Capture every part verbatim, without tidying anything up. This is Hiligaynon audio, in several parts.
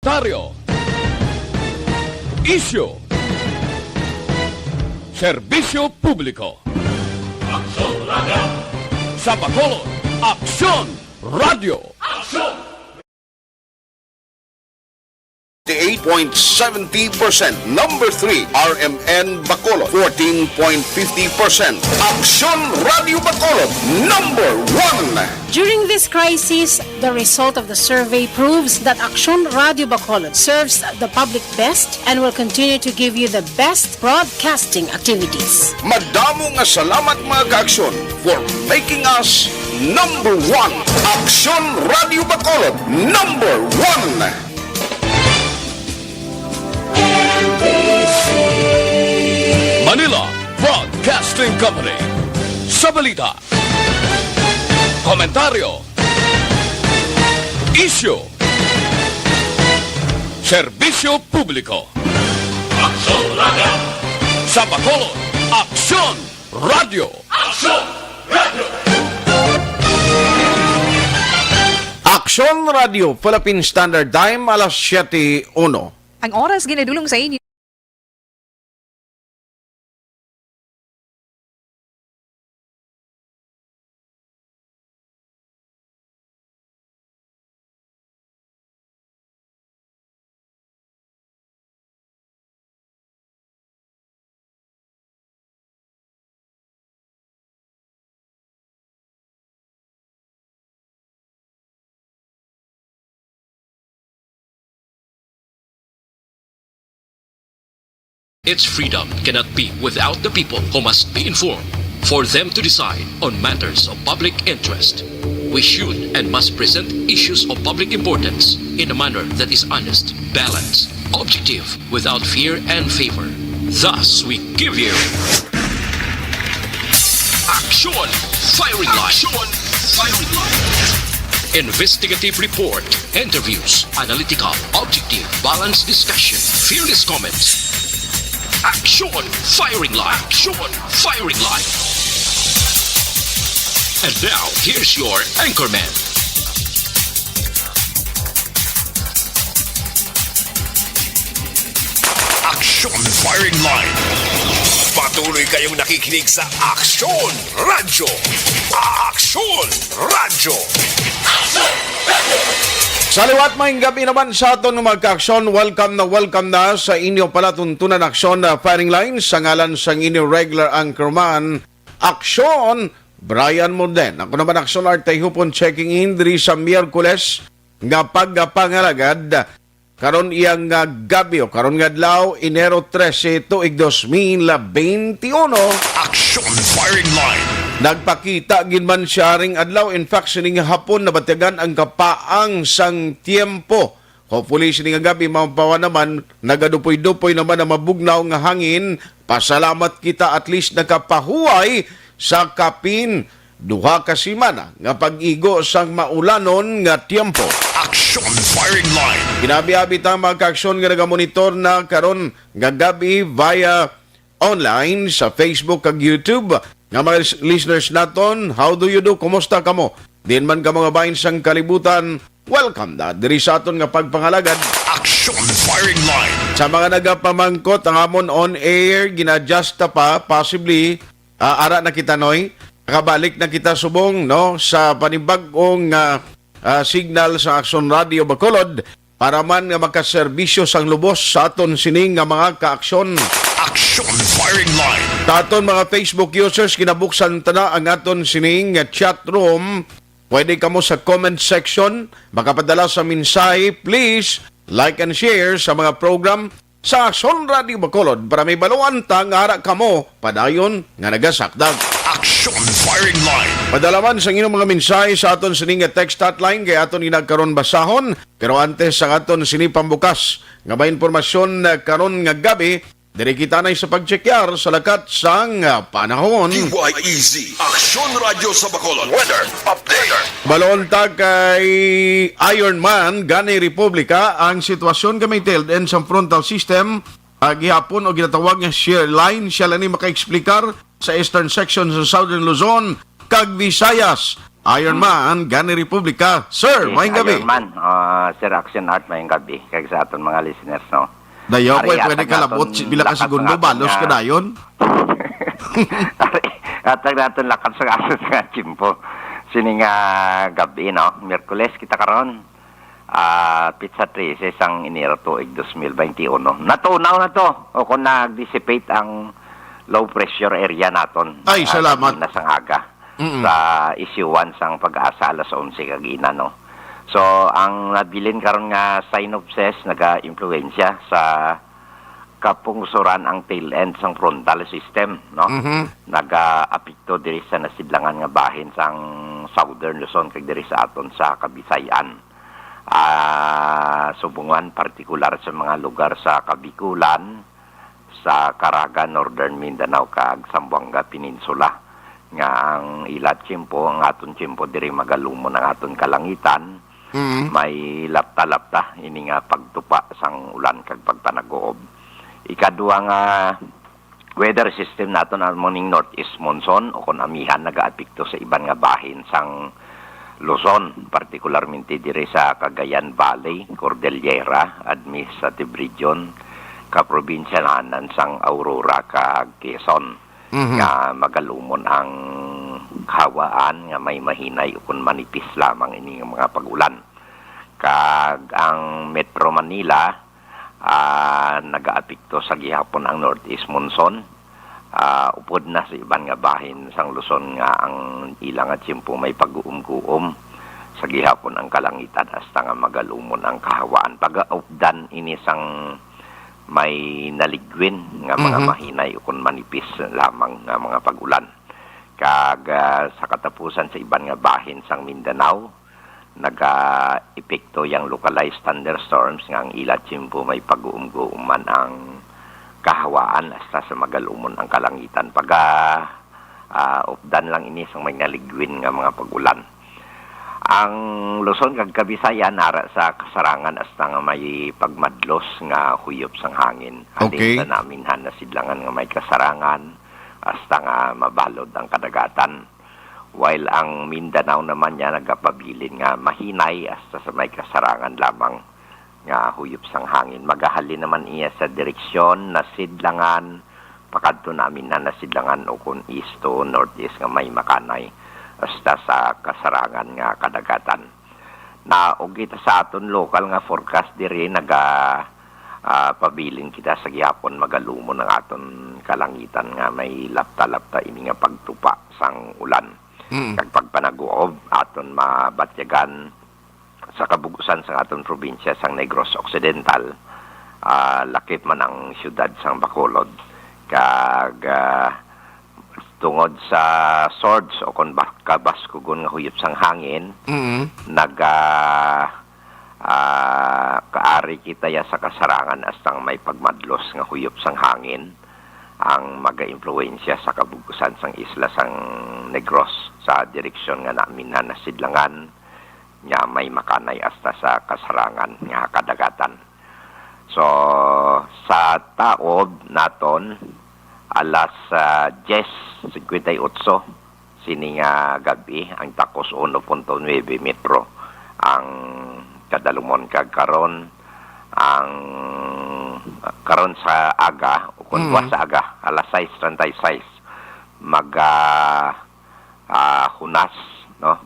Komentaryo. Isyu. Serbisyo publiko. Aksyon Radio. Sa Bacolod, Aksyon Radio. Aksyon! Eight point seventy percent. Number three, R M N Bacolod, fourteen point fifty percent. Aksyon Radio Bacolod, number one. During this crisis, the result of the survey proves that Aksyon Radio Bacolod serves the public best and will continue to give you the best broadcasting activities. Madamo nga salamat, mga kaaksyon, for making us number one. Aksyon Radio Bacolod, number one. Manila Broadcasting Company. Sa balita, komentaryo, isyu, serbisyo publiko. Aksyon Radio. Sa Bacolod, Aksyon Radio. Aksyon Radio. Aksyon Radio, Philippine Standard Time, alas siyete uno. Ang oras ginadulong sa inyo. Its freedom cannot be without the people, who must be informed for them to decide on matters of public interest. We should and must present issues of public importance in a manner that is honest, balanced, objective, without fear and favor. Thus, we give you Aksyon Firing Line. Aksyon Firing Line. Investigative report, interviews, analytical, objective, balanced discussion, fearless comments. Aksyon Firing Line. Aksyon Firing Line. And now, here's your anchorman. Aksyon Firing Line. Patuloy kayong nakikinig sa Aksyon Radyo. Aksyon Radyo. Sa liwat, maayong gab-i naman sa aton nga mga kaaksyon. Welcome na welcome na sa inyo palatuntunan, Aksyon, uh, Firing Line. Sa ngalan sang inyo regular anchorman, Aksyon, Brian Morden. Ako naman, Aksyon Art Tayhupon, checking in diri sa Miyerkules nga pagpangalagad karon iyang, ah, gabi o karon nga adlaw, Enero trese, tuig dos mil benti uno. Aksyon Firing Line. Nagpakita gid man siya ring adlaw. In fact, sining hapon nabatyagan ang kapaang sang tiyempo. Hopefully, sini nga gabi, mapawa naman, nagadupoy-dupoy naman ang mabugnaw nga hangin. Pasalamat kita, at least nakapahuway sa kapin duha ka semana nga pag-igo sang maulanon nga tiyempo. Aksyon Firing Line. Ginabi-abi ta, mga kaaksyon, nga nagamonitor na karon nga gabi via online sa Facebook kag YouTube. Nga mga lis-, listeners naton, how do you do? Kumusta kamo? Diin man kamo nga bahin sang kalibutan, welcome na diri sa aton nga pagpangalagad. Aksyon Firing Line. Sa mga nagapamangkot, ang amon on air, gina-adjust ta pa, possibly, ah, ara na kita, Noy. Nakabalik na kita subong, no, sa panibag-ong, ah, ah, signal sa Aksyon Radio Bacolod. Para man nga makaserbisyo sang lubos sa aton sining nga mga kaaksyon. Aksyon Firing Line. Sa aton mga Facebook users, kinabuksan ta na ang aton sining nga chat room. Pwede kamo sa comment section makapadala sa mensahe. Please like and share sa mga program sa Aksyon Radio Bacolod para may baluan ta nga ara kamo padayon nga nagasakdag. Aksyon Firing Line. Padala man sang inyong mga mensahe sa aton sini nga text hotline kay aton ina karon basahon. Pero antes sang aton sini pambukas nga mga impormasyon, ah, karon nga gabi, diri kita na sa pagtsekyar sa lakat sang, ah, panahon. D Y E Z, Aksyon Radyo sa Bacolod. Weather update. Balon ta kay Iron Man, gani Republika, ang sitwasyon kay may tailed end sang frontal system, ah, gihapon o ginatawag nga shear line. Siya lang ni makaexplikar sa eastern section sa Southern Luzon kag Visayas. Iron Man, gani Republika. Sir, Yes, maayong gabi. Iron Man, ah, Sir Action Art, maayong gabi. Kag sa aton mga listeners, no? Dayaw ko, Ari, eh, pwede atag ka labot, naton si-, pila ka lakat segundo, nga aton balos nga ka dayon. Ari, atag naton lakat sa aton nga tiyempo. Sini nga gabi, no? Miyerkules kita karon. Ah, petsa trese sang Enero tuig dos mil benti uno. Natunaw na to, o kung nag-dissipate ang low pressure area naton, Ay, ah, salamat. Kanina sang aga Mm-mm. sa isyuhan sang Pag-asa alas onse kagina, no? So, ang nabilin karon nga synopsis naga-impluwensya sa kapungsuran ang tail end sang frontal system, no? Mhm. Naga-apekto diri sa nasidlangan nga bahin sang Southern Luzon kag diri sa aton sa Kabisayan. Ah, subong man partikular sa mga lugar sa Kabikulan, sa Caraga, Northern Mindanao, kag Zamboanga Peninsula, nga ang ila tiyempo, ang aton tiyempo diri magalumon ang aton kalangitan, Mm. may lapta-lapta ini nga pagtupa sang ulan kag pagpanaguob. Ikadua nga weather system naton amo ning northeast monsoon, o kon amihan, nagaapekto sa iban nga bahin sang Luzon, partikularmente diri sa Cagayan Valley, Cordillera, Administrative Region, kaprobinsyanan sang Aurora kag Quezon, Mhm. nga magalumon ang kahawaan nga may mahinay ukon manipis lamang ini nga mga pag-ulan. Kag ang Metro Manila, ah, nagaapekto sa gihapon ang northeast monsoon. Ah, upod na sa iban nga bahin sang Luzon nga ang ila nga tiyempo may pag-uumguom sa gihapon ang kalangitan hasta nga magalumon ang kahawaan. Pagaupdan ini sang may naligwin nga mga Mhm. mahinay ukon manipis lamang nga mga pag-ulan. Kag, ah, sa katapusan sa iban nga bahin sang Mindanao, naga-epekto yang localized thunderstorms nga ang ila tiyempo may pag-uumguuman ang kahawaan hasta sa magalumon ang kalangitan. Paga, ah, updan lang ini sang may naligwin nga mga pag-ulan. Ang Luzon kag Kabisayan ara sa kasarangan hasta nga may pagmadlos nga huyop sang hangin. Halin Okay. sa naminhan na sidlangan nga may kasarangan hasta nga mabalod ang kadagatan. While ang Mindanao naman niya nagapabilin nga mahinay hasta sa may kasarangan lamang nga huyop sang hangin. Magahalin naman iya sa direksyon na sidlangan, pakadto namin na nasidlangan o kung east to northeast nga may makanay hasta sa kasarangan nga kadagatan. Na og kita sa aton lokal nga forecast diri naga, ah, pabilin kita sa gihapon magalumon ang aton kalangitan nga may lapta-lapta ini nga pagtupa sang ulan. Mm. Kag pagpanaguob aton mabatyagan sa kabug-usan sang aton probinsya sang Negros Occidental, ah, lakip man ang siyudad sang Bacolod. Kag, ah, tungod sa surge o kon ba-, kabaskugon nga huyop sang hangin, Mm. naga, ah, kaari kita ya sa kasarangan hasta nga may pagmadlos nga huyop sang hangin ang magaimpluwensya sa kabug-usan sang isla sang Negros sa direksyon nga namin na nasidlangan nga may makanay hasta sa kasarangan nga kadagatan. So, sa taob naton, alas, ah, diyes cincuenta y ocho sini nga gab-i, ang takos uno punto nuebe metro ang kadalumon, kag karon ang, karon sa aga, o kung Mm. buwas sa aga, alas sais treinta y seis, mag, ah, ah, hunas, no?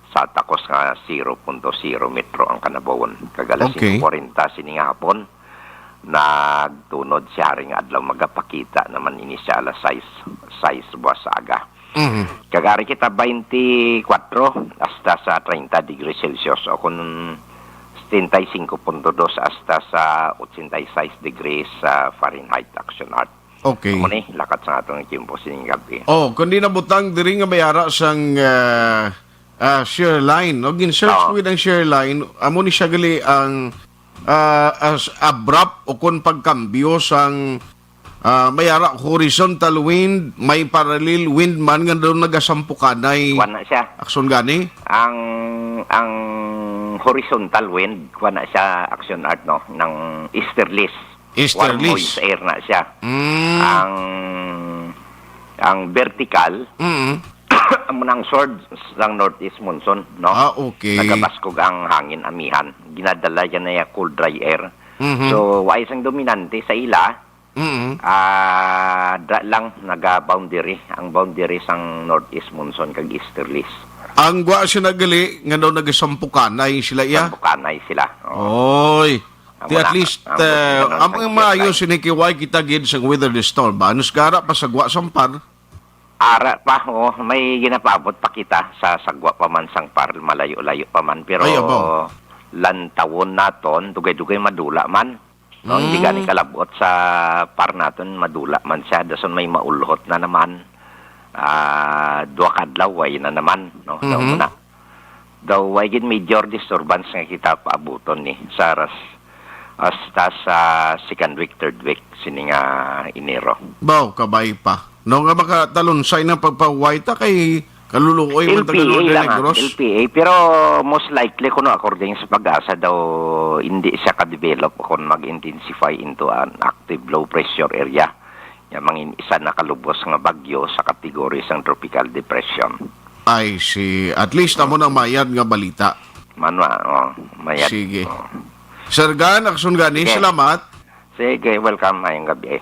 Sa takos nga zero punto zero metro ang kanabuhon. Kag alas Okay. singko kwarenta sini nga hapon, nagtunod si Haring Adlaw, magapakita naman ini sa alas sais, sais buwas sa aga. Mhm. Kag ari kita twenty-four hasta sa thirty degrees Celsius, o kung setenta y cinco punto dos hasta sa ochenta y seis degrees sa Fahrenheit, Action Art. Okay. Amo ni, lakat sa atong tiyempo sining gab-i. Oh, kundi nabutang diri nga may ara sang, ah, ah, shear line, no? Gin-search Oo. ko ang shear line, amo ni siya gali ang, ah, as abrupt o kon pagkambyo sang, ah, may ara horizontal wind, may parallel wind man nga daw nagasampukanay. Kuwan na siya. Action gani? Ang, ang horizontal wind, kuwan na siya, Action Art, no? Ng easterlies. Easterlies. Warm moist air na siya. Mm. Ang, ang vertical, Mm. Amo na ang source sang northeast monsoon, no? Ah, okay. Nagabaskog ang hangin amihan. Ginadala yan na cold, dry air. Mhm. So, wa sang dominante sa ila. Mhm. Ah, da lang naga-boundary, ang boundary sang northeast monsoon kag easterlies. Ang gwa siya nagali nga daw nagasampukanay sila, iya? Sampukanay sila. Oo. Oy. Ang Di at wala, least, ang uh, wala ang sa maayo Queensland. Sinikiway kita gid sa weather disturb. Anus gara pa sa gwa sampar? Ara pa, oh, may ginapaabot pa kita sa sagwa pa man sang par, malayo-layo pa man, pero Ay, abaw. Lantawon naton, dugay-dugay madula man. No, hindi Mm. gani kalabot sa par naton, madula man siya, dason may maulhot na naman. Ah, duha ka adlaw, way na naman, no? Daw Mhm. muna. Daw, way gid major disturbance nga kita paabuton ni sa ras-, hasta sa second week, third week, sini nga Enero. Baw, kabay pa. No, nga makatalonsay ng pagpahuway ta kay kaluluoy man taga L P A Northern lang, ah. Negros. L P A, pero most likely, kuno, according sa PAGASA daw, hindi siya ka-develop kung mag-intensify into an active low pressure area. Nga mangin isa na kalubos nga bagyo sa kategorya sang tropical depression. I see. At least, amo nang mayad nga balita. Manwa, oh, mayad. Sige. Oh. Sir Gan, Action Gani, Sige. Salamat. Sige, welcome. Mayang gabi.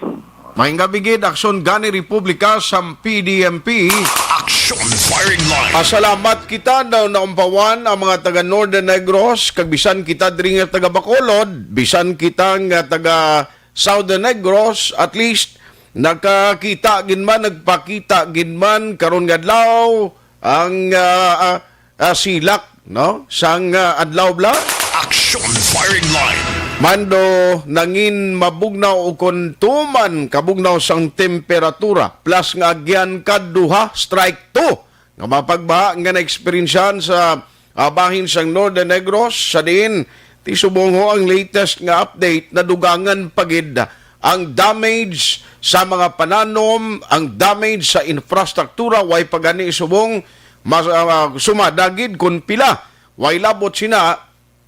Mayang gabi gid, Action Gani Republika sang P D M P. Action Firing Line. Pasalamat kita daw naumpawan ang mga taga Northern Negros, kag bisan kita diri nga taga Bacolod, bisan kita nga taga Southern Negros, at least nakakita gid man, nagpakita gid man karon nga adlaw ang, ah, ah, ah, silak, no? Sang, ah, adlaw bala. Action Firing Line. Mando nangin mabugnaw o kon tuman kabugnaw sang temperatura, plus nga agyan ka duha, strike two, nga mapagbaha nga naeksperyensyahan sa, ah, bahin sang Northern Negros, sa diin ti subong ho ang latest nga update, nadugangan pa gid ang damage sa mga pananom, ang damage sa infrastruktura, way pa gani subong mas, ah, sumada gid kon pila. Way labot sina,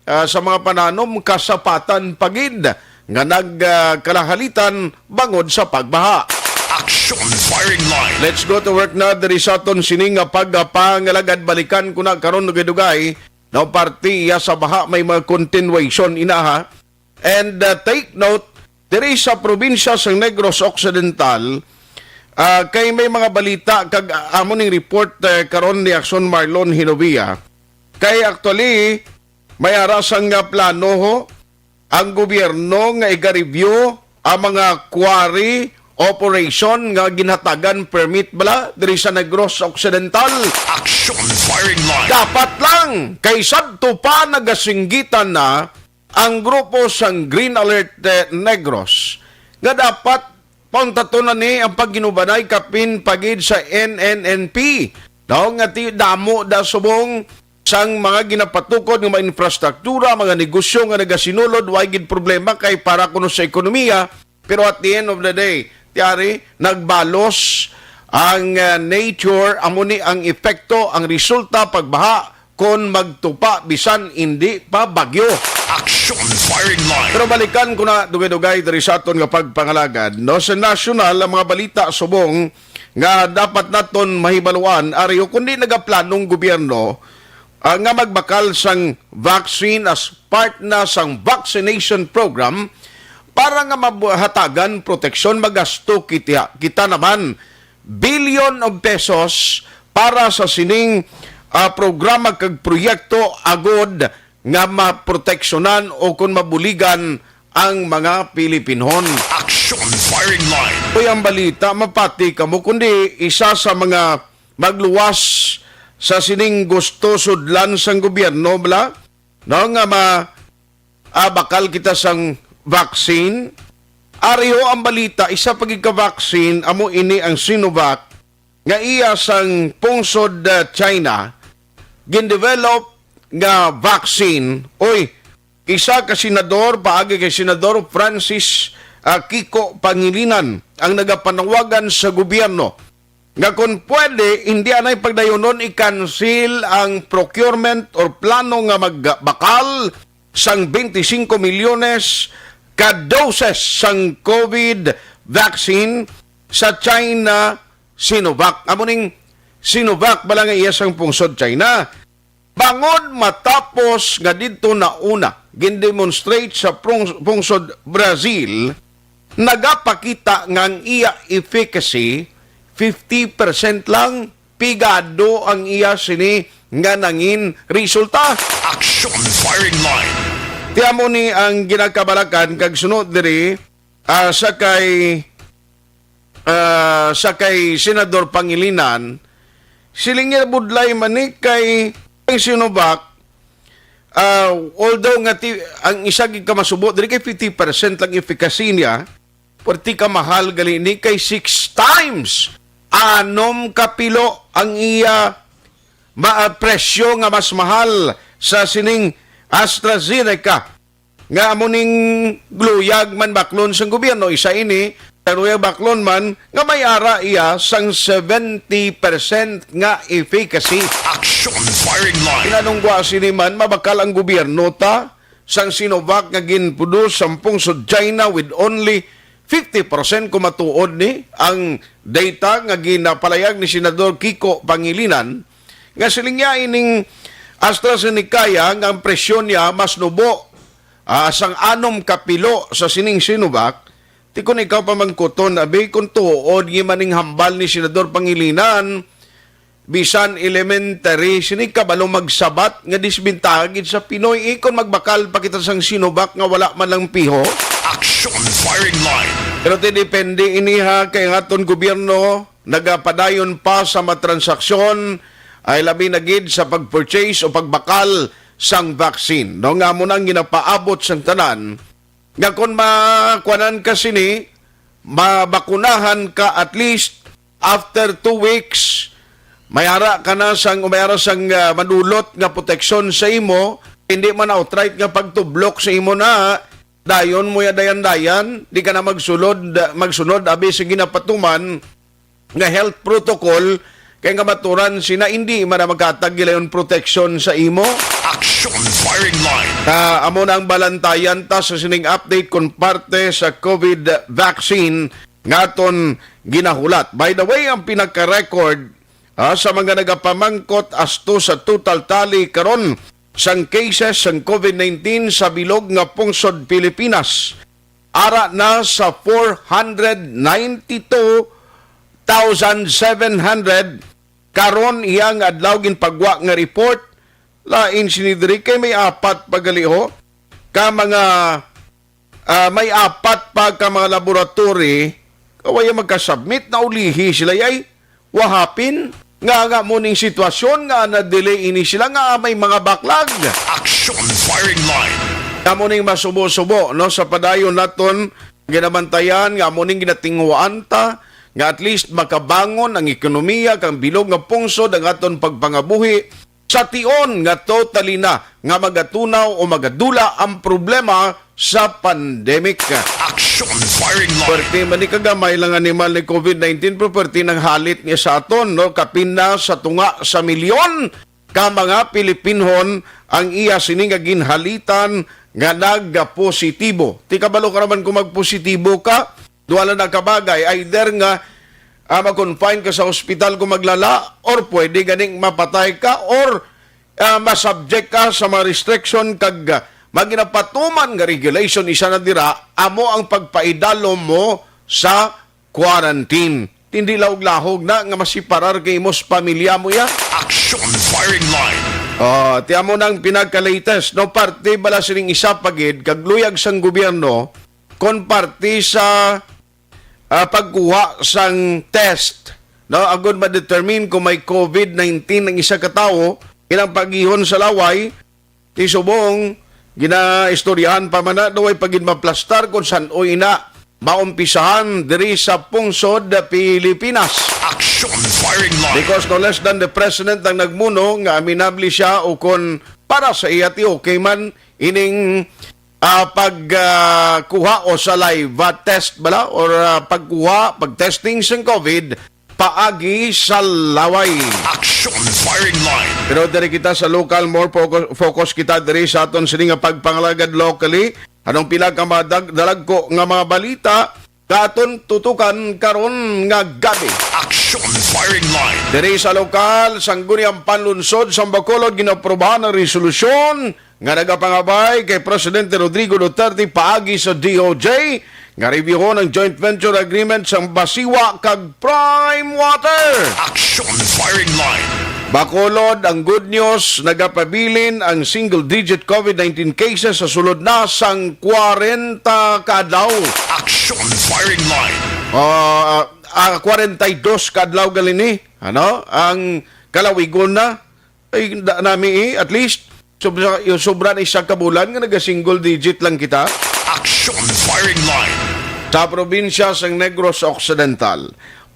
ah, sa mga pananom, kasapatan pa gid nga nag, ah, kalahalitan bangod sa pagbaha. Action Firing Line. Let's go to work na diri sa aton sini nga pagpangalagad. Balikan ko na karon dugay-dugay. No, parte iya sa baha may mga continuation inaha. And, ah, take note, diri sa probinsya sa Negros Occidental, ah, kay may mga balita kag, ah, amo ning report, eh, karon ni Action Marlon Hinovia. Kay actually, may ara sang nga plano ho ang gobyerno nga iga-review ang mga quarry operation nga ginhatagan permit bala diri sa Negros Occidental. Action Firing Line. Dapat lang kay sadto pa nagasinggitan na ang grupo sang Green Alert, eh, Negros nga dapat pauntaton na ni ang pagginubanay kapin pa gid sa N N N P. Daw nga ti damo da subong sang mga ginapatukod nga mga infrastruktura, mga negosyo nga nagasinulod, way gid problema kay para kuno sa ekonomiya. Pero at the end of the day, tiyari, nagbalos ang, ah, nature, amo ni ang epekto, ang resulta, pagbaha, kon magtupa bisan indi pa bagyo. Action Firing Line. Pero balikan ko na dugay-dugay diri sa aton nga pagpangalagad, no? Sa nasyonal, ang mga balita subong nga dapat naton mahibaluan, ari, kundi nagaplanong gobyerno, ah, nga magbakal sang vaccine as part na sang vaccination program para nga mabu-, hatagan proteksyon, magasto kita, kita naman billion of pesos para sa sining, ah, programa kag proyekto agod nga maproteksyonan o kon mabuligan ang mga Pilipinhon. Action Firing Line. Uy, ang balita, mapati kamo, kundi isa sa mga magluwas sa sining gusto sudlan sang gobyerno, bala, no, nga ma-, ah, bakal kita sang vaccine. Ari ho ang balita, isa pa gid ka vaccine, amo ini ang Sinovac, nga iya sang pungsod, ah, China, gindevelop nga vaccine. Oy, isa ka senador, paagi kay Senador Francis, ah, Kiko Pangilinan, ang nagapanawagan sa gobyerno nga kon pwede, hindi anay pagdayunon i-cancel ang procurement or plano nga magbakal sang twenty-five milyones ka doses sang COVID vaccine sa China Sinovac. Amo ning Sinovac bala nga iya sang pungsod China. Bangod matapos nga didto na una gin-demonstrate sa prung-, pungsod Brazil, nagapakita nga ang iya efficacy fifty percent lang. Pigado ang iya sini nga nangin resulta. Action firing line. Ti amo ni ang ginakabalakan kag sunod diri, ah, sa kay, ah, sa kay Senador Pangilinan, siling niya budlay man ni kay ang Sinovac, ah, although nga ti-, ang isa gid ka masubo diri kay fifty percent lang efficacy niya, perti ka mahal gali ni kay six times, anom ka pilo ang iya ma-, presyo nga mas mahal sa sining AstraZeneca, nga amo ning luyag man baklon sang gobyerno. Isa ini sa luyag baklon man nga may ara iya sang seventy percent nga efficacy. Action firing line. Pinanungwa sini man mabakal ang gobyerno ta sang Sinovac nga ginproduce sang pungsod China with only fifty percent kung matuod ni ang data nga ginapalayag ni Senador Kiko Pangilinan, nga siling niya ining AstraZeneca ya nga ang presyo niya mas nubo, ah, sang anom ka pilo sa sining Sinovac. Ti kun ikaw pamangkuton, abi, kung tuod nga maning hambal ni Senador Pangilinan, bisan elementary, sini kabalo magsabat nga disbentaha gid sa Pinoy. Eh, kung magbakal pa kita sang Sinovac nga wala man lang piho. Action firing line. Pero ti depende ini ha, kay ang aton gobyerno nagapadayon pa sa matransaksyon ay labi na gid sa pag-purchase o pagbakal sang vaccine. No, nga amo na ang ginapaabot sang tanan nga kon makuanan ka sini, mabakunahan ka at least after two weeks, may ara ka na sang, may ara sang, ah, manulot nga proteksyon sa imo, hindi man outright nga pagtublok sa imo na, dayon mo ya dayan-dayan, di ka na magsulod, magsunod abi sa ginapatuman nga health protocol, kay nga maturan sina hindi man na maghatag gilayon proteksyon sa imo. Action firing line. Ah, amo na ang balantayan ta sa sining update kon parte sa COVID vaccine nga aton ginahulat. By the way, ang pinaka-record, ah, sa mga nagapamangkot asto sa total tally karon sang cases sang COVID nineteen sa bilog nga pungsod Pilipinas, ara na sa four hundred ninety-two thousand seven hundred. Karon, iyang adlaw ginpagwa nga report, lain sini diri kay may apat pa gali, ho, ka mga, ah, may apat pa ka mga laboratory, kaway magka-submit, naulihi sila, yay. Wahapin nga, nga mo ning sitwasyon nga na-delay ini sila nga may mga baklag. Action firing line. Kamo ning masubo-subo, no, sa padayon naton ginabantayan, nga mo ning ginatinguhaan ta nga at least makabangon ang ekonomiya kang bilog nga pungsod ang aton pagpangabuhi sa tion nga totally na nga magatunaw o magadula ang problema sa pandemic. Action firing line. Perti man ni kagamay lang animal ni COVID nineteen, pero perti nang halit niya sa aton, no? Kapin na sa tunga sa milyon ka mga Pilipinhon ang iya sini nga ginhalitan nga nagapositibo. Ti kabalo ka naman kung magpositibo ka, duha lang na kabagay, either nga, ah, mag-confine ka sa ospital kung maglala, or pwede ganing mapatay ka, or, ah, masubject ka sa mga restriction kag, ah, mga ginapatuman nga regulation. Isa na dira, amo ang pagpaidalom mo sa quarantine. Hindi lahog-lahog na nga masiparar kay imos pamilya mo ya. Action firing line. Oh, ti amo nang pinaka-latest, no? Parte bala sining isa pa gid kag luyag sang gobyerno kon parte sa, ah, pagkuha sang test, no, agud ma-determine kung may COVID nineteen ang isa ka tawo, ilang pag-ihon sa laway, ti subong ginaistoryahan pa man na, daw ay pagin maplastar kung san-o ina maumpisahan diri sa pungsod Pilipinas. Action firing line. Because no less than the president ang nagmuno nga aminable siya o kon para sa iya ti okay man ining, ah, pag, ah, kuha o saliva test bala or, ah, pagkuha, pag-testing sang COVID paagi sa laway. Action firing line. Pero diri kita sa lokal, more focus, focus kita diri sa aton sini nga pagpangalagad locally. Anong pila ka madag-, dalagko nga mga balita Sa aton tutukan karon nga gabi. Action Firing Line. Diri sa lokal, Sangguniang Panlunsod sa Bacolod, ginaprobahan ang resolusyon nga nagapangabay kay Presidente Rodrigo Duterte paagi sa D O J nga reviewon ang joint venture agreement sang Basiwa kag Prime Water. Action Firing Line. Bacolod, ang good news, nagapabilin ang single-digit COVID nineteen cases sa sulod na sang kwarenta ka adlaw. Action Firing Line. Ah, ah, kwarenta y dos ka adlaw gali ni, ano, ang kalawigon na. Ay, da-, nami, eh, at least, sobra, yung sobra na isa ka bulan nga naga-single digit lang kita. Action Firing Line. Sa probinsya sang Negros Occidental,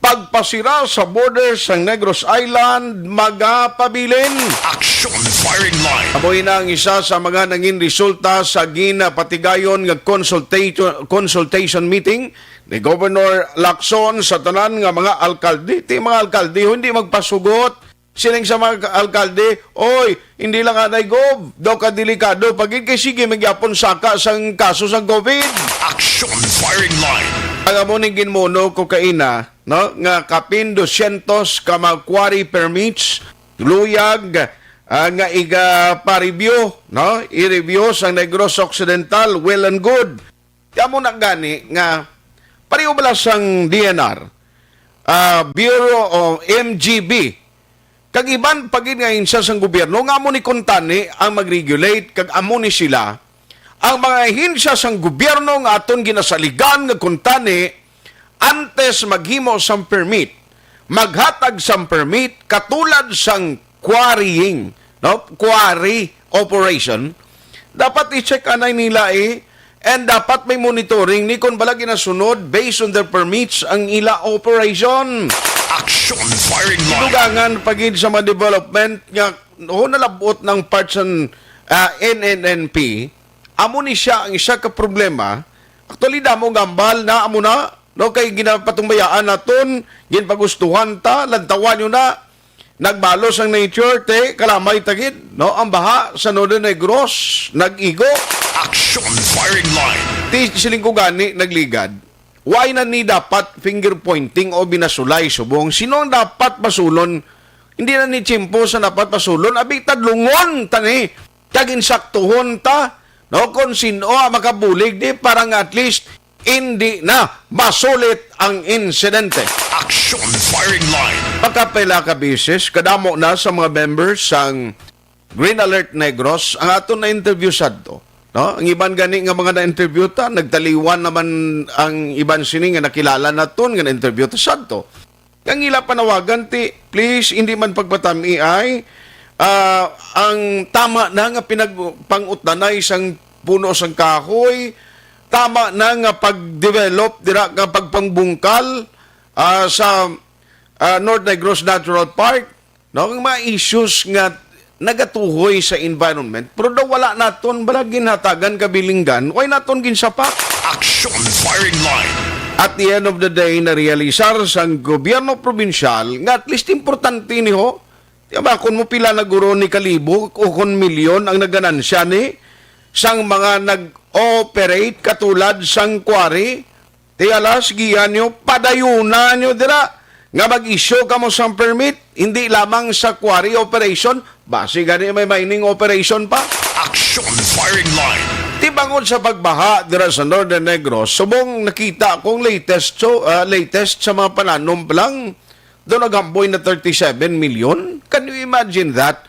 pagpasira sa border sang Negros Island magapabilin. Action Firing Line. Amo ina ang isa sa mga nangin resulta sa ginapatigayon nga consultation, consultation meeting ni Governor Lacson sa tanan nga mga alkalde. Ti mga alkalde, hindi magpasugot. Siling sa mga alkalde, "Oy, hindi lang anay, Gov. Daw ka delikado pa gid kay sige man gyapon saka sang kaso sang COVID." Action Firing Line. Ang amo ning ginmuno ko kaina, no, nga kapin dosyentos ka mga quarry permits, luyag, ah, nga iga pa-review, no? I-review sang Negros Occidental, well and good. Kaya mo na gani nga pareho bala sang D N R, ah, Bureau o M G B, kag iban pa gid nga ahensya sang gobyerno nga amo ni kuntani ang mag-regulate kag amo ni sila ang mga ahensya sang gobyerno nga aton ginasaligan nga kuntani antes maghimo sang permit, maghatag sang permit katulad sang quarrying, no? Quarry operation. Dapat i-check anay nila, eh. And dapat may monitoring ni kung bala ginasunod based on their permits ang ila operation. Action Firing Line. Dugangan pa gid sa mga development nga, oh, nalabot ng parts ng, ah, N N N P. Amo ni siya ang isa ka problema. Actually, damo nga ambal na amo na, no, kay ginapatumbayaan naton, ginpagustuhan ta, lantawan nyo na, nagbalos ang nature, te, kalamay ta gid, no, ang baha sa Northern Negros, nag-igo. Action Firing Line. Ti, siling ko gani, nagligad. Why na ni dapat finger pointing o binasulay subong? Sino ang dapat pasulon? Hindi na ni tiyempo sa dapat pasulon. Abi, tadlungon ta ni. Kag insaktuhon ta, no, kung sino ang makabulig di para nga at least hindi na masulit ang insidente. Action Firing Line. Pagkapila ka beses, kadamo na sa mga members sang Green Alert Negros ang aton na-interview sadto. No? Ang iban gani nga mga na-interview ta, nagtaliwan naman ang iban sini nga nakilala naton nga na-interview ta sadto. Ang ila panawagan ti, please, hindi man pagpatami ay, ah, ang tama na nga pinagpangutdanay sang puno sang kahoy, tama na nga pag-develop dira nga pagpangbungkal, ah, sa, ah, North Negros Natural Park, no? Ang mga issues nga nagatuhoy sa environment, pero daw wala naton bala ginhatagan kabilinggan, why naton ginsapak? Action Firing Line. At the end of the day, narealisar sang gobyerno probinsyal nga at least importante ni ho. Di ba, kung mo pila na guro ni kalibo o kung milyon ang naganansya ni sang mga nag-operate katulad sang quarry, Ti alas, giya nyo, padayuna nyo dira nga mag-issue kamo sang permit, hindi lamang sa quarry operation, basi gani may mining operation pa. Action Firing Line. Ti bangod sa pagbaha dira sa Northern Negros, subong nakita ko ang latest, so, ah, latest sa mga pananom pa lang, doon naghamboy na thirty-seven million. Can you imagine that?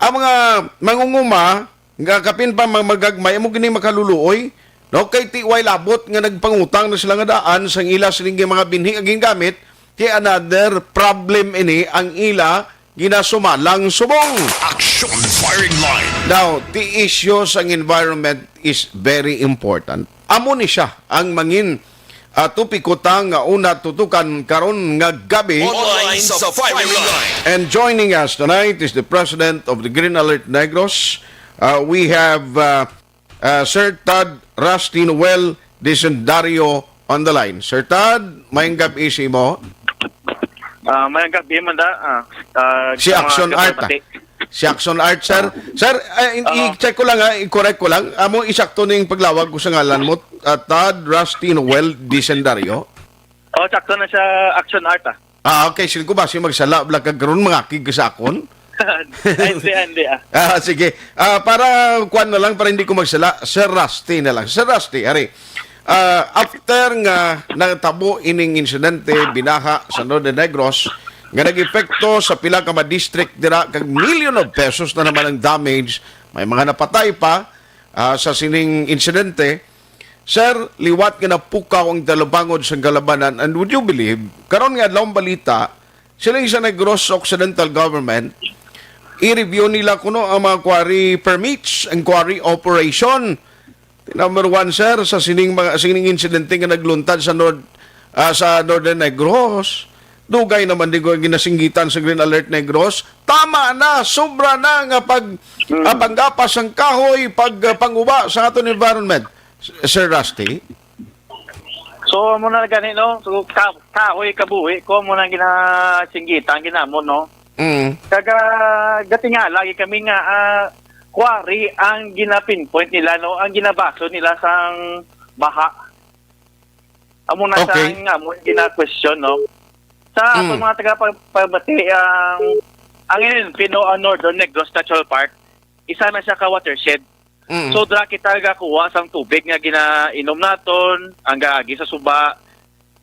Ang mga mangunguma, nga kapin pa mag-, magagmay, amo gini makaluluoy, no? Kay ti way labot nga nagpangutang na sila nga daan sang ila sining mga binhi nga gingamit, kay another problem ini ang ila ginasumalang subong. Action Firing Line. Now, the issues ang environment is very important. Amo ni siya ang mangin, ah, topiko ta nga una tutukan karon nga gabi. Online sa Firing Line. And joining us tonight is the president of the Green Alert Negros. Uh, we have, uh, uh, Sir Tad Rusty Noel Disendario on the line. Sir Tad, mayong gabi sa imo. Ah, mayong gabi man da. Ah, ah, Si sa mga Action Art, ah. kababati. Si Action Art, sir. Sir, ah, in-, Oo. i-check ko lang, ha, i-correct ko lang. Amo, isakto ning paglawag ko sa ngalan mo. ah, Todd Rusty Noel Disendario? Oh, sakto na siya, Action Art, ah. Ah, okay. Sige ko ba, si magsala, bla, kag karon mangakig ka sa akon? Ay, hindi, hindi, ah. Ah, sige. Ah, para kuwan na lang, para hindi ko magsala, Sir Rusty na lang. Sir Rusty, ari. Ah, after nga natabo ining insidente, binaha sa Northern Negros, nga nag-epekto sa pila ka mga district dira, kag million of pesos na naman ang damage, may mga napatay pa, ah, sa sining insidente. Sir, liwat nga napukaw ang talupangod sang kalabanan, and would you believe, karon nga adlaw ang balita, siling sa Negros Occidental Government, i-review nila kuno ang mga quarry permits, ang quarry operation. Number one, sir, sa sining mga, sining insidente nga nagluntad sa North, ah, sa Northern Negros, dugay naman di ko ginasinggitan sa Green Alert Negros. Tama na, sobra na nga pag, Mm. ah, panggapas sang kahoy, pag, ah, panguba sa aton environment, S-, Sir Rusty. So, amo na gani, no? So, ka-, kahoy, kabuhi ko, amo na ginasinggitan, ginamon, no? Mm. Kaga, gatingala lagi kami nga, ah, quarry ang gina-pinpoint nila, no? Ang ginabaso nila sang baha. Amo na Okay. Sang amo gina-question, no? Sa aton Mm. mga taga-, pag-, pagbati, ang, ang N N P, no, ang Northern Negros Natural Park, isa na siya ka watershed. Mm. So, dira kita gakuha sang tubig nga ginainom naton, ang gaagi sa suba.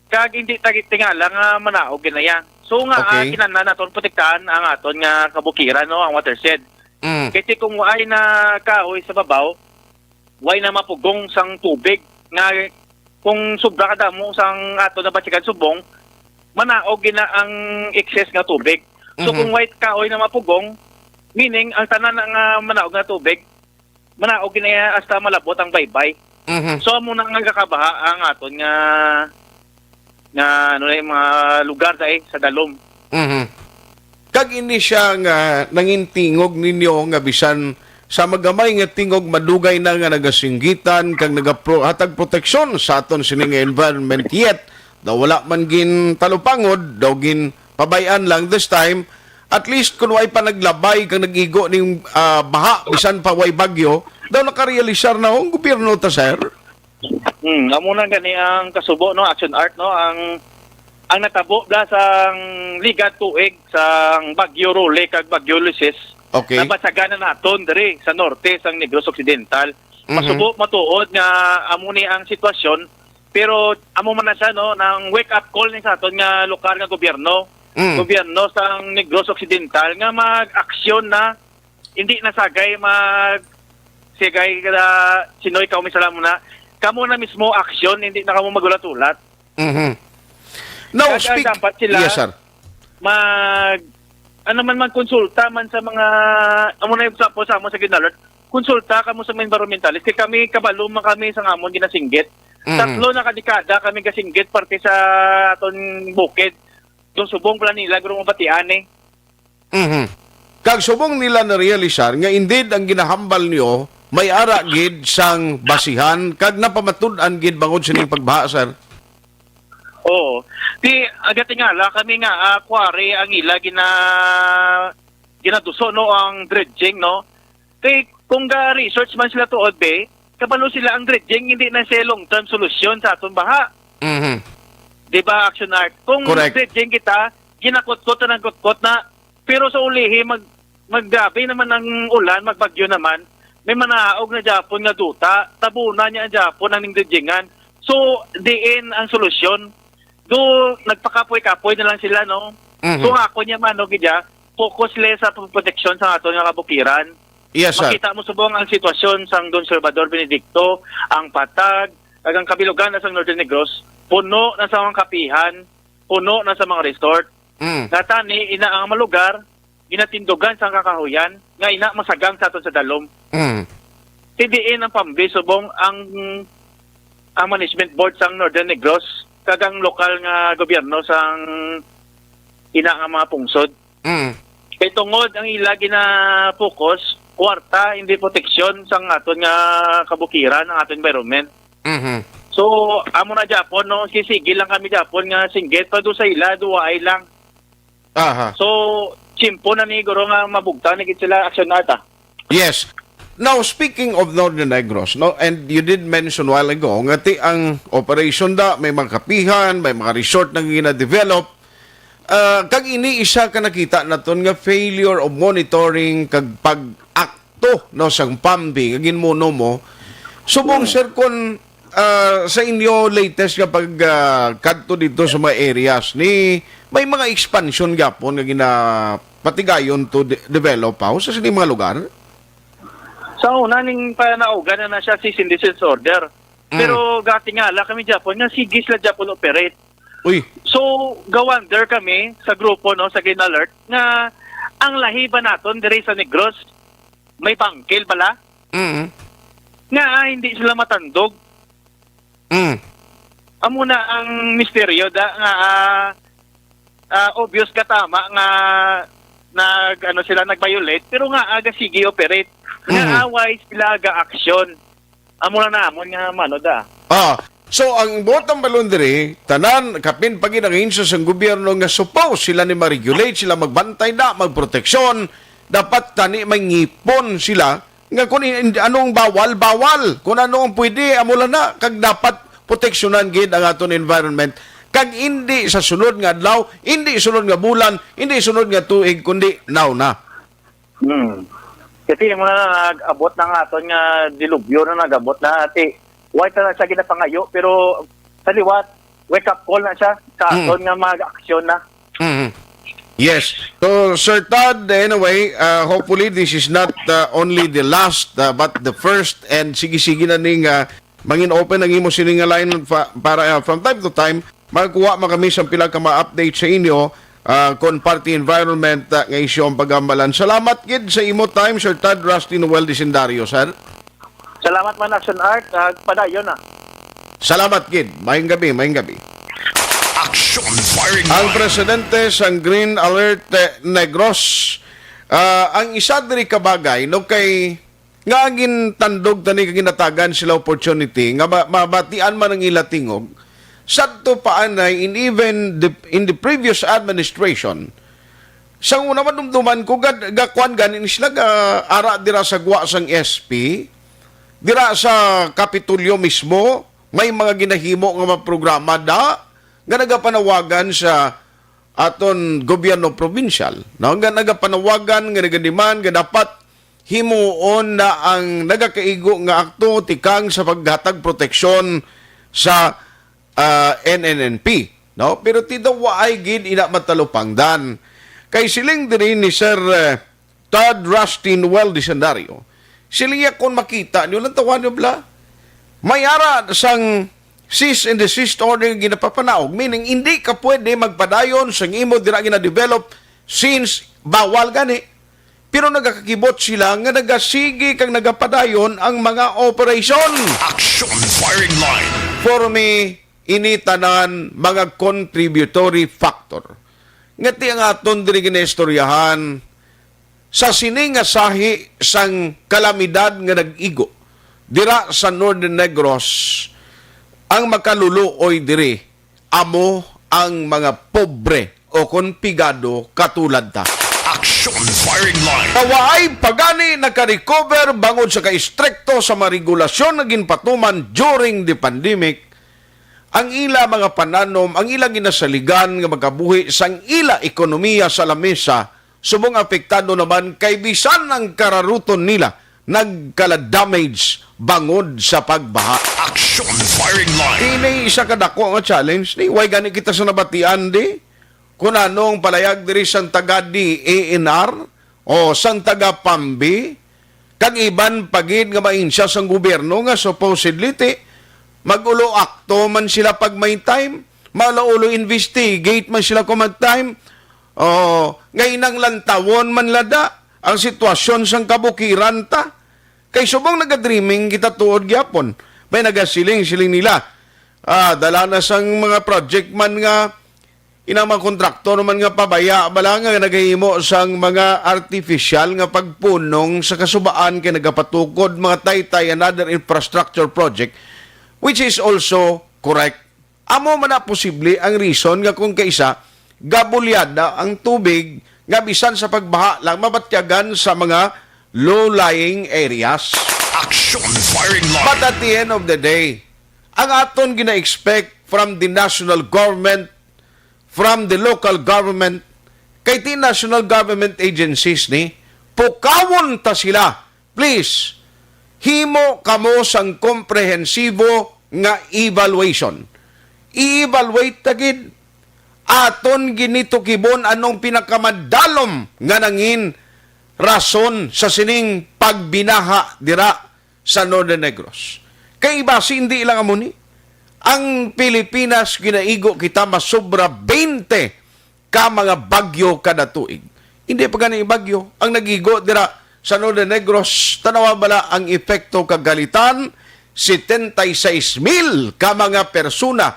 Kag hindi ta tingala nga manaog gid na iya. So, nga, ah, Okay. kinahanglan naton protektahan ang aton nga kabukiran, no, ang watershed. Mm. Kasi kung waay na kahoy sa babaw, way na mapugong sang tubig nga kung sobra kadamo sang aton nabatikan subong, manaog gid na ang excess nga tubig. So, Mhm. kung way kahoy na mapugong, meaning ang tanan na nga manaog nga tubig, manaog gid na hasta malabot ang baybay. Mhm. So, amo na nga gakabaha ang aton nga, nga, ano na, yung mga lugar sa, eh, sa dalom. Mhm. Kag ini siya nga nangintingog ninyo nga bisan sa magamay nga tingog madugay na nga nagasinggitan kag nagapro-, hatag proteksyon sa aton sini nga environment, yet daw wala man gin talupangod, daw gin pabay-an lang this time. At least kung way pa naglabay kag nag-igo ning, ah, baha, bisan pa way bagyo, daw nakarealisar na ang gobyerno ta, sir. Hmm, amo na gani ang kasubo, no, Action Art, no, ang, ang natabo bla sang ligat tuig sang Bagyo Rolly kag Bagyo Luces, Okay. Nabasagan na naton diri sa norte sang Negros Occidental. Mhm. Masubo matuod nga amo ni ang sitwasyon, pero amo man na siya, no, nang wake up call ni sa aton nga lokal nga gobyerno, Mm. gobyerno sang Negros Occidental nga mag-aksyon na, hindi na sagay mag sigay ka sinoy ka umisala mo na, kamo na mismo aksyon, hindi na kamo magulat-ulat. Mhm. Now, Kaya speak dapat sila Yes, sir. mag, ano man, magkonsulta man sa mga, amo na yung example sa amo sa Green Alert, konsulta kamo sa mga environmentalist. Kay kami, kabalo man kami sa amon ginasinggit. Mhm. Tatlo na kadekada kami gasinggit parte sa aton bukid. Yung subong pala nila, guro mabatian eh. Mhm. Kag subong nila narealisar nga indeed ang ginahambal niyo may ara gid sang basihan kag napamatud-an gid bangod sining pagbaha, sir? Oo. Di, agatingala kami nga, ah, quarry ang ila gina-, ginaduso, no, ang dredging, no? Kay kung ga-research man sila tuod, be, kabalo sila ang dredging, hindi na siya long-term solusyon sa aton baha. Mhm. Di ba, Action Art? Kung Correct. dredging kita, ginakutkot na nagkutkot na, pero sa ulihi, mag-, maggrabe naman ang ulan, magbagyo naman, may manaog na Japon nga duta, tabunan niya ang Japon ang ningdredgingan. So, diin ang solusyon? Do, nagpakapoy-kapoy na lang sila, no? Mhm. So, ako niya man, no, gidya, focus le sa proteksyon sa aton nga kabukiran. Yes, sir. Makita mo subong ang sitwasyon sang Don Salvador Benedicto, ang Patag, kag ang kabilugan na sang Northern Negros, puno na sa mga kapihan, puno na sa mga resort. Mm. Nga tani, ina ang mga lugar, ginatindugan sa kakahuyan, nga ina masagang sa aton sa dalom. Mm. Ti diin ang pambi subong ang, ang management board sang Northern Negros, kag ang lokal nga gobyerno sang ina nga mga pungsod. Mm. Kay tungod ang ila gina-focus, kwarta, hindi proteksyon sang aton nga kabukiran, ang aton environment. Mhm. So, amo na Japon, no? Sisigi lang kami Japon nga singgit, pero sa ila, duwaay lang. Aha. So, tsimpo na ni guro nga mabugtang na gid sila, Action Art, ah. Yes. Now, speaking of Northern Negros, no, and you did mention while ago nga ti ang operation da, may mga kapihan, may mga resort na gina-develop. Ah, kag ini isa ka nakita naton nga failure of monitoring kag pag-akto, no, sang PAMBI nga ginmuno mo. Subong, sir, kun, ah, sa inyo latest nga pag, ah, kadto dito sa mga areas ni, may mga expansion gyapon nga ginapatigayon to de-, develop pa sa sini mga lugar? Sa una, ning panaugan na na siya cease and desist order. Mm. Pero gatingala kami gyapon nga sige sila gyapon operate. Uy. So, ga-wonder kami sa grupo, no, sa Green Alert, nga ang lahi ba naton diri sa Negros may bangkil bala? Mm. Nga, ah, hindi sila matandog. Mm. Amo na ang misteryo da nga, ah, ah, obvious ka tama nga nag, ano, sila nag-violate, pero nga aga sige operate. Nga, mhm, away sila ga action. Amo lang na amon nga mano da. Ah, so ang buot ang balon diri, tanan kapin pag ang hinsa sang gobyerno nga supposed sila ni ma-regulate, sila magbantay na, magproteksyon, dapat tani may ngipon sila nga kung in-, anong bawal, bawal. Kung ano ang pwede, amo lang na. Kag dapat proteksyonan gid ang aton environment. Kag hindi sa sunod nga adlaw, hindi sunod nga bulan, hindi sunod nga tuig, kundi now na. Hmm. Kasi mo na nag-abot na nga aton nga dilubyo na nag-abot na, ati. Why ta na siya ginapangayo, pero sa liwat, wake up call na siya sa, mm, aton nga mag-aksyon na. Mm. Yes. So, Sir Todd, anyway, uh, hopefully this is not, uh, only the last, uh, but the first, and sige-sige na ning, uh, mangin open ang imo sini nga line fa-, para, uh, from time to time, magkuha man kami sa pila ka mga update sa inyo, uh, kon parte environment, uh, nga isyu ang pagamalan. Salamat gid sa imo time, Sir Todd Rusty Noel Disendario, sir. Salamat man, Action Art. Ah, padayon na. Salamat gid. Mayong gabi, mayong gabi. Action Firing Ang Line. Presidente sang Green Alert, eh, Negros, ah, ang isa diri ka bagay, no, kay nga ang gintandog tani kag ginatagan sila opportunity nga ma-, mabatian man ang ila tingog, sadto pa anay, in even the, in the previous administration, sang una madumduman ko, gad-, gakuan gani ni sila, ga-, ara dira sa gwa sang S P, dira sa Kapitolyo mismo, may mga ginahimo nga mga programa da nga nagapanawagan sa aton gobyerno probinsyal, no? Nga nagapanawagan, nga nagademand nga dapat himuon na ang nagakaigo nga akto tikang sa paghatag proteksyon sa, ah, N N N P, no? Pero ti daw waay gid ina matalupangdan. Kay siling diri ni Sir, eh, Todd Rustin Well Disendario, siling niya, kung makita niyo lang, tawan niyo bala, may ara sang cease and desist order nga ginapapanaog, meaning hindi ka pwede magpadayon sang imo dira gina-develop since bawal gani. Pero nagakakibot sila nga nagasigi kag nagapadayon ang mga operasyon. Action Firing Line. For me, ini tanan mga contributory factor. Nga ti ang aton diri ginaistoryahan, sa sini nga sahi sang kalamidad nga nag-igo dira sa Northern Negros, ang makaluluoy diri amo ang mga pobre o kon pigado katulad ta. Action Firing Line. Nga waay pa gani nakarecover bangod sa kaistrikto sa mga regulasyon nga ginpatuman during the pandemic, ang ila mga pananom, ang ila ginasaligan nga makabuhi sang ila ekonomiya sa lamesa, subong apektado naman kay bisan ang kararuton nila nagkala-damage bangod sa pagbaha. Action Firing Line. Ini isa ka dako nga challenge ni. Way gani kita sa nabatian di? Kung ano ang palayag diri sang taga D E N R o sang taga PAMBI, kag iban pa gid nga maahinsya sang gobyerno nga supposedly ti mag-ulo akto man sila pag may time, mag-ulo investigate man sila kung may time, o nga inang lantawon man lada ang sitwasyon sang kabukiran ta. Kay subong naga-dreaming kita tuod gyapon. May nagasiling-siling nila, ah, dala na sang mga project man nga inang mga kontraktor man nga pabaya bala nga nagahimo sang mga artificial nga pagpunong sa kasubaan kay nagapatukod mga taytay and other infrastructure project, which is also correct. Amo man na posible ang reason nga kung kaisa gabulyada ang tubig nga bisan sa pagbaha lang mabatyagan sa mga low-lying areas. Action Firing Line. But at the end of the day, ang aton gina-expect from the national government, from the local government, kay ti national government agencies ni, pukawon ta sila. Please, himo kamo sang komprehensibo nga evaluation. I-evaluate ta gid. Aton ginitukibon anong pinakamadalom nga nangin rason sa sining pagbinaha dira sa Northern Negros. Kay basi hindi lang amo ni. Ang Pilipinas, ginaigo kita masobra twenty ka mga bagyo kada tuig. Hindi pa gani bagyo ang nagigo dira sa Northern Negros. Tanawa bala ang epekto kag kalitan, setenta y seis mil ka mga persona,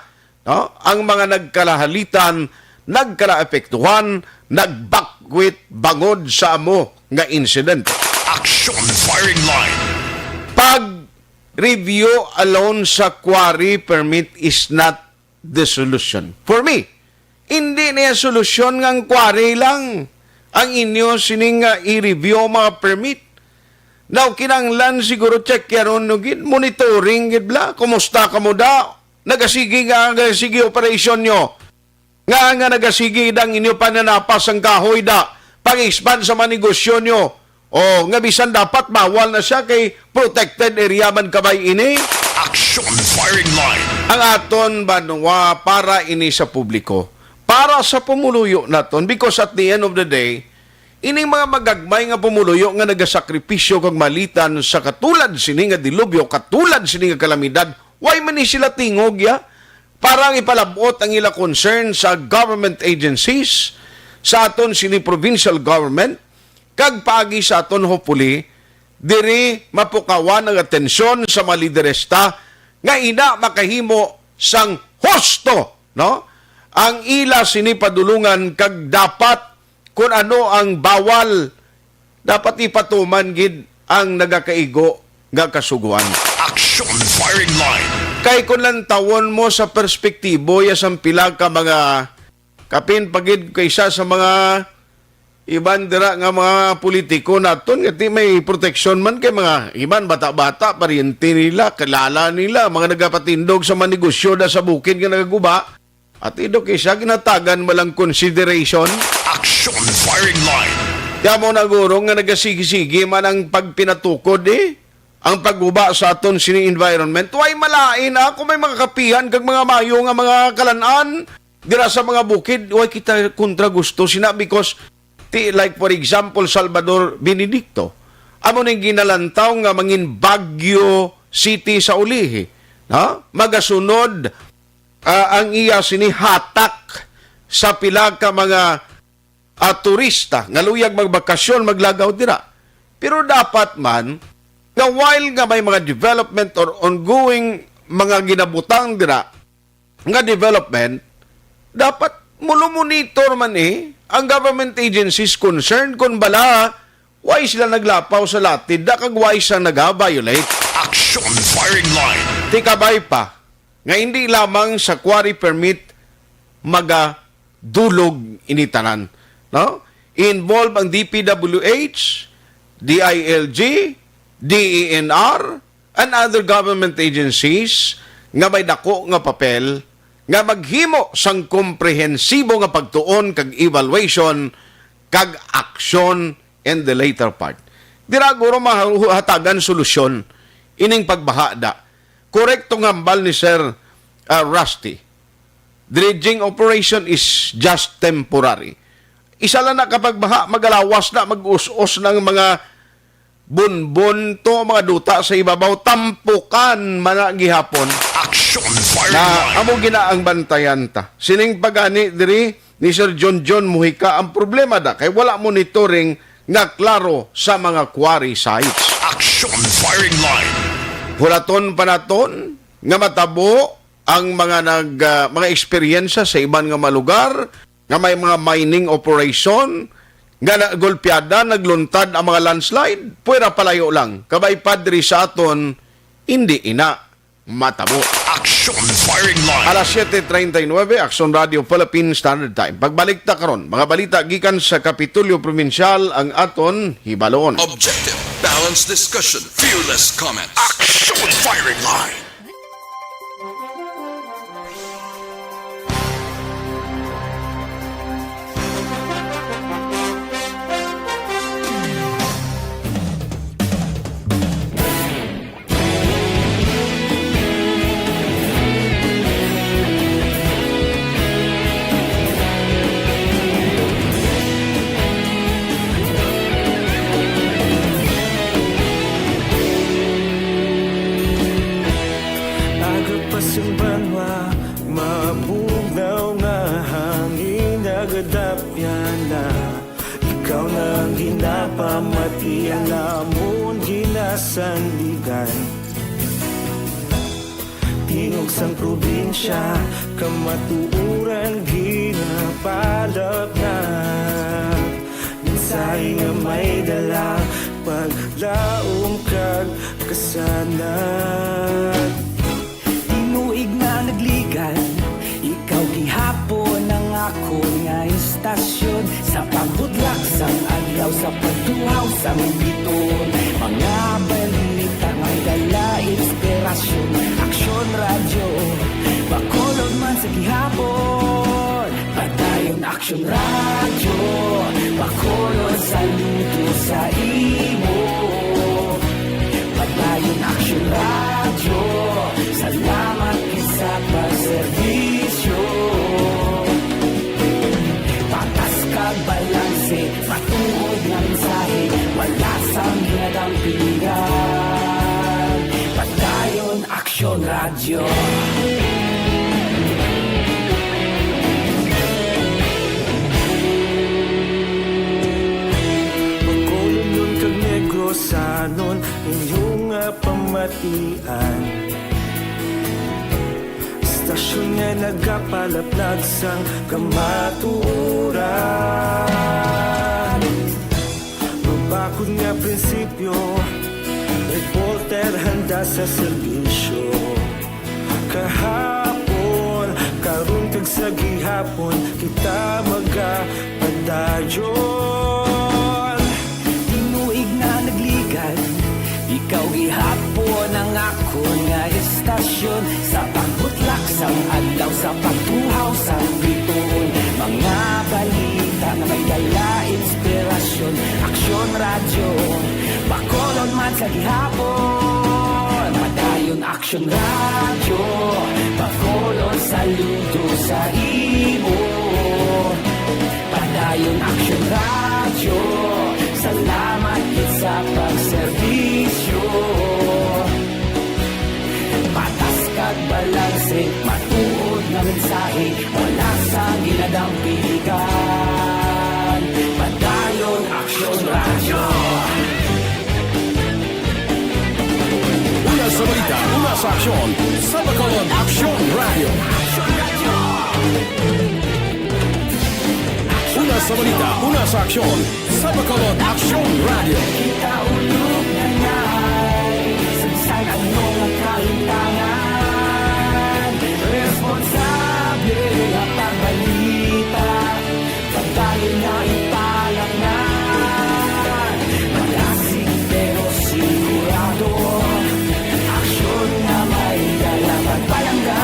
no? Ang mga nagkalahalitan, nagkalaapektuhan, nagbakwit bangod sa amo nga insidente. Action Firing Line. Pag review alone sa quarry permit is not the solution. For me, hindi niya solusyon nga ang quarry lang ang inyo sining nga i-review ang mga permit. Now, kinahanglan siguro check yaron no gid, monitoring gid bla. Kumusta kamo da? Nagasigi nga, nagasigi operation nyo? Nga, nga nagasigi da ang inyo pananapas ang kahoy da? Pag-expand sa mga negosyo nyo? O nga bisan dapat bawal na siya kay protected area man kabay ini? Action Firing Line. Ang aton banwa para ini sa publiko, para sa pumuluyo naton, because at the end of the day, ining mga magagmay nga pumuluyo nga nagasakripisyo kag malitan sa katulad sini nga dilubyo, katulad sini nga kalamidad, why man ni sila tingog ya? Para ang ipalabot ang ila concern sa government agencies, sa aton sini provincial government, kag paagi sa aton, hopefully, diri mapukawan ang atensyon sa mga lideresta nga ina makahimo sang husto, no? Ang ila sini padulungan kag dapat kun ano ang bawal, dapat ipatuman gid ang nagakaigo nga kasugoan. Action Firing Line. Kay kung lantawon mo sa perspektibo ya sang pila ka mga kapin pa gid kaysa sa mga iban dira nga mga politiko naton nga ti may proteksyon man kay mga iban bata-bata, paryente nila, kilala nila, mga nagapatindog sa mga negosyo da sa bukid nga nagaguba. At ido kay siya ginatagan mo lang consideration. Action Firing Line. Kaya mo na guro nga nagasigi-sige man ang pagpinatukod eh. Ang pagguba sa aton sini environment. Way malain ah, kung may mga kapihan kag mga mayo nga mga kalan-an dira sa mga bukid, way kita kontra gusto sina because ti, like for example, Salvador Benedicto. Amo ning ginalantaw nga mangin Baguio City sa ulihi. Ha? Magasunod ah, ang iya sini hatak sa pila ka mga ah, turista nga luyag magbakasyon, maglagaw dira. Pero dapat man nga while nga may mga development or ongoing mga ginabutang dira nga development, dapat mulo-monitor man eh ang government agencies concerned kung bala why sila naglapaw sa latid da kag why sila nag-violate. Action Firing Line. Tikabay pa nga hindi lamang sa quarry permit magadulog ini tanan, no? Involve ang D P W H, D I L G, D E N R, and other government agencies nga may dako nga papel nga maghimo sang komprehensibo nga pagtuon kag evaluation kag aksyon in the later part. Dira guro mahatagan solusyon ining pagbaha da. Korekto nga hambal ni Sir ah, Rusty. Dredging operation is just temporary. Isa lang na kapag baha, magalawas na, mag-us-os ng mga bunbon to, mga duta sa ibabaw, tampukan man na gihapon. Action Firing Na Line. Amo gina ang bantayan ta. Sining pagani diri ni Sir John John Mujica, ang problema da kay wala monitoring nga klaro sa mga quarry sites. Action Firing Line. Hulaton pa naton nga matabo ang mga nag ah, mga eksperyensya sa iban nga mga lugar nga may mga mining operation nga nagolpyada, nagluntad ang mga landslide, pwera palayo lang. Kabay padre sa aton, hindi ina matabo. Action Firing Line. Alas siete treinta y nueve, Action Radio Philippine Standard Time. Pagbalik ta karon, mga balita gikan sa Kapitolyo Probinsyal ang aton hibalon. Objective, balanced discussion, fearless comments. Action Firing Line. Aga pa sing banwa, mabugnaw nga hangin nagadapyan na. Ikaw na ang ginapamati, ang amon ginasandigan. Tingog sang probinsya, kamatuoran ginapalapnat. Mensahe nga may dala, paglaom kag kasanag. Tinuig nga nagligan, ikaw gihapon ang akon nga istasyon. Sa pagbudlak sang adlaw, sa pagtuhaw sang bituon, mga balita may dala inspirasyon. Aksyon Radyo, Bacolod man sa gihapon. Padayon Aksyon Radyo, Bacolod, saludo sa imo. Padayon Aksyon Radyo, salamat gid sa pagserbisyo. Patas kag balanse, matuod nga mensahe, wala sang ginadampigan. Padayon Aksyon Radyo. Bacolodnon kag Negrosanon, inyo nga pamatian. Istasyon nga nagapalaplag sang kamatuoran. Mabakod nga prinsipyo, reporter handa sa serbisyo. Kahapon, karon kag sa gihapon, kita magapadayon. Tinuig nga nagligan, ikaw gihapon ang akon nga istasyon. Sa pagbutlak sang adlaw, sa pagtuhaw sang bituon, mga balita nga may dala inspirasyon. Aksyon Radyo, Bacolod man sa gihapon. Padayon Aksyon Radyo, Bacolod, saludo sa imo. Padayon Aksyon Radyo, salamat gid sa pagserbisyo. Patas kag balanse, matuod nga mensahe, wala sang ginadampigan. Padayon Aksyon Radyo. Una sa balita, una sa aksyon, sa Bacolod Aksyon Radyo. Una sa balita, una sa aksyon, sa Bacolod Aksyon Radyo. Kita ulog na ngay, sa bisan ano nga kahimtangan, responsable nga pagbalita. Padayon nga ipalaknad, malasig pero sigurado. Aksyon nga may dala pagpalangga.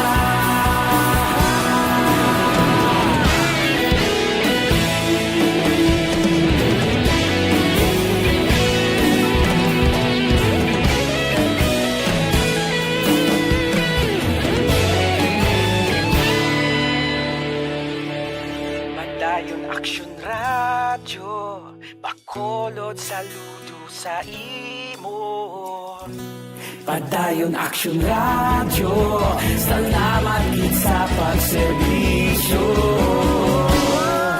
Padayon Aksyon Radyo, Bacolod, saludo sa imo. Padayon Aksyon Radyo, salamat gid sa pagserbisyo.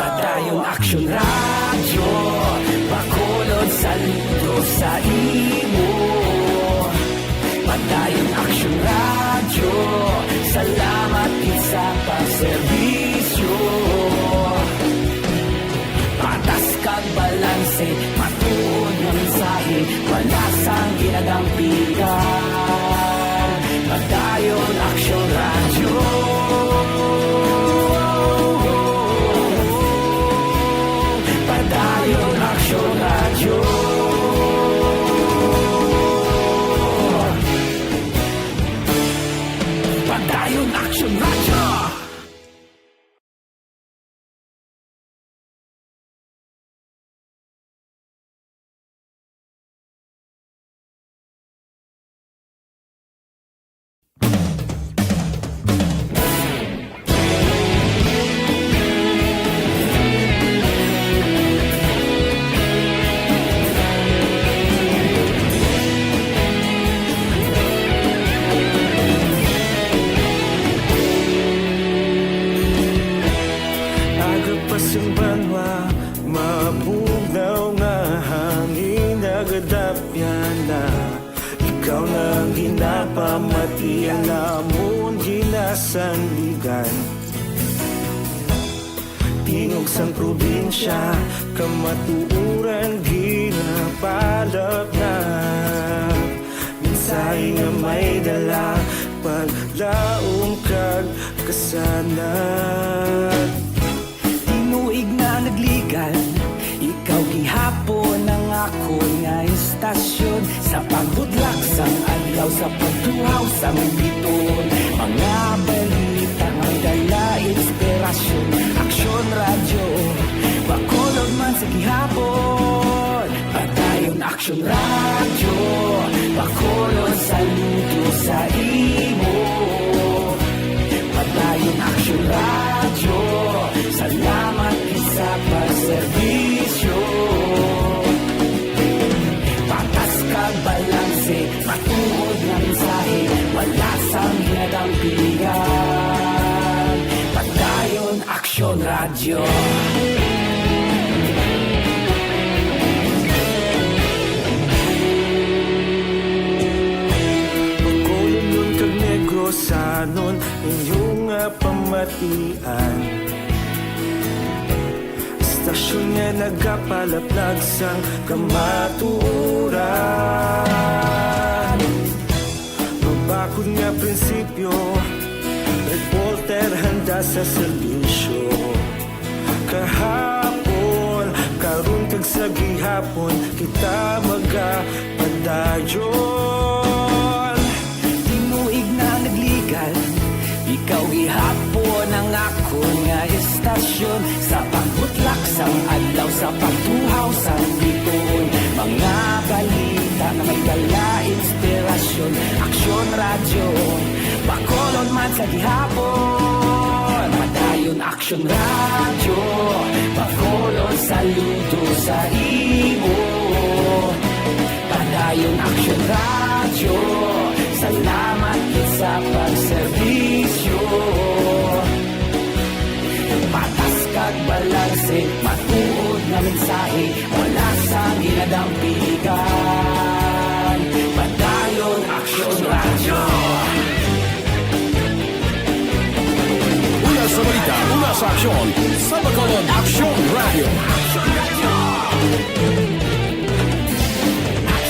Padayon Aksyon Radyo, Bacolod, saludo sa imo. Padayon Aksyon Radyo, salamat gid sa pagserbisyo. Patas kag balanse, matuod nga mensahe, wala sang ginadampigan. Padayon Aksyon sandigan. Tingog sang probinsya, kamatuoran ginapalapnap. Mensahe nga may dala, paglaom kag kasanag. Tinuig na nagligan, ikaw gihapon ang akon nga istasyon. Sa pagbutlak sang adlaw, sa pagtuhaw sang biton, mga balita nga may dala inspirasyon. Aksyon Radyo, Bacolod man sa gihapon. Padayon Aksyon Radyo, Bacolod, saludo sa imo. Padayon Aksyon Radyo, salamat gid sa pagserbisyo. Patas kag balanse, matuod nga mensahe, wala sang ginadampigan. Padayon Aksyon Radyo. Bacolodnon kag Negrosanon, inyo nga pamatian. Istasyon nga nagapalaplag sang kamatuoran. Mabakod nga prinsipyo, reporter handa sa serbisyo. Kahapon, karon kag sa gihapon, kita magapadayon. Tinuig na nagligan, ikaw gihapon ang akon nga istasyon. Sa pagbutlak sang adlaw, sa pagtuhaw sang biton, mga balita nga may dala inspirasyon. Aksyon Radyo, Bacolod man sa gihapon. Padayon Aksyon Radyo, Bacolod, saludo sa imo. Padayon Aksyon Radyo, salamat gid sa pagserbisyo. Patas kag balanse, matuod nga mensahe, wala sang ginadampigan. Padayon Aksyon Radyo. Una sa balita, una sa aksyon, sa Bacolod Aksyon Radyo.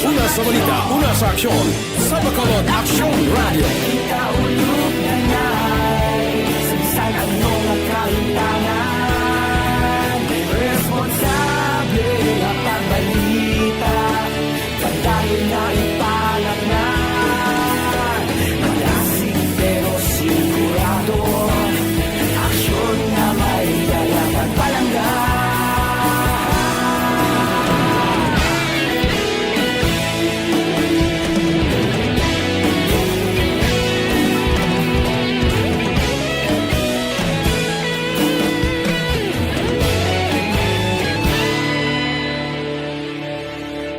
Una sa balita, una sa aksyon, sa Bacolod Aksyon Radyo. Kaulog na na'y sa bisan ano nga kahimtangan, responsable nga pagbalita. Padayon na ipangatnan, malasig pero sigurado. Aksyon nga may dala kag palangga.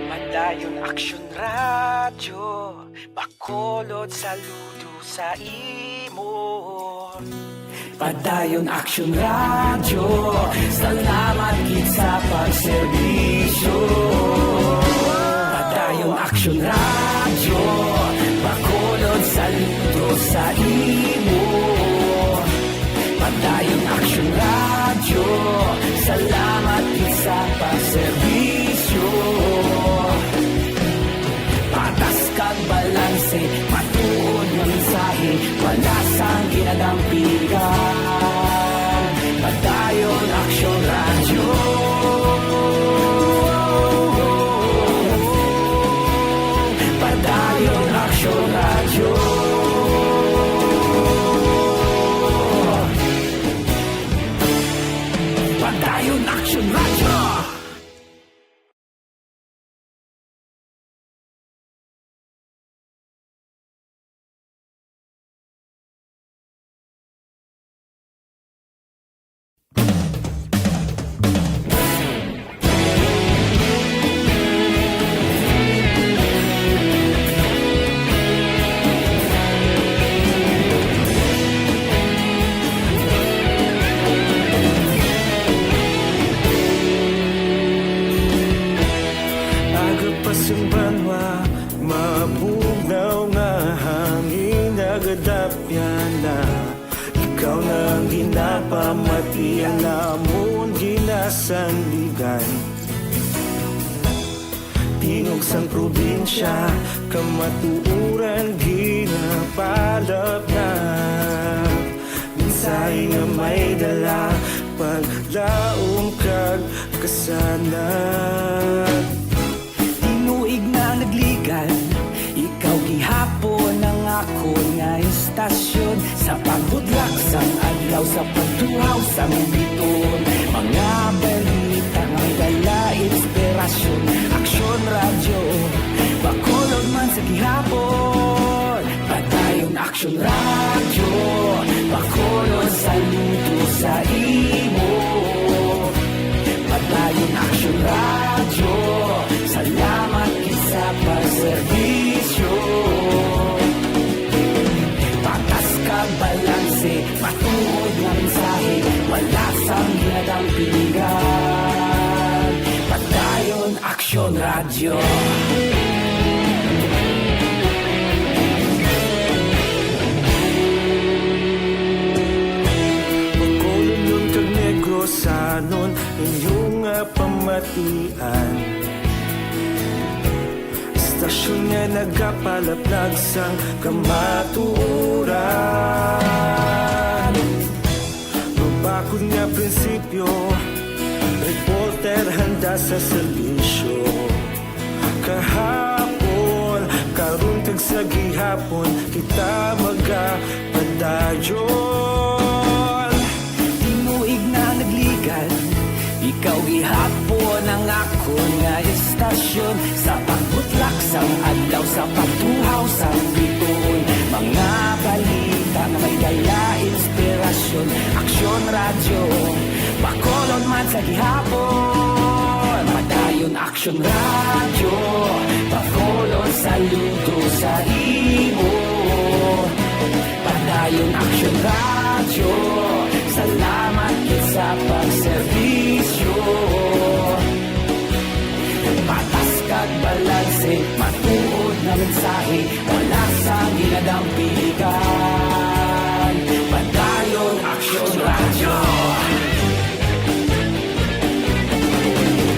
Padayon Aksyon Radyo, Bacolod, saludo sa imo. Padayon Aksyon Radyo, salamat gid sa pagserbisyo. Padayon Aksyon Radyo, Bacolod, saludo sa imo. Padayon Aksyon Radyo, salamat gid sa pagserbisyo. Patas kag balanse, matuod nga mensahe, wala sang ginadampigan. Padayon Aksyon Radyo. Padayon Aksyon Radyo. Padayon Aksyon Radyo. Ginapamati ang namon ginasandigan. Tingog sang probinsya, kamatuoran ginapalapnap. Mensahe nga may dala, paglaom kag kasanag. Tinuig na nagligan, ikaw gihapon ang akon nga istasyon. Sa pagbudlak sang adlaw, sa pagtuhaw sang biton, mga balita nga may dala inspirasyon. Aksyon Radyo, Bacolod man sa gihapon. Padayon Aksyon Radyo, Bacolod, saludo sa imo. Padayon Aksyon Radyo, salamat gid sa pagserbisyo. Patas kag balanse, matuod nga mensahe, wala sang ginadampingan. Padayon Aksyon Radyo. Bacolodnon kag Negrosanon, inyo nga pamatian. Istasyon nga nagapalaplag sang kamatuoran. Mabakod nga prinsipyo, reporter handa sa serbisyo. Kahapon, karon kag sa gihapon, kita magapadayon. Tinuig na nagligan, ikaw gihapon ang akon nga istasyon. Sa pagbutlak sang adlaw, sa pagtuhaw sang bituon, mga balita nga may dala inspirasyon. Aksyon Radyo, Bacolod man sa gihapon. Padayon Aksyon Radyo, Bacolod, saludo sa imo. Padayon Aksyon Radyo, salamat gid sa pagserbisyo. Patas kag balanse, matuod nga mensahe, wala sang ginadampigan. Padayon Aksyon Radyo.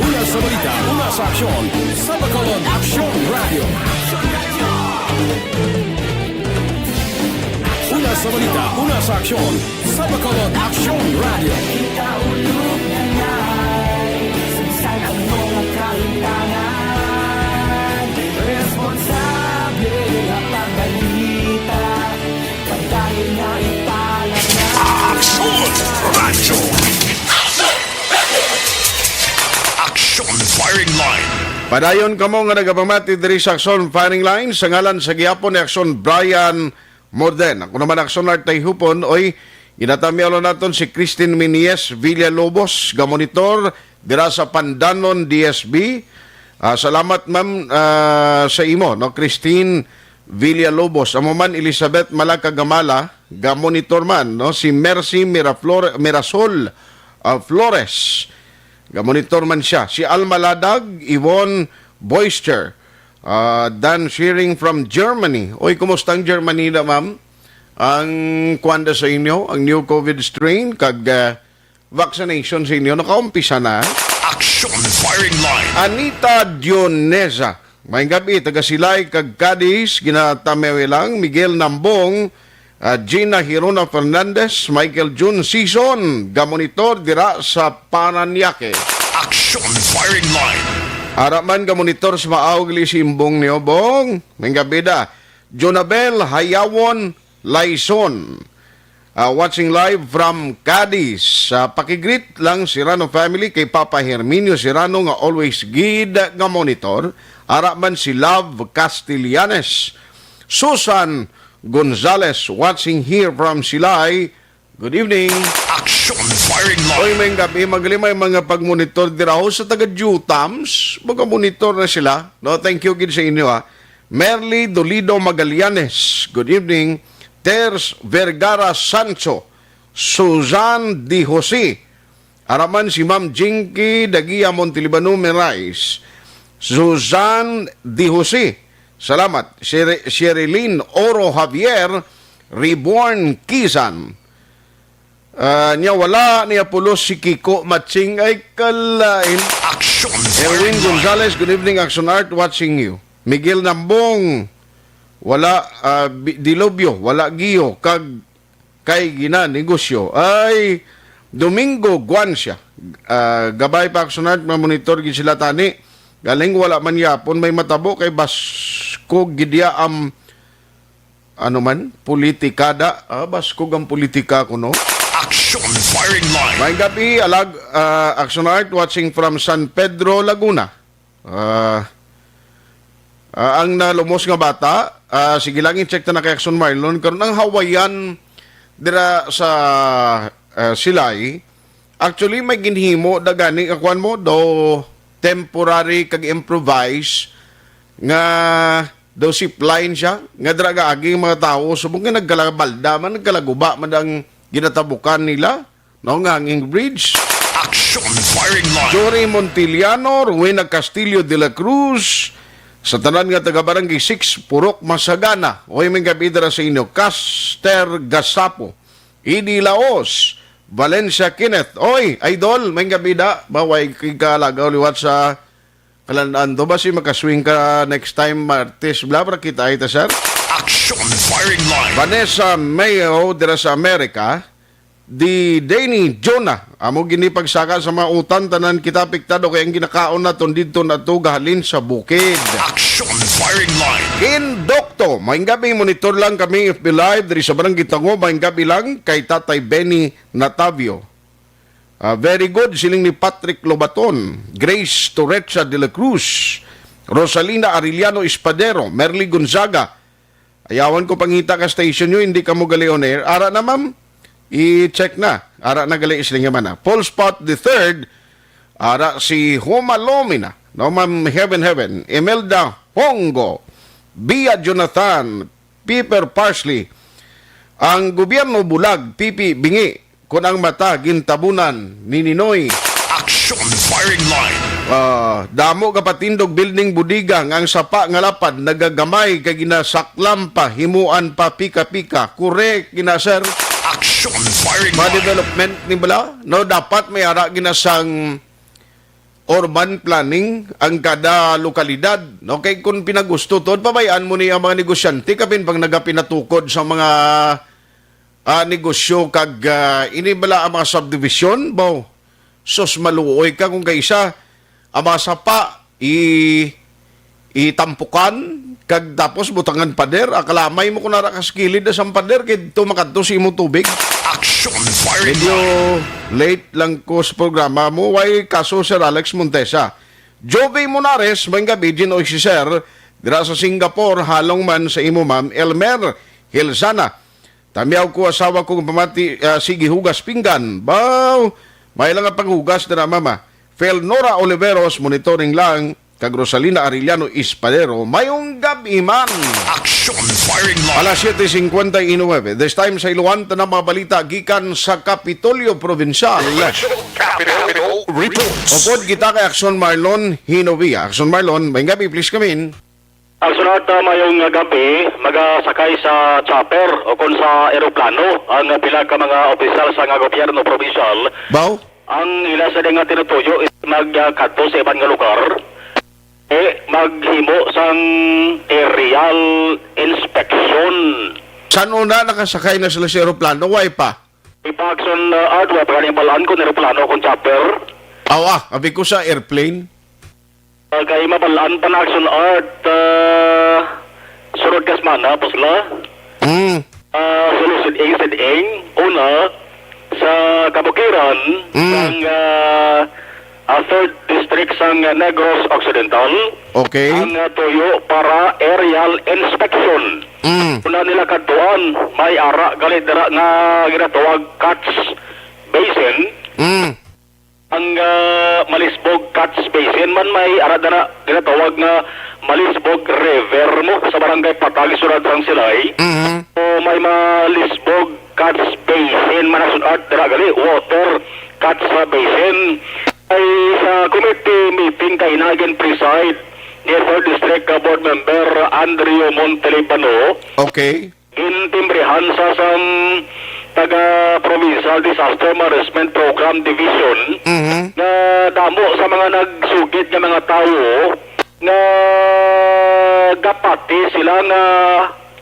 Una sa balita, una sa aksyon, sa Bacolod Aksyon Radyo. Una sa balita, una sa aksyon, sa Bacolod Aksyon Radyo. Kita ulog na ngay, sinsan ang mga kahintangan. Responsable nga pagbalita, padayon nga ipalagay. Aksyon Radyo. Aksyon Firing Line. Padayon kamo nga nagapamati diri sa Aksyon Firing Line sa ngalan sa gihapon ni Aksyon Brian Morden. Ako naman, Aksyon Art Tayhupon, oy, ginatamyaw lang naton si Christine Minies Villalobos, gamonitor dira sa Pandanon, D S B. Ah, salamat, ma'am, ah, sa imo, no, Christine Villalobos. Amo man, Elizabeth Malakagamala, gamonitor man, no, si Mercy Miraflor-, Mirasol, ah, Flores, gamonitor man siya. Si Alma Ladag, Yvonne Boyster, ah, Dan Shearing from Germany. Oy, kumusta ang Germany na, ma'am? Ang kwanda sa inyo, ang new COVID strain, kag, ah, vaccination sa inyo, nakaumpisa na? Action Firing Line. Anita Dionesa, maayong gabi, taga Silay kag Cadiz, ginatamyaw lang, Miguel Nambong, ah, Gina Hirona Fernandez, Michael Jun Sison, gamonitor dira sa Parañaque. Action Firing Line. Ara man gamonitor sa Maawag Lisimbong niyo, Bong. Maayong gabi da. Jonabel Hayawon Laison. Ah, watching live from Cadiz. Ah, pakigreet lang Serrano family kay Papa Herminio Serrano nga always gid nga monitor. Ara man si Love Castellanes. Susan Gonzales watching here from Silay. Good evening. Action Firing Line. Oy, maayong gabi, magaling may mga pagmonitor dira ho sa taga Jutams. Mga monitor na sila. No, thank you gid sa inyo, ha. Merly Dolido Magallanes, good evening. Ters Vergara Sancho, Suzanne Di Jose, ara man si Ma'am Jinky Dagia Montelibano Merais, Suzanne Di Jose, salamat. Sher-, Sherilyn Oro Javier, Reborn Kisan, Ah, niya wala niya pulos si Kiko Matching ay kalain. Action Erwin Fire Line. Gonzalez, good evening, Action Art, watching you. Miguel Nambong, wala, ah, Bi-, Dilobio, wala Gio, kag kay gina negosyo. Ay, Domingo Guancia, ah, gabay pa, Action Art, mamonitor gid sila tani. Galing wala man yapon may matabo kay baskog gid ya am ano man, politikada, ah, baskog ang politika kuno. Action Firing Line. Maayong gabi, alag, ah, Action Art, watching from San Pedro, Laguna. Ah, ah, ang nalumos nga bata, ah, sige lang, i-check ta na kay Action Marlon. Karon ang Hawaiian dira sa, ah, Silay, actually, may ginhimo da gani, ah, kuwan mo, do temporary kag improvise nga daw zipline siya, nga dira gaagi ang mga tawo, subong nga nagkalabalda man, nagkalaguba man ang ginatabukan nila, no, nga hanging bridge. Action Firing Line. Jory Montiliano, Rowena Castillo de la Cruz, sa tanan nga taga Barangay six, Purok Masagana. Oy, may gabi dira sa inyo. Caster Gasapo, Idi Laos, Valencia Kenneth. Oy, idol, may gabi da. Baway kay kalagaw liwat sa Kalandaan to ba si makaswing ka next time, Martes? Bla, para kita ay ta, sir. Action Firing Line. Vanessa Mayo, dira sa Amerika. Di Danny Jonah, amo gini pagsaka sa mga utan, tanan kita apektado kay ang ginakaon naton didto na to gahalin sa bukid. Action Firing Line. Indokto, maayong gabi, monitor lang kami F B Live diri sa Barangay Tango, maayong gabi lang kay Tatay Benny Natavio. Ah, very good, siling ni Patrick Lobaton, Grace Torrecha de la Cruz, Rosalina Arellano Espadero, Merly Gonzaga. Ayawan ko pangita ka station nyo, hindi ka mo gali on air. Ara na, ma'am. I-check na. Ara na gali, siling naman na. Paul Spot the third, ara si Homa Lomina, no, ma'am, Heaven Heaven, Imelda Hongo, Bia Jonathan, Piper Parsley, ang gobyerno bulag, pipi bingi, kun ang mata gintabunan ni Ninoy. Action Firing Line. Ah, damo ka patindog building, bodega, nga ang sapa nga lapad nagagamay kay ginasaklam pa, himuan pa pika-pika. Correct, gina, sir. Action Firing Line. Development ni bala, no, dapat may ara ginasang urban planning ang kada lokalidad, no? Kay kung pinagusto to, pabayaan mo ni ang mga negosyante, kapin pang nagapinatukod sa mga, ah, negosyo kag, ah, ini bala ang mga subdivision, baw, sus, maluoy ka kung kaisa ang mga sapa, i-, itampukan, kag tapos butangan pader, akalamay mo kung nara ka sa kilid na sang pader, kay tumakadto sa imo tubig. Action Firing Medyo Line. Late lang ko sa programa mo. Way kaso, Sir Alex Montesa. Jovi Monares, maayong gabi, Ginoy si Sir, dira sa Singapore, halong man sa imo, ma'am. Elmer Hilzana, tamiaw ko, asawa ko, pamati, ah, sige, hugas pinggan. Baw, may lang ang paghugas na, mama. Fel Nora Oliveros, monitoring lang. Kag Rosalina Arellano Espadero, maayong gabi man. Action Firing Line. Alas siete cincuenta y nueve. This time sa Iloan, tanang mga balita gikan sa Kapitolyo Provincial. Capital Reports. Upod kita kay Action Marlon Hinovia. Action Marlon, maayong gabi, please come in. Action Art, ah, maayong gabi, magasakay sa chopper o kon sa eroplano ang pila ka mga opisyal sa nga gobyerno provincial. Baw? Ang ila sa nga tinutuyo is magkadto sa iban nga lugar, eh, maghimo sang aerial inspection. San una nakasakay na sila sa eroplano? Way pa? Ipa-action, uh, Art, wa pa gani mabalaan kung eroplano, kung chopper. Awa, abi ko sa airplane. Uh, kay mabalaan pa na, Action Art, uh, sunod ka semana, pusla. Mm. Ah, sulusid-ing-sid-ing, una, sa kabukiran Mm. sang, ah, ah, third District sang Negros Occidental, Okay. ang, ah, tuyo para aerial inspection. Mm. Una nila kadtuan, may ara gali dira nga ginatawag Catch Basin. Mm. Ang, ah, Malisbog Catch Basin man, may ara dira ginatawag nga Malisbog River mo sa Barangay Patag, Syudad sang Silay. Mhm. O may Malisbog Catch Basin man ang sun-, ah, dira gali, Water Catch Basin. Ay sa committee meeting kay nagin preside ni Third District, ah, Board Member Andrew Montelibano. Okay. Gintimbrihan sa sang taga Provincial Disaster Management Program Division, Mhm. nga damo sa mga nagsugid nga mga tawo nga gapati sila nga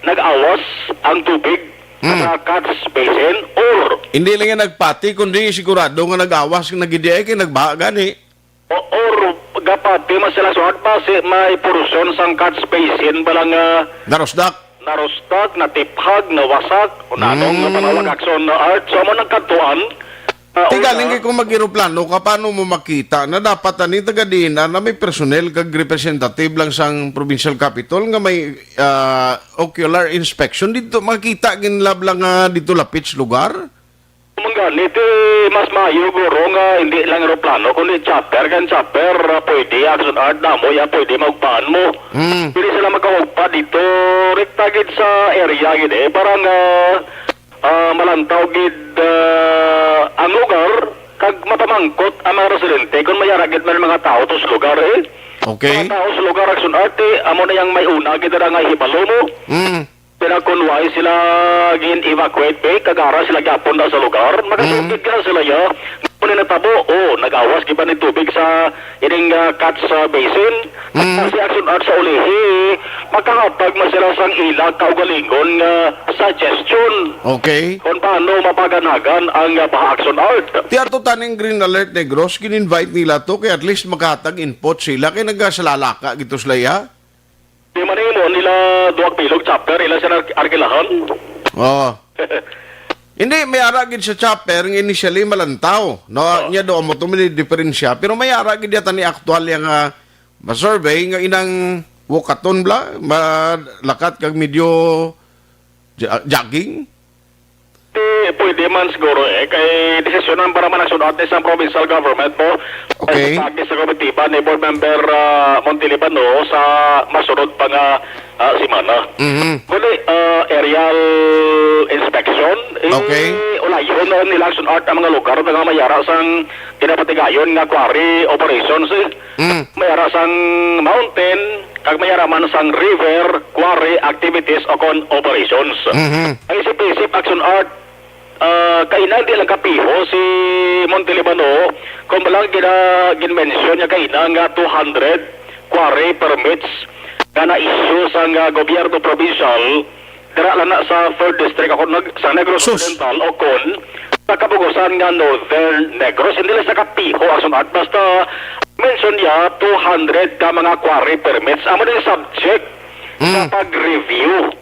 nag-awas ang tubig Mm. sa catch basin, or Hindi lang yan nagpati, kundi sigurado nga nag-awas nga nagidiay kay nagbaha gani. O, or gapati man sila sa base may portion sang catch basin bala nga Narusdak. narustak, natiphag, nawasak, o nanong nga Mm. panawag action na art. So, amo nang kadtuan, ah, Ti una, galing kay kung mag-eroplano ka, paano mo makita na dapat ani taga D N R na may personnel kag representative lang sang provincial capitol nga may, ah, ocular inspection dito, makita ginlab lang nga dito lapit sa lugar? Kung gani, ti mas maayo guro nga hindi lang eroplano, kundi chopper. Kan chopper, ah, pwede, action art na mo, ya pwede maugpaan mo. Mm. Pwede sila magkaugpa dito, rekta gid sa area gid eh. Parang, ah, ah, malantaw gid, ah, ang lugar, kag mapamangkot ang mga residente kung may ara gid man mga tao to sa lugar eh. Okay. Mga tao sa lugar, action art, eh, amo na yang may una gid na nga hibalo mo. Mm. Pero kung why sila gin-evacuate, be, kag ara sila gyapon na sa lugar, Mm. makasugid ka sila, ya. Kung natabo, oh, nag-awas gid ba ni tubig sa ining, ah, catch, ah, basin? Mm. Kasi action art sa ulihi, makahatag man sila sang ila kaugalingon nga suggestion. Okay. Kung paano mapaganagan ang, ah, baha action art. Ti ato taning Green Alert Negros, gin-invite nila to, kay at least makahatag input sila, kay nagasalalaka gito sila, ya. Di man imo nila duwag bilog chopper, ila sila arkilahan. Oo. Hindi, may ara gid sa chopper nga initially malantaw, no? Oo. Nya do amo to may diferensya, pero may ara gid yata ni aktual yang, ah, ma-survey nga inang walkathon bla, malakat kag medyo jo-, jogging. Di, pwede man siguro eh, kay desisyon ang para man ang sunod ni sa provincial government mo. Okay. Sa pagi sa komitiba ni Board Member, ah, Montelibano sa masunod pa nga, ah, semana. Mhm. Kundi, ah, aerial inspection, eh, Okay. ulayon na nila action art ang mga lugar nga mayara sang ginapatigayon nga quarry operations, eh. Mm. Mayara sang mountain, kag mayara man sang river quarry activities o kon operations. Mhm. Ang isip-isip action art, ah, kaina di lang kapiho si Montelibano, kung balang gina-, gin-mention niya kaina nga two hundred quarry permits nga na-issue sang, ah, gobyerno provincial, dira lang na sa third district ako nag-, sa Negros Sus. Occidental o kon sa kabugusan nga Northern Negros. Hindi lang sa kapiho action art, basta mention niya two hundred ka mga quarry permits. Amo din subject sa Mm. pag-review.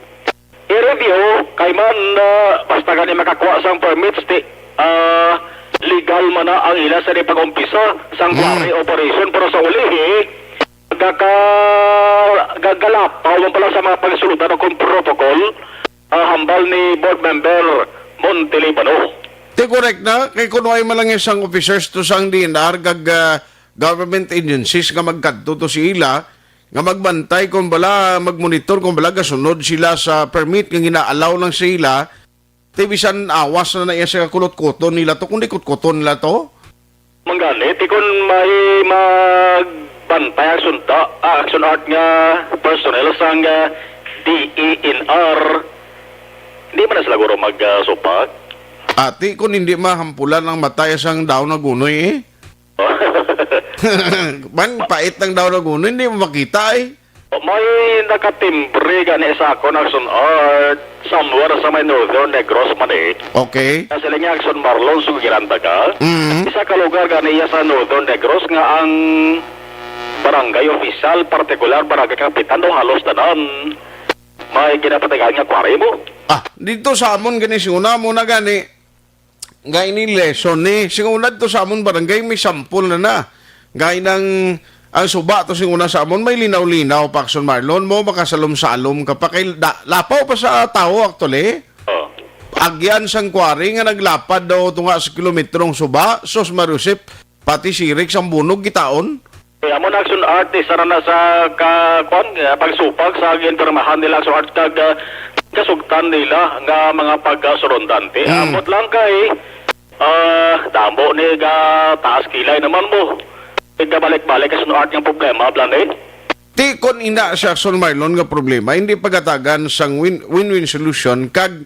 I-review kay man, ah, basta gani makakuha sang permits, ti, ah, legal man na ang ila sa di pag-umpisa sang Mm. quarry operation, pero sa ulihi, gaka-, gagalapaw man pala sa mga pagsulod o kon protocol, ah, hambal ni Board Member Montelibano. Ti correct na, kay kuno ay malangis ang officers to sang D N R, kag, ah, government agencies nga magkadto to sa ila, nga magbantay kung bala, magmonitor kung bala gasunod sila sa permit nga gina-allow lang sa ila, ti bisan awas na na iya sa kulot-kuton nila to, kundi kutkuton nila to. Manggani, ti kun may magbantay ang sunta, ah, action art nga personnel sang, ah, D E N R, hindi man na sila guro mag, ah, supak. Ati, kun hindi mahampulan ang matay sang daw nagunoy, eh. Man, pait ang daw nagunoy, hindi mo makita, eh. May nakatimbre gani sa akon ang sun art somewhere sa may Northern Negros man eh. Okay. Kasi lang niya, Action Marlon, sugiran ta ka. Mm. Isa ka lugar gani iya sa Northern Negros nga ang barangay official, partikular barangay kapitan, o halos tanan, may ginapatigayon nga quarry mo. Ah, dito sa amon gani, si una mo na gani, nga ini lesson ni, sing una dito sa amon barangay, may sampol na na. Nga inang, ang suba to sing una sa amon, may linaw-linaw pa, Action Marlon, mo makasalom-salom ka pa, kay da-, lapaw pa sa tawo, actually. Oh. Agyan sang quarry nga naglapad daw tunga sa kilometrong suba, sus, marusip, pati sirik sang bunog gitaon. Eh, amo na action art, isa ra na sa ka-, kwan, eh, pagsupag sa ginpirmahan nila action art kag, ah, kasugtan nila nga mga pagkasurundante. Mm. Ambot lang kay, ah, damo ni ga taas kilay naman mo. Nagabalik-balik action art nga problema, Blan, eh. Ti kon ina sa Action Marlon nga problema, hindi pagatagan sang win-, win-win solution kag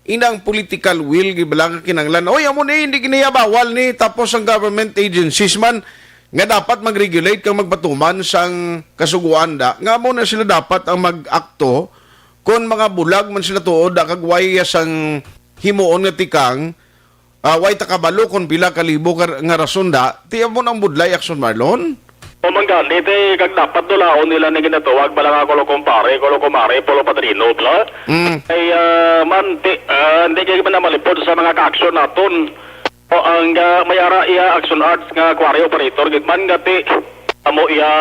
Ina ang political will, gid bala nga kinahanglan. Oy, amo ni, hindi gini bawal ni, tapos ang government agencies man nga dapat mag-regulate kag magpatuman sang kasugoan da, nga amo na sila dapat ang mag-akto kon mga bulag man sila tuod da kag way sang himuon nga tikang, ah, way ta kabalo kon pila ka libo ka, nga rason da, ti amo nang budlay, Action Marlon? O man gani, ti, kag dapat dulaon nila ni ginatawag bala nga kulo kumpare, kulo kumare, pulo padrino, bala. Mm. Ay, ah, man, ti, ah, hindi kayo man na malipod sa mga ka-action naton. O, ang, ah, may ara iya Action Arts nga quarry operator, gid man nga ti, amo iya,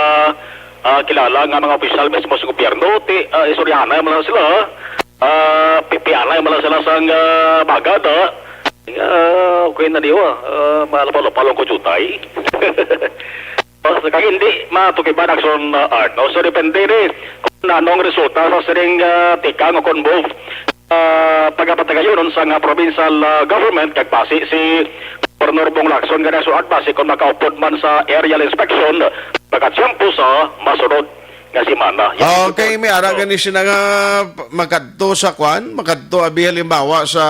ah, kilala nga mga opisyal mismo sa gobyerno, ti, ah, istoryahanay man lang sila, ah, pipianay man lang sila sang, ah, bagad, ah. Ah, okay na diwa, ah, malapal-lapal ang kutsutay. Basta kag hindi matukiban, Action, uh, Art, no? So, depende ni kung anong resulta sa sining, ah, tikang o kon both, ah, pagapatagayonon sa nga provincial, ah, government, kag basi si Governor Bong Lacson, gani, Action Art, basi kung makaupod man sa aerial inspection, pagkatiyempo sa masunod nga semana. Yan. Okay, may ara gani sila nga makadto sa kwan, makadto abi halimbawa sa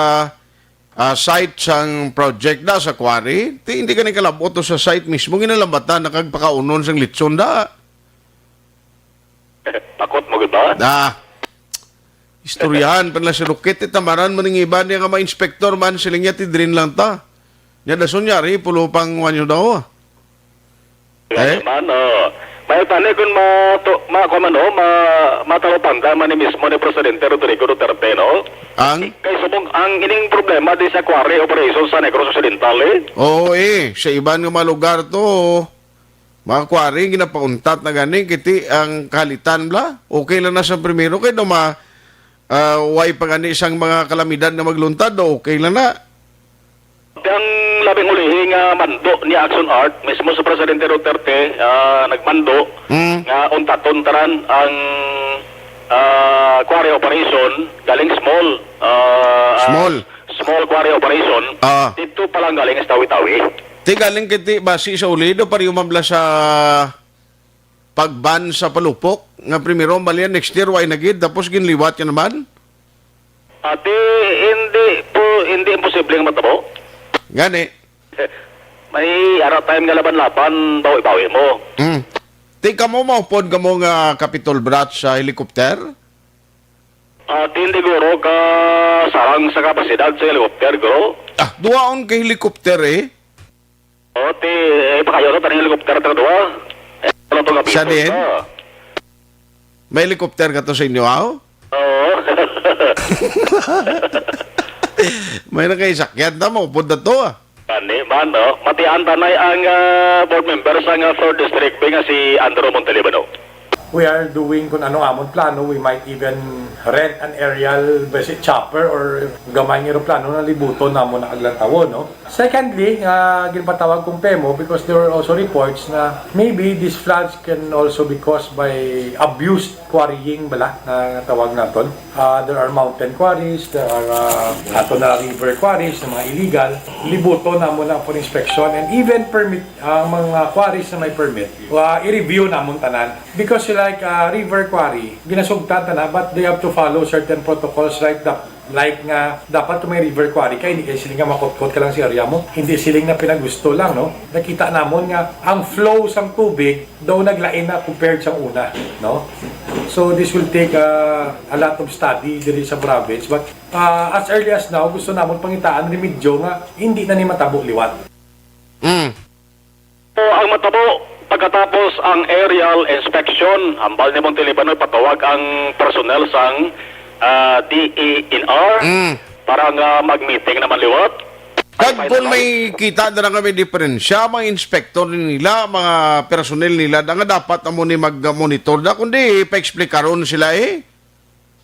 ah, site sang project da sa quarry, ti hindi gani kalabot to sa site mismo, ginalambatan na kag pakaunon sang litson da. Pakot mo gud ba? Da. Istoryahan pa nila si Roquet, ti tamaran man ning iba niya nga mga inspector man, siling niya ti drain lang ta. Nya dason yari, pulo pang wanyo daw. Eh? Gani man, oh. May tani kung ma-, to, ma-, kung ano, ma-, matalupangdan man ni mismo ni Presidente Rodrigo Duterte, no? Ang? Kay subong, ang ining problema di sa quarry operation sa Negros Occidental, eh. Oo, eh. Sa iban nga mga lugar to, mga quarry, ginapauntat na gani, kiti ang kalitan bla. Okay lang na sa primero, kay daw ma-, ah, way pa gani sang mga kalamidad nga magluntad, daw okay lang na. Ang labing ulihi nga mando ni Action Art, mismo sa Presidente Duterte, ah, nagmando Mm. nga untaton tanan ang, ah, quarry operation galing small, ah, Small. small quarry operation. Ah. Dito pa lang galing sa Tawi-Tawi. Ti galing kiti basi sa ulido, pareho man bala sa pag-ban sa palupok, nga primero malian, next year, way na gid, tapos ginliwat ka naman? Ati, hindi po, hindi imposible nga matabo. Gani. May ara time nga laban-laban, bawi-bawi mo. Mm. Ti kamo, maupod kamo nga Capitol Brat sa helicopter? Ati, hindi, guro, ka sarang sa kapasidad sa helicopter, guro. Ah, duwaon ka helicopter, eh. O, ti, eh, pakayo na taning helicopter ta duwa. Eh, ano to nga Sa Beatles din? Na? May helicopter ka to sa inyo, aw? Oo. May na kay sakyan na, maupod na to, ah. Ani man, no? Matian tanay ang, ah, board member sa nga third district, bi nga si Andrew Montelibano. We are doing kung ano amon plano. We might even rent an aerial, basi chopper or gamay nga eroplano na libuton namon na aglantawon, no? Secondly, nga ginpatawag kong PEMO because there were also reports na maybe these floods can also be caused by abused quarrying bala na tawag naton. Ah, there are mountain quarries, there are, ah, ato na river quarries na mga illegal. Libuton namon na for inspection and even permit, ang mga quarries na may permit, ah, i-review namon tanan. Because like, ah, river quarry, ginasugtan ta na, but they have to follow certain protocols like the, like nga, dapat kung may river quarry ka, hindi kayo siling nga makutkot ka lang sa area mo. Hindi siling na pinagusto lang, no? Nakita namon nga ang flow sang tubig daw naglain na compared sa una, no? So this will take, ah, a lot of study diri sa province, but, ah, as early as now, gusto namon pangitaan remedyo nga hindi na ni matabo liwat. Mm. O, ang matabo, pagkatapos ang aerial inspection, hambal ni Montelibano, ipatawag ang personnel sang, ah, D E N R Mm. para nga mag-meeting naman liwat. Kag Ay, kung may may kita na lang kami diferensya, mga inspektor nila, mga personnel nila, da nga dapat amo ni mag-monitor da, kundi pa-explikaron sila eh.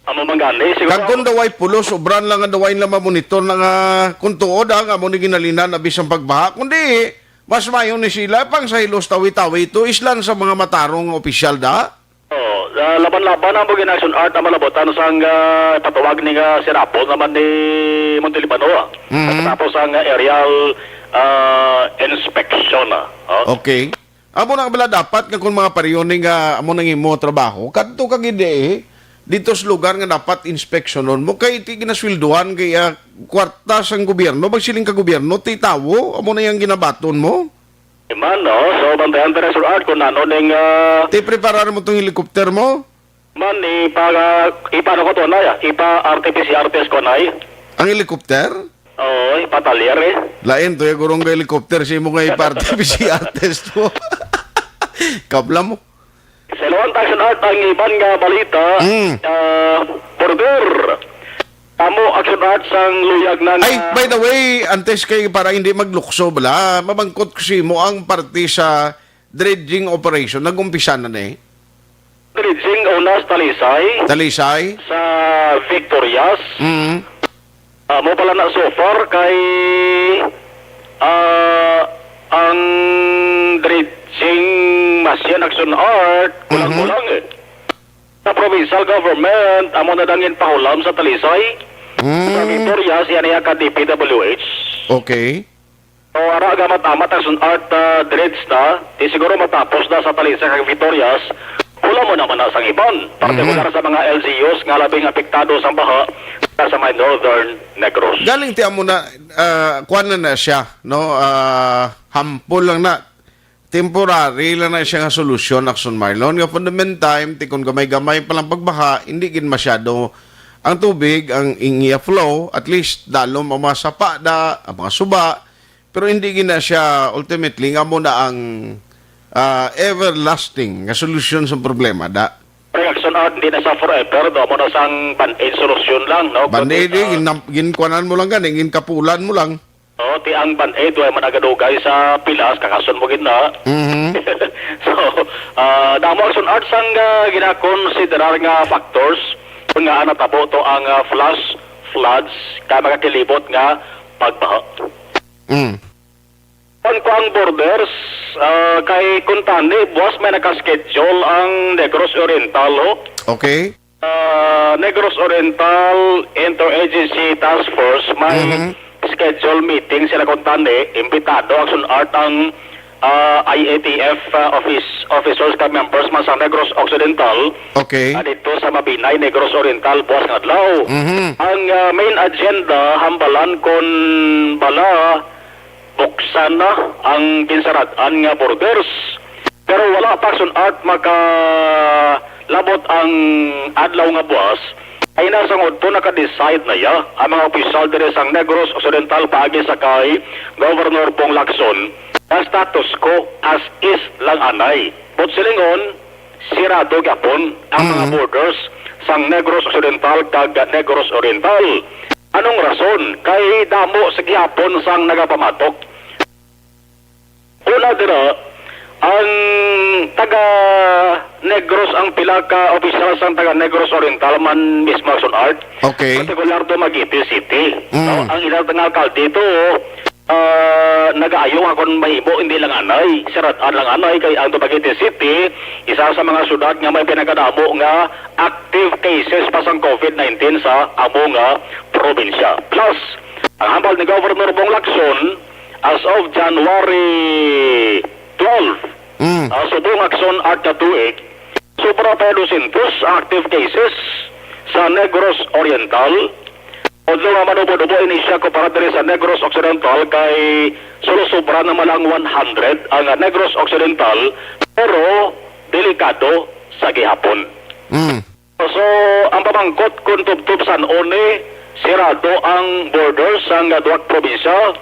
Amo man gani, siguro. Kag kung daway pulos, ubran lang nga daway nila mamonitor na nga kung tuod ang amo ni ginalinan na bisang pagbaha, kundi mas mayo ni sila pang sa hilos tawi-tawi ito, islan sa mga matarong nga opisyal da. Oh, ah, laban-laban ang Bugin Action Art ang malabutan sang, ah, patawag ni nga sinapol naman ni Montelibano, ah. Mhm. Tapos ang, ah, aerial, ah, inspection, ah. Oh. Okay. Amo na bala dapat nga kung mga pareho ni nga amo nang imo trabaho, kadto ka gid eh. dito sa lugar nga dapat inspeksyonon mo, kay ti ginasweldohan kay, ah, kwarta sang gobyerno, magsiling ka gobyerno, ti tawo, amo na yang ginabaton mo? Di man, no? So, bantayan ta, Sir Art, kung ano ning, ah, Ti preparar mo tong helicopter mo? Man, ipa, ipa, ano ko to, Nay? Ipa R T P C R test ko, Nay. Ang helicopter? Oo, ipa talyer, eh. Lain to, yung gurong helicopter, si mo nga ipa R T P C R test mo. Kabla mo. Sa Luan Action Art, ang iban nga balita, Mm. ah, border. Tamo Action Art sang luyag na Ay, nga by the way, antes kay para hindi maglukso, bala, mabangkot ko si mo ang parte sa dredging operation. Nag-umpisa na ni? Dredging una sa Talisay. Talisay? Sa Victorias. Mm. Ah, mo pala na so far kay, ah, ang dredging machine Action Art, kulang-kulang, Mhm. eh. Sa provincial government, amo na dangin pahulam sa Talisay. Sa Mm. Victorias, yan iya ka D P W H. Okay. O, ara, gamat-amat ang Action Art, ah, dredge na, di siguro matapos na sa Talisay kag Victorias. Wala mo naman na sang iban, partikular Mhm. sa mga L G Us nga labing apektado sang baha sa may Northern Negros. Galing ti amo na, ah, kuwan na na siya, no? Ah, hampol lang na. Temporary lang na siya nga solusyon, Action Marlon. Nga for the meantime, ti kun gamay-gamay pa lang pagbaha, hindi gid masyado ang tubig, ang iya flow, at least dalom ang mga sapa da, ang mga suba, pero hindi gid na siya ultimately nga mo na ang, ah, everlasting nga solusyon sa problema da. Ang Action Art, hindi na sa forever, do mo na sang band-aid solusyon lang, no? Kundi Band-aid, eh, sa ginam-, ginkuanan mo lang gani, ginkapulan mo lang. Oh, ti ang band-aid, way man nagadugay sa pilas, kakason mo gid na. Mhm. So, ah, damo Action Art sang, ah, ginakonsiderar nga factors nga natabo to ang, ah, flash floods kay makakilibot nga pagbaha. Mm. Kon ko ang borders, ah, kay kuntani, buwas may naka-schedule ang Negros Oriental, ho? Okay. Ah, Negros Oriental Interagency Task Force may Mhm. schedule meeting sila kuntani, imbitado Action Art ang, ah, I A T F, ah, office, officers ka members man sa Negros Occidental. Okay. Ah, dito sa Mabinay, Negros Oriental, buwas nga adlaw. Mhm. Ang, ah, main agenda, hambalan kon bala buksan na ang ginsarad-an nga borders. Pero wala pa Action Art makalabot ang adlaw nga buwas, ay nasangod to naka-decide na ya ang mga opisyal diri sang Negros Occidental paagi sa kay Governor Bong Lacson nga status quo as is lang anay. But silingon, sirado gyapon ang mga Mm. borders sang Negros Occidental kag Negros Oriental. Anong rason? Kay damo sa gihapon sang nagapamatok. Una dira, ang taga Negros, ang pila ka opisyal sang taga Negros Oriental man mismo Action Art, Okay. partikular to Magiti City, Mm. no? Ang ilang nga alkalde to, ah, nagaayo nga kon mahimo, hindi lang anay, sirad-an lang anay, kay ang Dumaguete City, isa sa mga syudad nga may pinakadamo nga active cases pa sang COVID nineteen sa amo nga probinsya. Plus, ang hambal ni Governor Bong Lacson, as of January twelve, Mm. ah, subong Action Art nga tuig, sobra pa dosyentos ang active cases sa Negros Oriental. Although nga manubo-nubo ini siya kumpara diri sa Negros Occidental, kay sulo sobra na man lang one hundred ang Negros Occidental, pero delikado sa gihapon. Mm. So, ang pamangkot kung tubtob san-o ni sirado ang borders sang duha ka probinsya,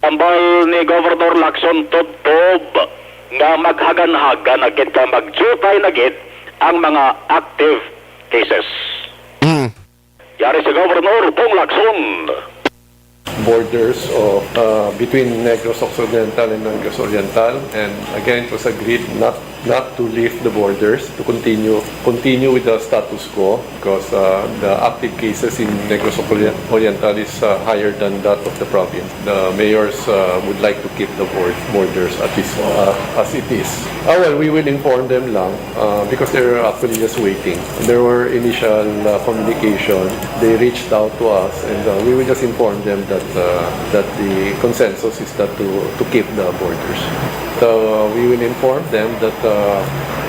hambal ni Governor Lacson tubtob nga maghagan-hagan na gid kag magjutay na gid ang mga active cases. Mm. Yari si Governor Bong Lacson. Borders of, uh, between Negros Occidental and Negros Oriental, and again, it was agreed not, not to lift the borders, to continue, continue with the status quo, because, uh, the active cases in Negros Orien-, Oriental is, uh, higher than that of the province. The mayors, uh, would like to keep the board, borders at this, uh, as it is. Ah, well, we will inform them lang, uh, because they're actually just waiting. There were initial, uh, communication. They reached out to us, and, uh, we will just inform them that uh, that the consensus is that to, to keep the borders. So, uh, we will inform them that, uh,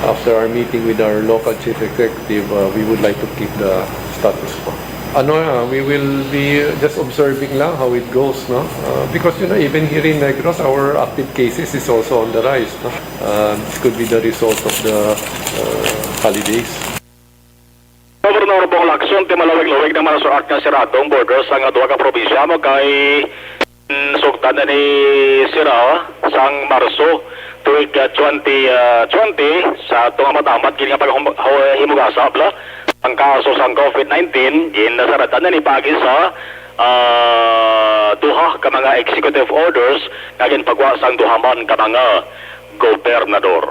after our meeting with our local chief executive, uh, we would like to keep the status quo. Ano, uh, we will be just observing lang how it goes, no? Uh, because, you know, even here in Negros, our active cases is also on the rise, no? Uh, this could be the result of the, uh, holidays. Governor Bong Lacson, ti malawig-lawig naman sa art nga sirado ang border sang duha ka probinsya mo kay, mm, sugdan na ni sira sang Marso tuig, ah, twenty, ah, twenty sa ato nga matamat gid nga paghum-, hu-, himugasa bala ang kaso sang covid nineteen, ginasaratan na ni paagi sa, ah, duha ka mga executive orders nga ginpagwa sang duha man ka mga gobernador.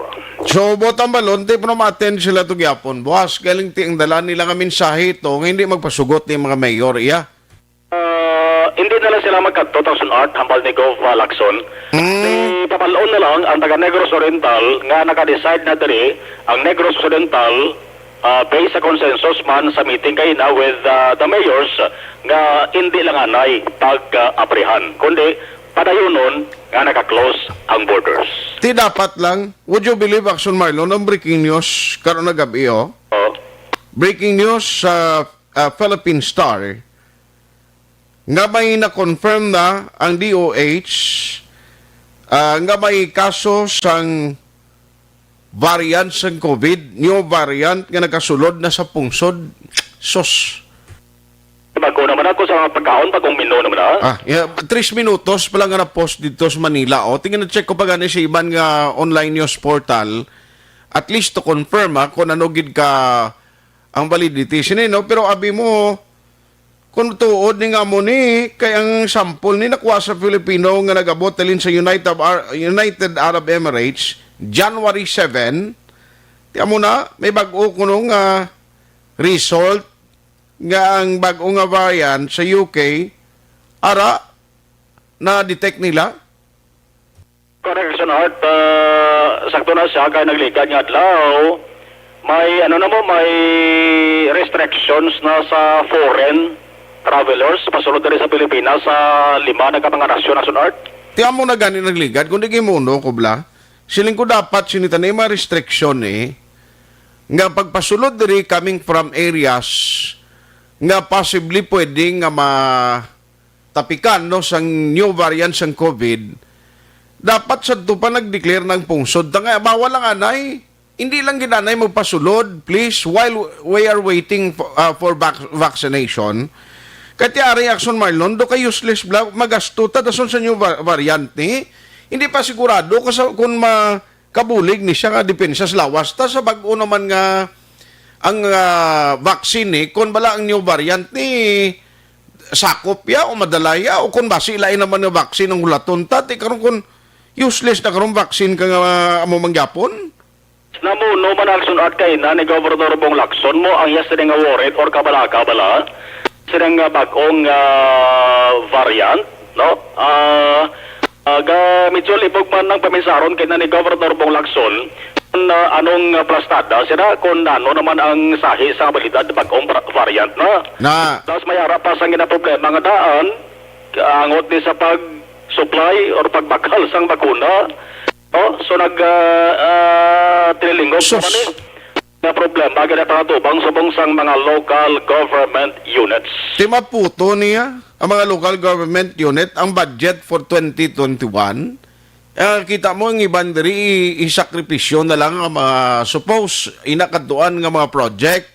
So, buot ang balon, ti, pero ma-attend sila to gyapon. Buwas, galing ti ang dala nila nga mensahe to, nga hindi magpasugot ni mga mayor, iya? Ah, hindi na lang sila magkadto, Takson Art, hambal ni Gov, ah, Lacson. Mm. Ipabal-on na lang ang taga Negros Oriental nga naka-decide na diri ang Negros Occidental, ah, based sa consensus man sa meeting kaina with, ah, the mayors nga hindi lang anay pag, ah, abrihan, kundi padayunon nga naka-close ang borders. Ti dapat lang, would you believe, Action Marlon, ang breaking news karon na gabi, oh? Oh. Breaking news sa, ah, Philippine Star nga may na-confirm na ang D O H, ah, nga may kaso sang variant sang covid, new variant nga nagasulod na sa pungsod. Sus. Bago naman ako sa mga pagkaon, bagong menu naman, ah. Ah, yeah, tres minutos pa lang nga na-post dito sa Manila. O, tingnan, na-check ko pa gani sa iban nga online news portal. At least to confirm, ah, kung ano gid ka ang validity sini, no? Pero abi mo, kung tuod ni nga mo ni, kay ang sample ni nakuha sa Filipino nga nag-abot halin sa United Ar-, United Arab Emirates, January seven, ti amo na, may bag-o kuno nga result nga ang bag-o nga variant sa U K, ara, na-detect nila. Correction Art, ah, sakto na siya kay nagligad nga adlaw. May, ano na mo, may restrictions na sa foreign travelers pasulod diri sa Pilipinas sa lima na ka mga nasyon, Action Art. Ti amo na gani nagligad, kung di gimuno ko bla. Siling ko dapat sini tanay mga restriction, eh, nga pagpasulod diri coming from areas nga possibly pwede nga ma-, tapikan, no, sang new variant sang covid, dapat sadto pa nag-declare ng pungsod. Tanga, bawal lang anay. Hindi lang gid anay magpasulod, please, while we are waiting for, ah, for vac-, vaccination. Kay ti ari, Action Marlon, do kay useless bla, magasto ta dason sa new va-, variant ni. Hindi pa sigurado kung sa, kung ma-, kabulig ni siya nga depensa sa lawas. Ta sa bag-o naman nga ang, ah, vaccine ni, kung bala ang new variant ni sakop ya o madala ya, o kung basi lain naman nga vaccine ang hulaton ta, ti karon kung useless na karon vaccine ka nga, ah, amo mangyapon. Namuno man, Action Art, kay na ni Governor Bong Lacson mo ang iya sini nga worried or kabalaka bala sini nga bag-ong, ah, variant, no? Ah, ah, ga-, medyo libog man ang paminsaron kay na ni Governor Bong Lacson kung, ah, anong, ah, plastada sila, kung ano naman ang sahi sa abilidad bag-ong var-, variant na. Na. Tapos may ara pa sang ginaproblema nga daan, angot ni sa pag-supply or pagbakal sang bakuna. Oh, so nag, ah, ah, trilingog Sus. naman eh. Nga problema, ginapangatubang subong sang mga local government units. Ti maputo niya ang mga local government unit, ang budget for twenty twenty-one. Ah, kita mo ang iban diri, i-, isakripisyo na lang ang mga suppose, inakadtuan nga mga project.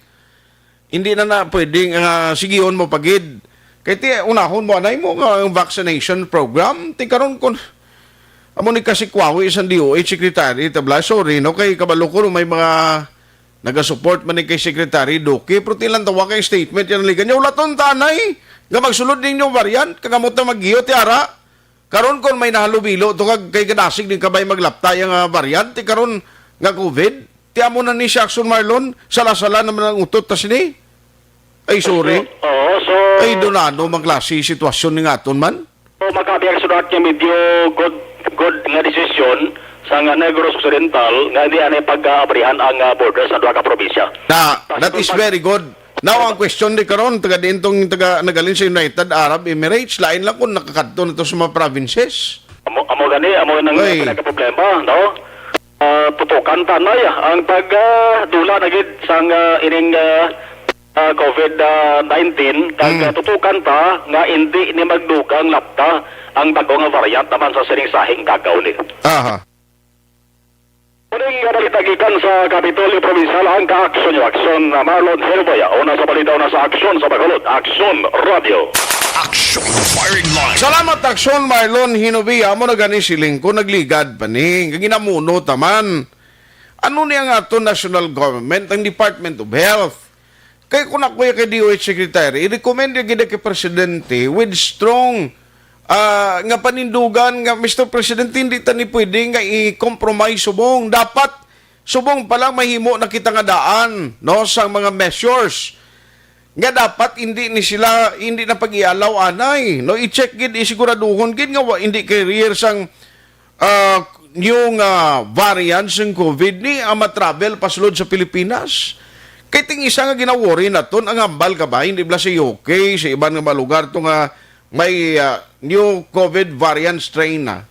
Hindi na na pwedeng, ah, sigihon mo pagid. Kay ti, unahon mo, anay mo nga ang vaccination program. Ti karon kun, amo ni kasikwawi isang D O H secretary, tabla, sorry, no, kay kabalo ko, no, may mga nagasupport man ni kay Secretary Duque, pero ti lang tawa kay statement yan, ligan niya, wala ton tanay, nga magsulod ninyo variant, kagamot na mag-iyo, ti ara. Karon, kung may nahalubilo to kag kay kadasig ning kabay maglapta yang, ah, variant, ti karon nga covid, ti amo na ni siya, Action Marlon, sala-sala naman ang utot ta sini. Ay, sorry. Oo, so Ay, dunano mang klase sitwasyon ni nga aton man. So, makabiyag sa lahat nga medyo good, good nga desisyon sa nga Negros Occidental nga hindi anay pag-aabrihan ang, ah, border sa duha ka probinsya. Na, that is very good. Now, ang question di karon, taga diin tong taga, nagalin sa United Arab Emirates, lain lang kung nakakadto na to sa mga provinces. Amo, amo gani, amo nang Oy. Pinakaproblema, no? Ah, tutukan ta na ya ang pag, ah, dula na gid sang, ah, ining, ah, ah, COVID nineteen, kag, Mm. ah, tutukan ta nga hindi ni magdugang lapta ang bago nga variant naman sa sining sahing kagaw ni. Aha. Muning balita gikan sa Kapitolyo Provincial, ang ka-aksyon niyo aksyon na Marlon Herboya. Una sa balita, una sa aksyon sa Bacolod. Aksyon Radio. Aksyon Firing Line. Salamat, Aksyon Marlon Hinovia. Amo na gani siling ko, nagligad pa ni. Nga ginamuno taman. Ano ni ang ato national government, ang Department of Health? Kay kung ako ya kay D O H Secretary, i-recommend ya gid kay Presidente with strong, ah, nga panindugan nga, "Mister President, hindi ta ni pwede nga i-compromise subong. Dapat subong pa lang mahimo na kita nga daan, no, sa mga measures nga dapat hindi ni sila, hindi na pag-ialaw anay, no, i-check gid, isiguraduhon gid nga wa, hindi carrier sang, ah, new nga variant sang COVID ni ang ma-travel pasulod sa Pilipinas." Kay ting isa nga ginaworry naton ang hambal ka ba, hindi bala sa U K, sa iban nga mga lugar to nga may, ah, new COVID variant strain na.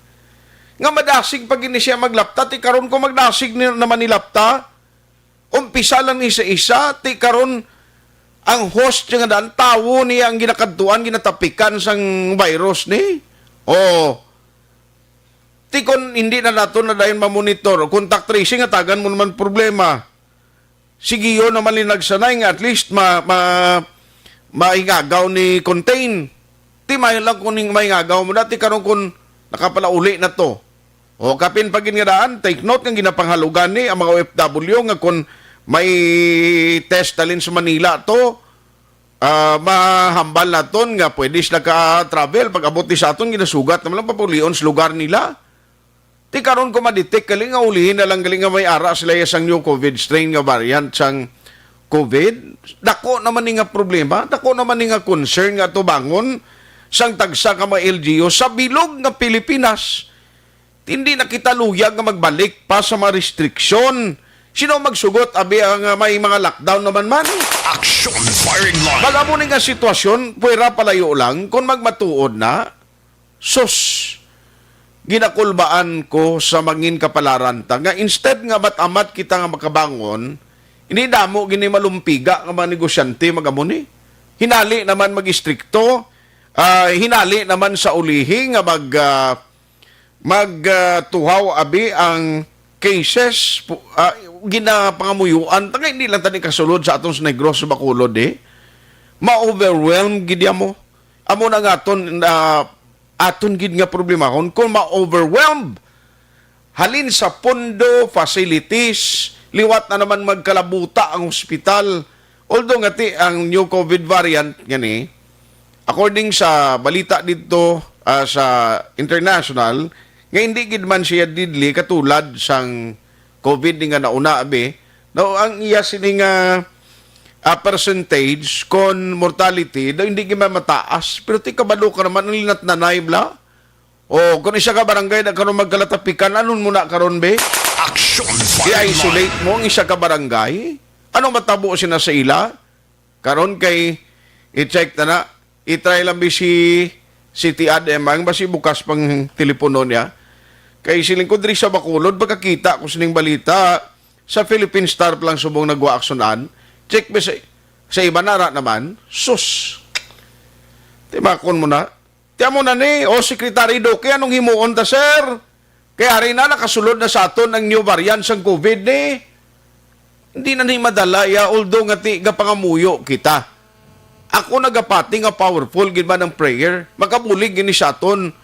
Nga madasig pa gini siya maglapta, ti karon ko magdasig ni, naman ni lapta, umpisa lang ni sa isa, ti karon ang host nga daan, tawo niya ang ginakadtuan, ginatapikan sang virus ni. O, ti kon hindi na nato na dayon mamonitor, contact tracing, atagan mo naman problema. Sige, yun naman linagsanay nga at least ma, ma, maingagaw ni contain. Ti may lang kung ning maingagaw mo dati karon kung nakapalauli na to. O kapin pa gid nga daan, take note nga ginapanghalugan ni ang mga O F W nga kung may test dalin sa Manila to, ah, mahambal naton nga pwede sila ka-travel. Pag-abot ni sa aton, ginasugat naman lang papulion sa lugar nila. Ti karon ko ma-detect gali nga ulihin na lang gali nga may ara sila ya sang new COVID strain nga variant sang COVID. Dako naman ni nga problema, dako naman ni nga concern nga tubangon sang tagsa ka mga L G U sa bilog nga Pilipinas. Hindi na kita luyag nga magbalik pa sa mga restriksyon. Sino magsugot, abi, ang, ah, may mga lockdown naman man? Action Firing Line. Pag amo ni nga sitwasyon, pwera palayo lang, kung magmatuod na, sus, ginakulbaan ko sa mangin kapalaran ta, nga instead nga amat-amat kita nga makabangon, ini damo gini malumpiga nga mga negosyante magamo ni. Hinali naman mag-istrikto, ah, hinali naman sa ulihi nga mag, ah, mag, ah, tuhaw abi ang cases pu-, ah, ginapangamuyuan ta nga hindi lang tani kasulod sa aton sa Negros sa Bacolod, eh. Ma-overwhelm gid ya mo. Amo na nga aton, ah, aton gid nga problemahon kung ma-overwhelm. Halin sa pondo, facilities, liwat na naman magkalabuta ang hospital. Although nga ti ang new COVID variant gani, according sa balita dito, ah, sa international, nga hindi gid man siya deadly katulad sang COVID ni nga nauna, abi. No, ang iya sini nga, ah, percentage kon mortality daw hindi gid man mataas, pero ti kabalo ka naman ang linatnanay bla. O, kung isa ka barangay na karon magkalatapikan, anon mo na karon, be? Action Fire Line. I-isolate mo ang isa ka barangay? Ano matabo sina sa ila? Karon kay i-check ta na, i-try lang bi si City Ad M, ang basi bukas pang telepono niya. Kay siling ko diri sa Bacolod, pagkakita ko sining balita, sa Philippine Star pa lang subong nagwa aksyonan. Check bi sa, sa iba nara naman. Sus. Timakon mo na. Ti amo na ni, o Secretary Duque, anong himuon ta, sir? Kay ari na, nakasulod na sa aton ang new variant sang COVID ni. Hindi na ni madala ya, although nga ti gapangamuyo kita. Ako nagapati nga powerful gid man ang prayer, makabulig gini sa aton.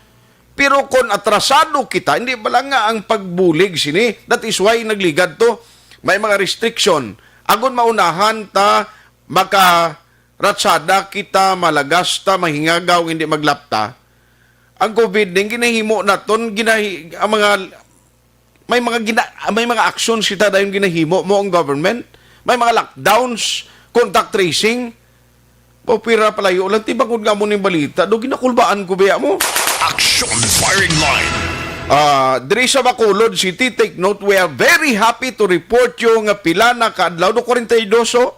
Pero kon atrasado kita, hindi bala nga ang pagbulig sini, that is why nagligad to, may mga restriction. Agon maunahan ta, maka ratsada kita, malagas ta, mahingagaw, hindi maglapta. Ang COVID ning ginahimo naton, ginahi-, ang mga, may mga gina-, may mga actions kita dayon ginahimo mo ang government. May mga lockdowns, contact tracing. Paupira palayo lang, ti bangod nga mo ning balita, do ginakulbaan ko baya mo. Action Firing Line. Ah, diri sa Bacolod City, take note, we are very happy to report you nga pila na ka adlaw, do kwarenta y dos, oh.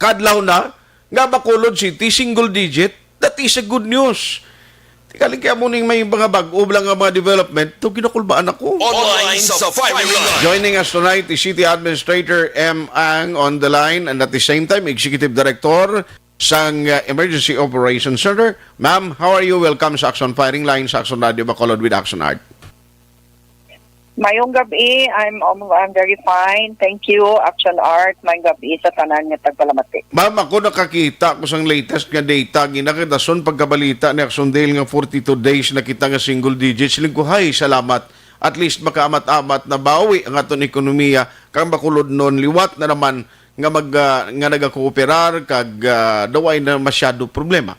kadlaw na nga Bacolod City single digit, that is a good news. Tikaling kaya mo ning may mga bag-o lang nga mga development, to ginakulbaan ako. Online sa firing line. Joining us tonight is City Administrator M Ang on the line, and at the same time, Executive Director sang, uh, Emergency Operations Center. Ma'am, how are you? Welcome sa Action Firing Line, sa Action Radio Bacolod with Action Art. Mayong gabi, I'm, um, I'm very fine. Thank you, Action Art. Mayong gabi sa tanan nga tagpalamati. Ma'am, ako nakakita ko sang latest nga data, ginakadason pagkabalita ni Action Dale nga forty-two days na kita nga single digits. Siling ko, "Hay, salamat. At least makaamat-amat na bawi ang aton ekonomiya, kang Bacolod non liwat na naman nga mag, ah, nga nagakooperar kag, ah, daw ay na masyado problema."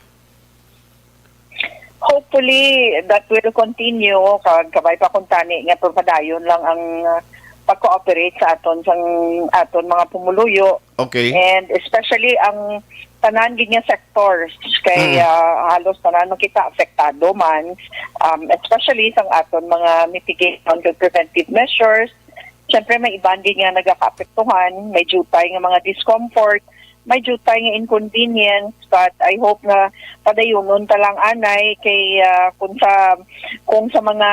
Hopefully, that will continue. Kag kabay pa kuntani nga padayon lang ang, uh, pag-cooperate sa aton sang aton mga pumuluyo. Okay. And especially ang tanan gid nga sectors kay, Mm. uh, halos tanan man kita apektado man, um, especially sang aton mga mitigation and preventive measures. Siyempre, may iban din nga nagakaapektuhan, may jutay nga mga discomfort, may jutay nga inconvenience, but I hope nga padayunon ta lang anay kay, ah, kung sa, kung sa mga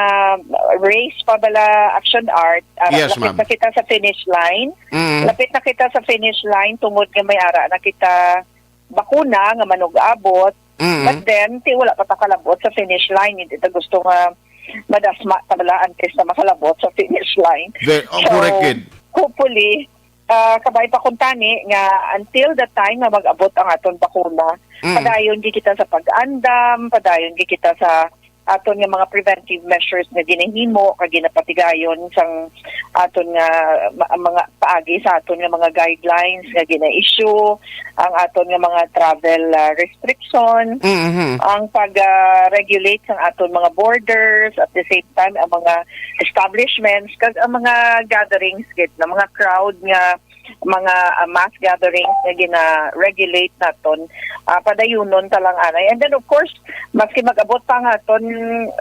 race pa bala, Action Art, ah, Yes, lapit ma'am. na kita sa finish line. Mm. Lapit na kita sa finish line tungod nga may ara na kita bakuna nga manug-abot. Mm. But then, ti wala pa ta kalabot sa finish line. Hindi ta gusto nga madasma ta bala antes na makalabot sa finish line. Ve-, oh, So, correct gid. hopefully, ah, kabay pa kuntani nga until the time nga mag-abot ang aton bakuna, Mm. padayon gid kita sa pag-andam, padayon gid kita sa aton nga mga preventive measures nga ginahimo kag ginapatigayon sang aton nga ma-, mga paagi sa aton nga mga guidelines nga gina-issue, ang aton nga mga travel, ah, restriction, Mm-hmm. ang pag, ah, regulate sang aton mga borders, at the same time ang mga establishments kag ang mga gatherings gid na mga crowd nga mga, ah, mass gatherings nga gina-regulate naton, ah, padayunon ta lang anay. And then, of course, maski mag-abot pa nga aton,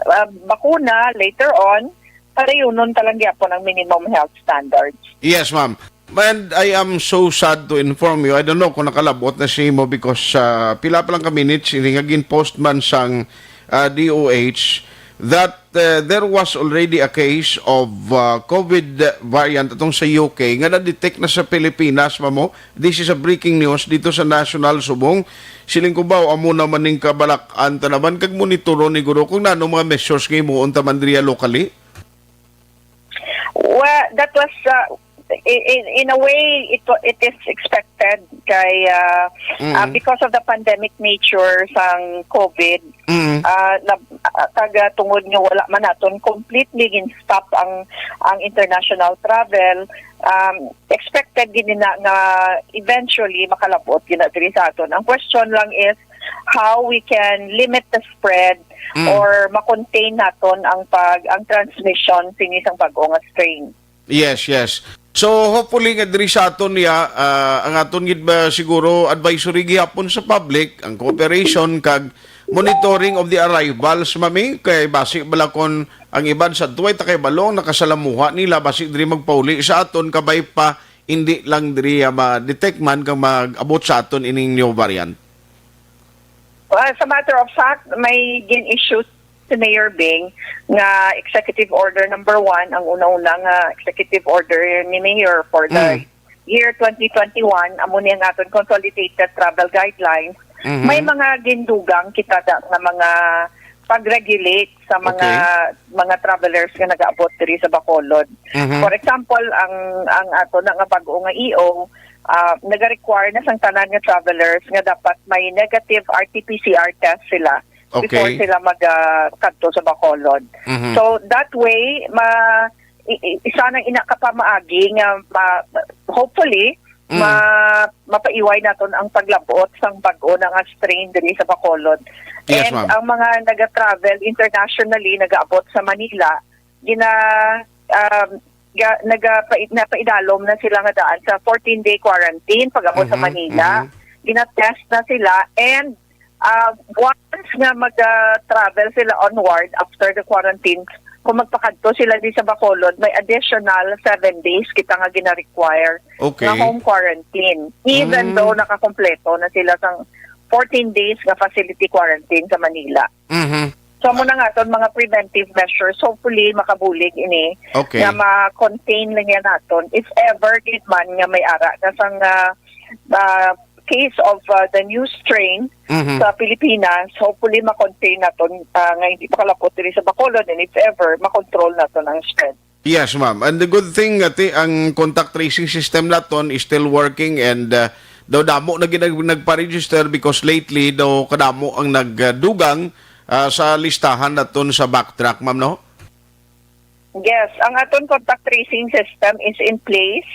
ah, bakuna later on, padayunon ta lang gyapon ang minimum health standards. Yes, ma'am. And I am so sad to inform you, I don't know kung nakalabot na sa imo because, ah, pila pa lang ka minutes, ini nga gin-post man sang, ah, D O H, that, uh, there was already a case of, uh, COVID variant atong sa U K nga na-detect na sa Pilipinas, mamo. This is a breaking news dito sa National Subong. Siling ko ba, amo naman ning kabalak-an ta naman kag monitoron ni guro kung nano mga measures nga himuon ta man diriya locally. Well, that was, uh, in, in, in a way, it wa-, it is expected kay, uh, Mm. uh, because of the pandemic nature sang COVID, Mm. ah, na, ah, kag, ah, tungod nga wala man naton completely gin-stop ang, ang international travel, um, expected gid na nga eventually makalabot gid na diri sa aton. Ang question lang is how we can limit the spread Mm. or ma-contain naton ang pag, ang transmission sini sang bag-o nga strain. Yes, yes. So, hopefully nga diri sa aton niya, ah, ang aton gid ba siguro advisory gihapon sa public, ang cooperation kag monitoring of the arrivals, mami, kay basi bala kon ang iban sa tuway ta kay balong nakasalamuha nila, basi diri magpauli sa aton, kabay pa hindi lang diri, ah, ma-detect man kag mag-abot sa aton ining new variant. Well, as a matter of fact, may gin-issue si Mayor Bing nga executive order number one, ang una-una nga executive order ni Mayor for the Mm. year twenty twenty-one, amo ni ang aton consolidated travel guidelines. Mhm. May mga gindugang kita da nga mga pag-regulate sa mga Okay. mga travelers nga nag-aabot diri sa Bacolod. Mhm. For example, ang ang ato na nga bag-o nga E O, ah, nag-require na sang tanan nga travelers nga dapat may negative R T P C R test sila Okay. before sila mag, ah, kadto sa Bacolod. Mhm. So, that way, ma-, i-, i-, isa nang ina ka pamaagi nga ma-, hopefully, Mm. ma-, mapaiway naton ang paglabot sang bag-o na nga strain diri sa Bacolod. Yes, And ma'am. ang mga naga-travel internationally, nagaabot sa Manila, gina-, um, ga-, nagapa-, napaidalom na sila nga daan sa fourteen-day quarantine pag-abot sa Mhm, Manila. mhm. Gina-test na sila and, ah, once nga mag-travel sila onward after the quarantine, kung magpakadto sila di sa Bacolod, may additional seven days kita nga gina-require Okay. nga home quarantine, even Mm. though nakakompleto na sila sang fourteen days nga facility quarantine sa Manila. Mhm. So, amo na nga aton mga preventive measures. Hopefully, makabulig ini Okay. nga ma-contain lang yan naton. If ever, gid man nga may ara na sang, ah, ah, case of, ah, the new strain Mhm. sa Pilipinas, hopefully, ma-contain naton, ah, nga hindi makalapot diri sa Bacolod. And if ever, makontrol naton ang spread. Yes, ma'am. And the good thing, ati, ang contact tracing system naton is still working and, uh, daw damo na gid nag-, nagpa-register because lately daw kadamo ang nagdugang, uh, sa listahan naton sa Backtrack, ma'am, no? Yes, ang aton contact tracing system is in place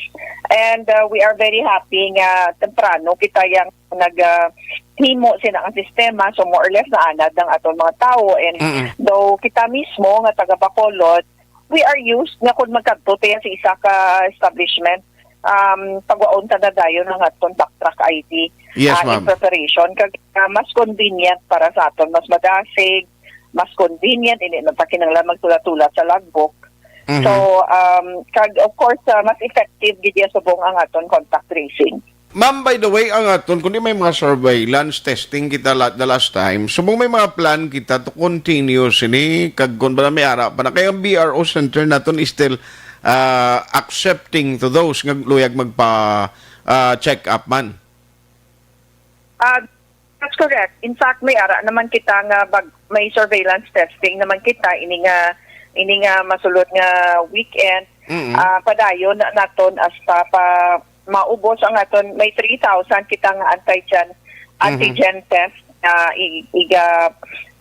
and, uh, we are very happy nga temprano kita yang nag, uh, himo sina ang sistema, so more or less naanad ang aton mga tawo. And Mm-mm. Though kita mismo nga taga Bacolod, we are used nga kung magkadto tayo sa isa ka establishment, um, pagwaon ta na dayon ang aton Backtrack I D, Yes, ah, in ma'am. Preparation. Kag, ah, mas convenient para sa aton, mas madasig, mas convenient, hindi na ta kinahanglan magtula-tula sa logbook. Mhm. So, um, kag of course, ah, mas effective gid ya subong ang aton contact tracing. Ma'am, by the way, ang aton, kundi may mga surveillance testing kita la-, the last time, subong may mga plan kita to continue sini, kag kung ba may ara pa na, kay ang B R O center naton is still, ah, accepting to those nga luyag magpa, ah, check up man. Ah, that's correct. In fact, may ara naman kita nga bag-, may surveillance testing naman kita ini nga, ini nga masulod nga weekend. Mm-mm. Ah, padayon na naton hasta pa maubos ang aton, may three thousand kita nga antigen, Mhm. antigen test na i-, iga,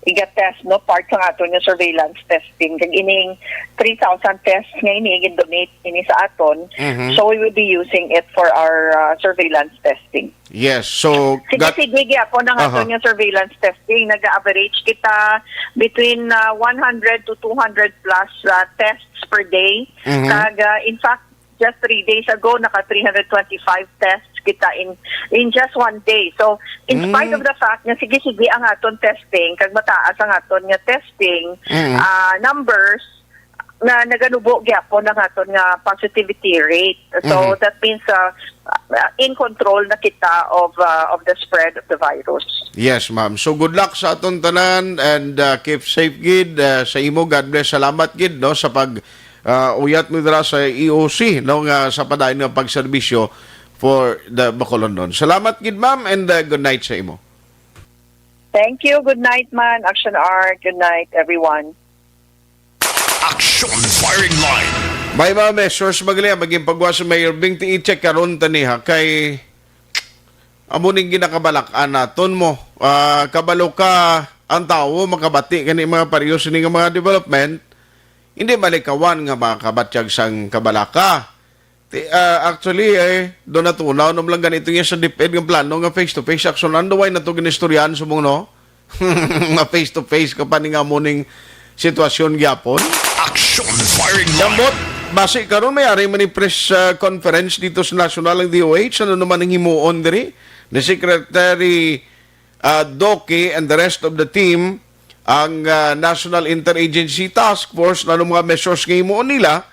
iga test, no, part sa aton nga surveillance testing. Kag ining three thousand tests nga ini, i-donate ini sa aton. Mhm. So we will be using it for our, ah, surveillance testing. Yes, so Sige, gat- sige, gyapon ang Aha. aton nga surveillance testing. Nag-average kita between, ah, one hundred to two hundred plus, ah, tests per day. Mhm. Kag, ah, in fact, just three days ago, naka three hundred twenty-five tests kita in, in just one day. So, in spite Mm. of the fact nga sige-sige ang aton testing, kag mataas ang aton nga testing, Mm. ah, numbers, na naganubo gyapon ang aton nga positivity rate. So, Mhm. that means, ah, ah, in control na kita of, ah, of the spread of the virus. Yes, ma'am. So, good luck sa aton tanan and, ah, keep safe gid, ah, sa imo. God bless. Salamat gid, no, sa pag, ah, uyat mo dira sa E O C, no, nga sa padayon nga pagserbisyo for the Bacolodnon. Salamat gid, ma'am, and, ah, good night sa imo. Thank you. Good night, man. Action Art. Good night, everyone. Action Firing Line. May mga measures ba gali ang maging pagwa sa Mayor Bing? Ti i-check karon tani ha, kay amo ning ginakabalak-an naton mo. Ah, kabalo ka, ang tawo makabati gani mga pareho sini nga mga development, hindi malikawan nga makabatyag sang kabalaka. Ti-, ah, actually, eh, do natunaw naman lang ganito niya sa DepEd nga plano nga face-to-face action. Ano, why na to ginistoryahan sa mong, no? Ma face-to-face ka pa ni nga mo ning sitwasyon gyapon? Action Firing Line. Ambot, basi karon may ari man ni press, ah, conference dito sa national ang D O H. Ano naman ang himuon diri ni Secretary, ah, Doki and the rest of the team, ang, ah, National Interagency Task Force, ano mga measures nga himuon nila?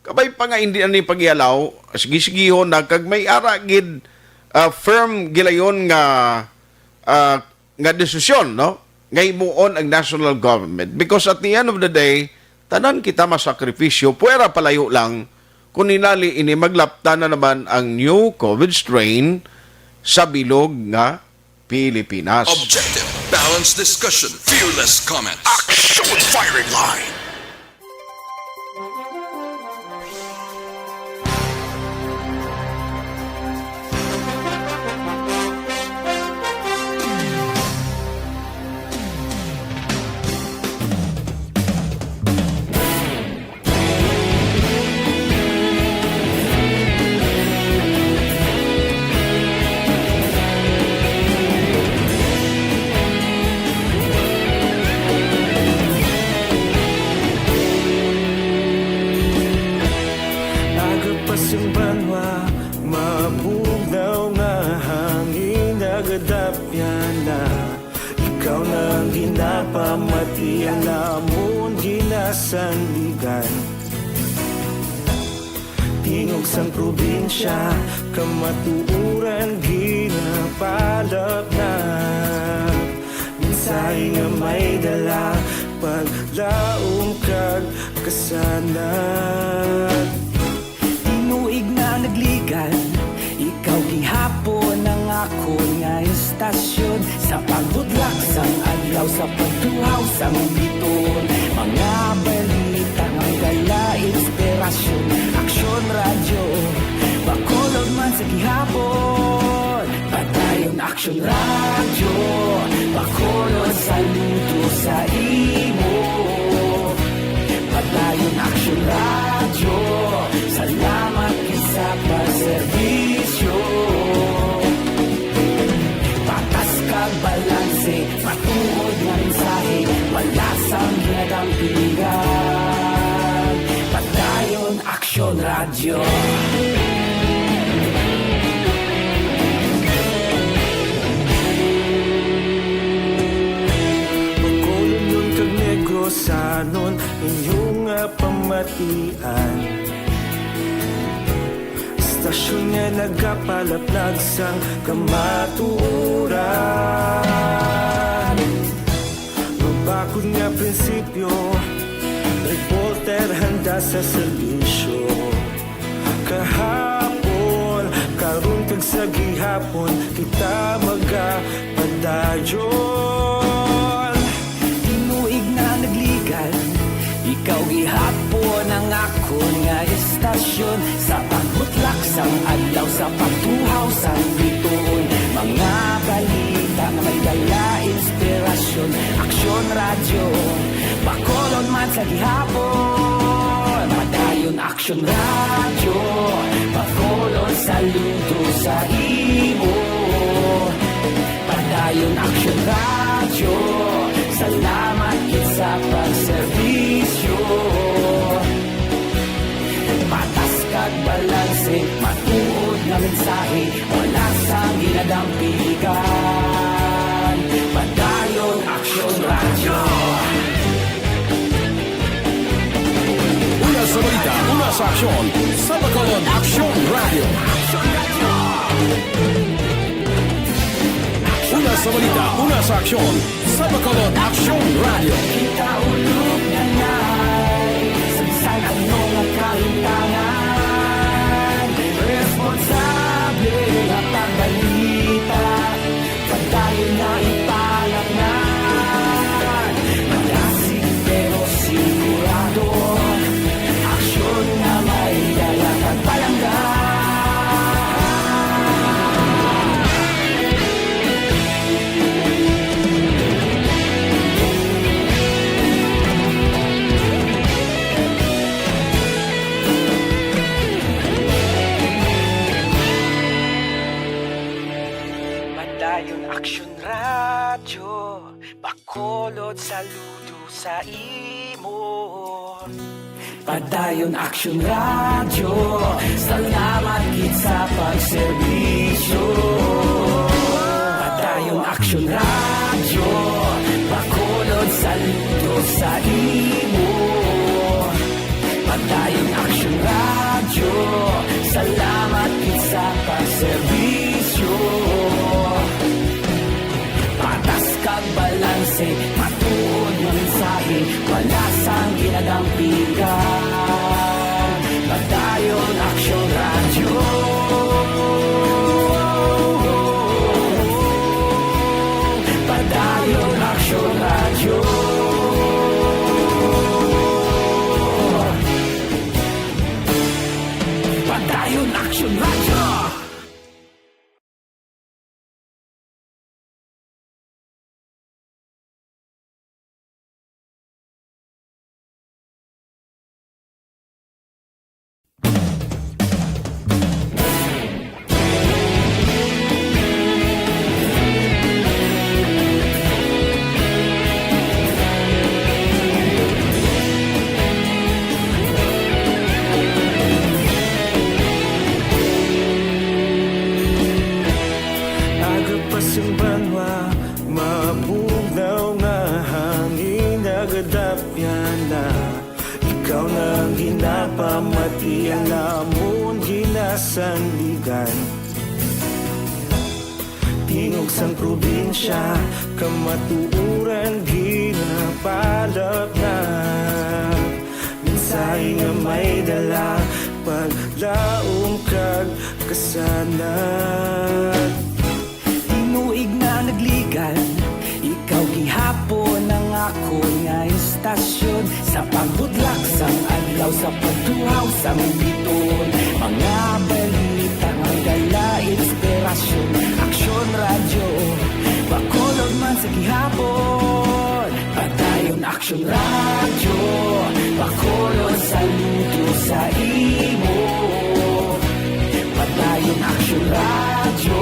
Kabay pa nga hindi na ni pag-ialaw, sige-sigihon na kag may ara gid, ah, firm gilayon nga, ah, nga desisyon, no? Nga himuon ang national government. Because at the end of the day, tanan kita masakripisyo, puwera palayo lang, kung hinali ini maglapta na naman ang new COVID strain sa bilog nga Pilipinas. Objective, balanced discussion, fearless comments. Action Firing Line. Aga pa sing banwa, mabugnaw nga hangin, nagadapyan na. Ikaw na ang ginapamati, ang amon gina Sandigan. Tingog sang probinsya, kamatuoran ginapalapnap. Mensahe nga may dala, paglaom kag kasanag. Tinuig nga nagligan, ikaw gihapon ang akon nga istasyon. Sa pagbudlak sang adlaw, sa pagtuhaw sang bituon, mga balita nga may dala inspirasyon. Aksyon Radyo, Bacolod man sa gihapon. Padayon Aksyon Radyo, Bacolod saludo sa imo. Padayon Aksyon Radyo, salamat gid sa pagserbisyo. Patas kag balanse, matuod nga mensahe, wala sang ginadampigan. Padayon Aksyon Radyo. Bacolodnon kag Negrosanon, inyo nga pamatian. Istasyon nga nagapalapnag sang kamatuoran. Mabakod nga prinsipyo, reporter handa sa serbisyo. Kahapon, karon kag sa gihapon, kita magapadayon. Tinuig na nagligan, ikaw gihapon ang akon nga istasyon. Sa pagbutlak sang adlaw, sa pagtuhaw sang bituon, mga balita nga may dala inspirasyon. Aksyon Radyo, Bacolod man sa gihapon. Padayon Aksyon Radyo, Bacolod saludo sa imo. Padayon Aksyon Radyo, salamat gid sa pagserbisyo. Patas kag balanse, matuod nga mensahe, wala sang ginadampigan. Padayon Aksyon Radyo. Una sa balita, una sa aksyon, sa Bacolod Aksyon Radyo. Una sa balita, una sa aksyon, sa Bacolod Aksyon Radyo. Kita ulog na nai, sa bisan ano nga kalimtangan, responsable nga pagbalita, padayon na ipalapngan. Malasig pero sigurado, aksyon nga may dala kag palangga. Padayon Aksyon Radyo, Bacolod saludo sa imo. Padayon Aksyon Radyo, salamat gid sa pagserbisyo. Padayon Aksyon Radyo, Bacolod saludo sa imo. Padayon Aksyon Radyo, salamat gid sa pagserbisyo. Patas kag balanse, matuod nga mensahe, wala sang ginadampigan. Padayon Aksyon Radyo. Padayon Aksyon Radyo. Padayon Aksyon Radyo. Napamati ang amon ginasandigan. Tingog sang probinsya, kamatuoran ginapalapnap. Mensahe nga may dala, paglaom kag kasanag. Tinuig na nagligan, ikaw gihapon ang akon nga istasyon. Sa pagbutlak sang adlaw, sa pagtuhaw sang biton, mga balita nga dala inspirasyon. Aksyon Radyo, Bacolod man sa gihapon. Padayon Aksyon Radyo, Bacolod, saludo sa imo. Padayon Aksyon Radyo,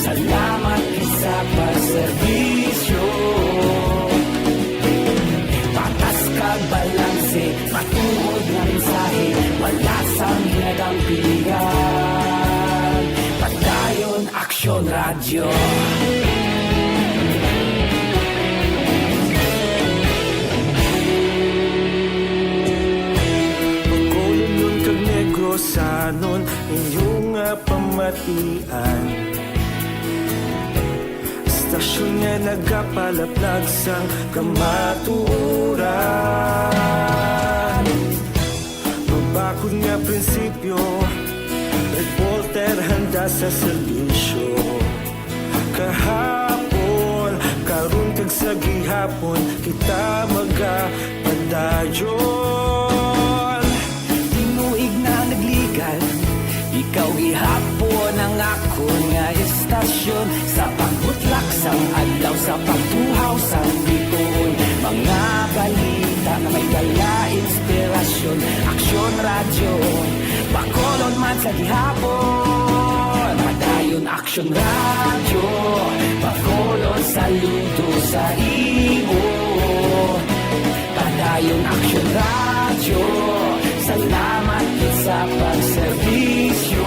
salamat gid sa pagserbisyo. Patas kag balanse, matuod nga mensahe, wala sang ginadampigan. Padayon Aksyon Radyo. Bacolodnon kag Negrosanon, inyo nga pamatian. Istasyon nga nagapalaplag sang kamatuoran. Mabakod nga prinsipyo, reporter handa sa serbisyo. Kahapon, karon kag sa gihapon, kita magapadayon. Tinuig na nagligan, ikaw gihapon ang akon nga istasyon. Sa pagbutlak sang adlaw, sa pagtuhaw sang biton, mga balita nga may dala inspirasyon. Aksyon Radyo, Bacolod man sa gihapon. Padayon Aksyon Radyo, Bacolod, saludo sa imo. Padayon Aksyon Radyo, salamat gid sa pagserbisyo.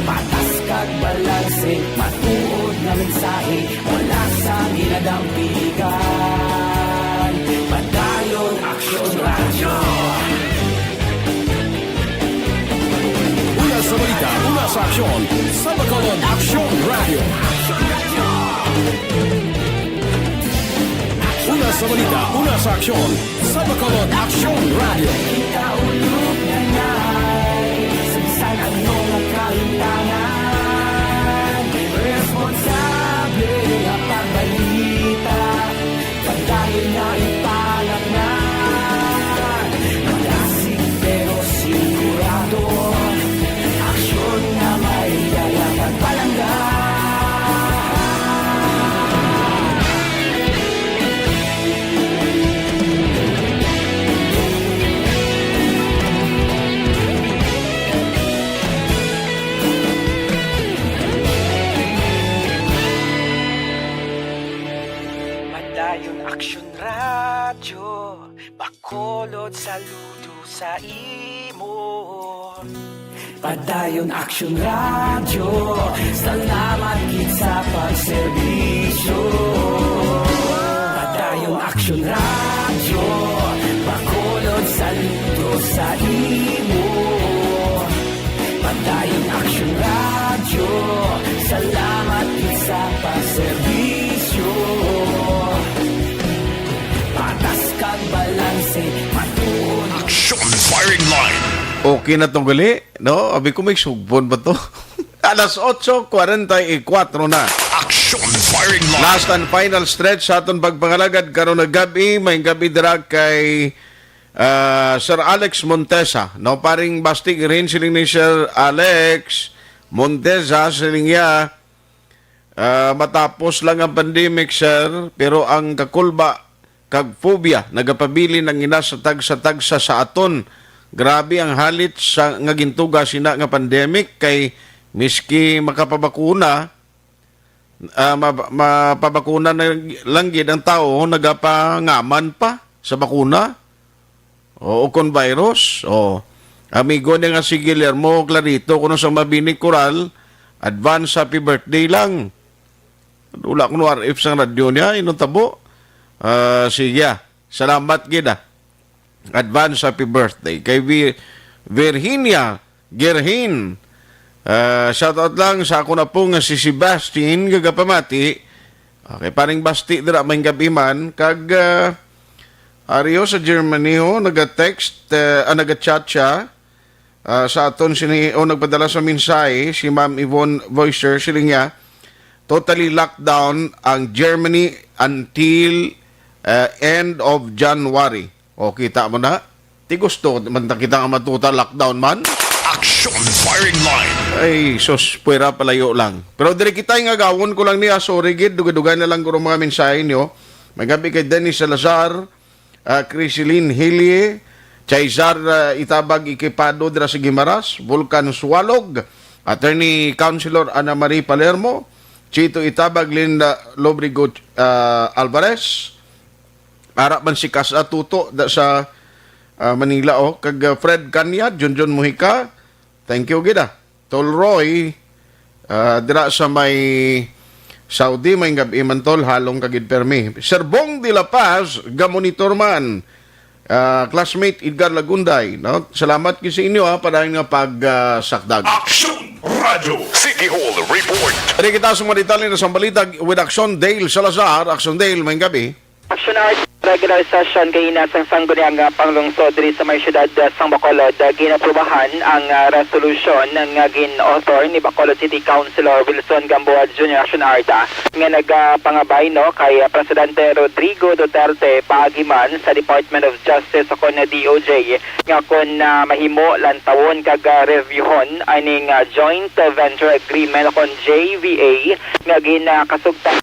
Patas kag balanse, matuod nga mensahe, wala sang ginadampigan. Padayon Aksyon Radyo. Una sa balita, una sa aksyon, sa Bacolod Aksyon Radyo. Una sa balita, una sa aksyon, sa Bacolod Aksyon Radyo. Kita ulog na nai, sa bisan ano nga kahimtangan, responsable nga pagbalita. Padayon na ipalaknad, malasig pero sigurado. Aksyon nga may dala kag palangga. Padayon Aksyon Radyo, Bacolod, saludo sa imo. Padayon Aksyon Radyo, salamat gid sa pagserbisyo. Padayon Aksyon Radyo, Bacolod, saludo sa imo. Padayon Aksyon Radyo, salamat gid sa pagserbisyo. Patas kag balanse, matuod. Action Firing Line. Okay na tong gali, no? Abi ko, may sugbon ba to? Alas otso kwarenta y kuwatro na. Action Firing Line. Last and final stretch sa aton pagpangalagad karon nga gab-i, may gab-i dira kay, ah, Sir Alex Montesa, no? Paring Bastig rin siling ni Sir Alex Montesa, siling niya, ah, matapos lang ang pandemic, sir, pero ang kakulba kag phobia nagapabilin ang ina sa tagsa-tagsa sa aton. Grabe ang halit sa, nga gintuga sina nga pandemic, kay miski makapabakuna, ah, ma-, mapabakuna na lang gid ang tawo, nagapangaman pa sa bakuna. O, o kon virus. O, amigo niya nga si Guillermo Clarito, kuno sa Mabini Coral, advance happy birthday lang. Wala kuno R F sang radyo niya, inong tabo. Ah, sige, ah. Salamat gid, ah. Advance happy birthday kay Vi-, Virginia Gerhin. Ah, shoutout lang sa ako na po nga si Sebastian, gagapamati. Okay, paring Basti dira, may gabi man. Kag, ah, Ario sa Germany, ho, nag-text, ah, ah, nag-chat siya, ah, sa aton sini, o nagpadala sa mensahe, si Ma'am Yvonne Voicer, siling niya, "Totally lockdown ang Germany until, ah, end of January." O, kita mo na. Ti gusto man ta kita nga matuta lockdown man. Action Firing Line. Ay, sus, pwera palayo lang. Pero diri kita nga gawon ko lang niya, sorry gid, dugay-dugay na lang guro mga mensahe niyo. May gabi kay Dennis Salazar, ah, Crisilin Hilie, Chaizar, ah, Itabag Ikipado dira sa Guimaras, Vulcan Sualog, Attorney Councilor Ana Marie Palermo, Chito Itabag, Linda Lobrigo, ah, Alvarez, ara man si Kas Atuto da sa, ah, Manila, oh, kag, ah, Fred Canyad, Junjun Mujica, thank you gid, ah. Tol Roy, ah, dira sa may Saudi, may gabi man, tol, halong ka gid permi. Sir Bong de la Paz, gamonitor man. Ah, classmate Edgar Lagunday, no? Salamat gid sa inyo, ha, padayon nga pag, ah, sakdag. Action Radio City Hall Report. Diri kita sa mga detalye na sa balita with Action Dale Salazar. Action Dale, may gabi. Action Art regular session kay ina sang Sangguniang, ah, Panglungsod diri sa may siyudad, ah, sang Bacolod. Ah, ginaprubahan ang, ah, resolusyon nga gin-author ni Bacolod City Councilor Wilson Gamboa Junior, Action Art, ah, nga nagapangabay, no, kay, ah, Presidente Rodrigo Duterte paagi man sa Department of Justice o kon D O J nga kon, ah, mahimo lantawon kag, ah, reviewhon ining, ah, joint venture agreement o kon J V A nga ginakasugtan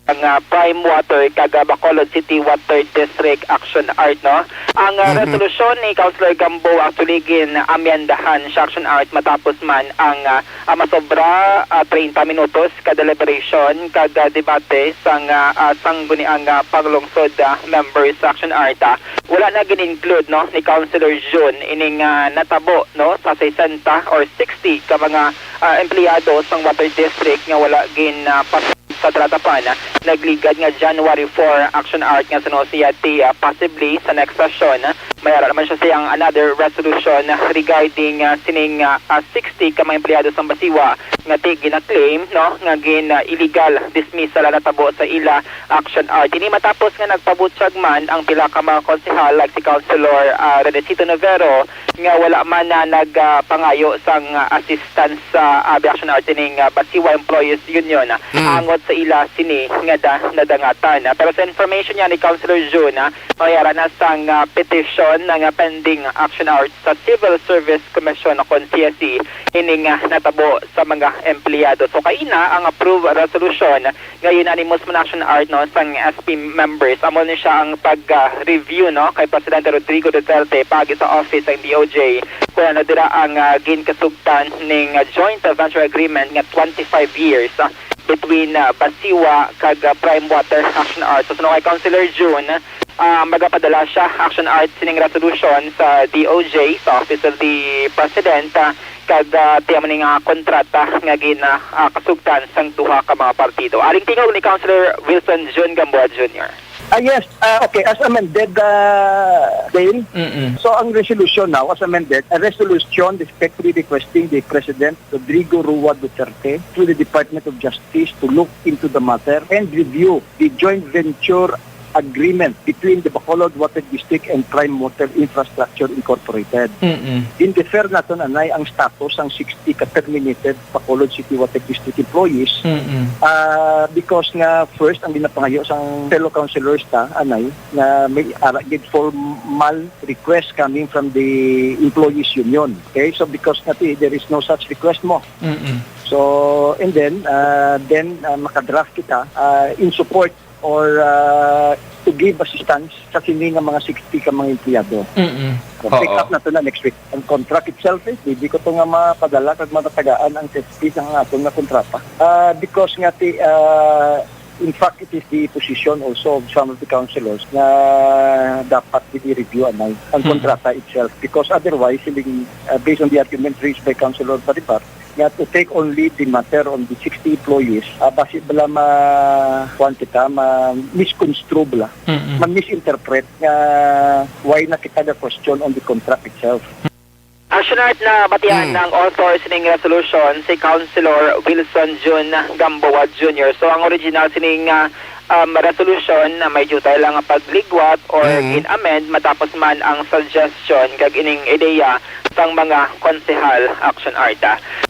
ang, ah, Prime Water kag, ah, Bacolod City Water District, Action Art, no? Ang, ah, Mhm. resolusyon ni Councilor Gamboa actually gin-amyendahan sa Action Art matapos man ang, ah, ah, masobra, ah, treinta minutos ka deliberation kag, ah, debate sang, ah, ah, Sangguniang, ah, Panglungsod, ah, members sa Action Art. Ah, wala na gin-include, no, ni Councilor Jun ining, ah, natabo, no, sa sesenta or sixty ka mga, ah, empleyado sang Water District nga wala gin, ah, pas- sa talatapan. Nagligad nga January four Action Art nga suno siya ti, ah, possibly sa next session, may ara naman siya siyang another resolution regarding, ah, sining, ah, ah, sixty ka mga empleyado sang Basiwa nga ti gina-claim, no, nga gin, ah, illegal dismissal ang natabo sa ila, Action Art. Ini matapos nga nagpabutyag man ang pila ka mga konsehal like si Councilor, ah, Renesito Novero nga wala man na nagpangayo sang, ah, assistance sa, ah, Action Art ining, ah, Basiwa Employees Union, ah, Mm. angot sa ila sini nga da-, nadangatan. Ah, pero sa information niya ni Councilor Jun, ah, mayara na sang, ah, petition na nga pending Action Art sa Civil Service Commission o kon C S C ining, ah, natabo sa mga empleyado. So, kaina ang approved resolution nga unanimous man Action Art, no, sang S P members. Amo ni siya ang pag, ah, review, no, kay Presidente Rodrigo Duterte paagi sa office sang D O J kung ano dira ang, ah, ginkasugtan ning, ah, joint venture agreement nga twenty-five years, ah, between, ah, Basiwa kag, ah, Prime Water Action Art. So, suno kay Councilor Jun, ah, magapadala siya Action Art sining resolution sa D O J, sa Office of the President, ah, kag, ah, tiya man nga kontrata nga gin, ah, ah, kasugtan sang duha ka mga partido. Aring tingog ni Councilor Wilson Jun Gamboa Junior. Ah, yes. Ah, okay. As amended, ah, Dale. Mm-mm. So, ang resolution now, as amended, a resolution respectfully requesting the President Rodrigo Rua Duterte through the Department of Justice to look into the matter and review the joint venture agreement between the Bacolod Water District and Prime Water Infrastructure Incorporated. Mm-mm. Gin-defer naton anay ang status sang sixty ka terminated Bacolod City Water District employees, Mm-mm. ah, because nga first ang ginapangayo sang fellow councilors ta anay nga may ara gid formal request coming from the employees union. Okay, so because nga ti, there is no such request mo. Mm-mm. So, and then, ah, then, ah, makadraft kita, ah, in support or, ah, to give assistance sa sini nga mga sixty ka mga empleyado. Mm-mm. So, pick Oo. up nato na next week. Ang contract itself, eh, di, di ko to nga mapadala kag matatagaan ang S P sa nga aton nga kontrata. Ah, because nga ti, ah, in fact, it is the position also of some of the councilors na dapat i-review anay ang Mm-mm. kontrata itself. Because otherwise, siling, ah, based on the argument raised by Councilor Baribar, nga to take only the matter on the sixty employees, ah, basi bala ma, kuwan kita, ma-misconstrue bala, Mm-mm. ma-misinterpret nga why na kita ga-question on the contract itself. Action Art, na batian Mm. ng author sining resolution, si Councilor Wilson Jun Gamboa Junior. So, ang original sining, ah, um, resolution na may diutay lang nga pagligwat or Mm. gin-amend matapos man ang suggestion kag ining ideya sang mga konsehal. Action Art.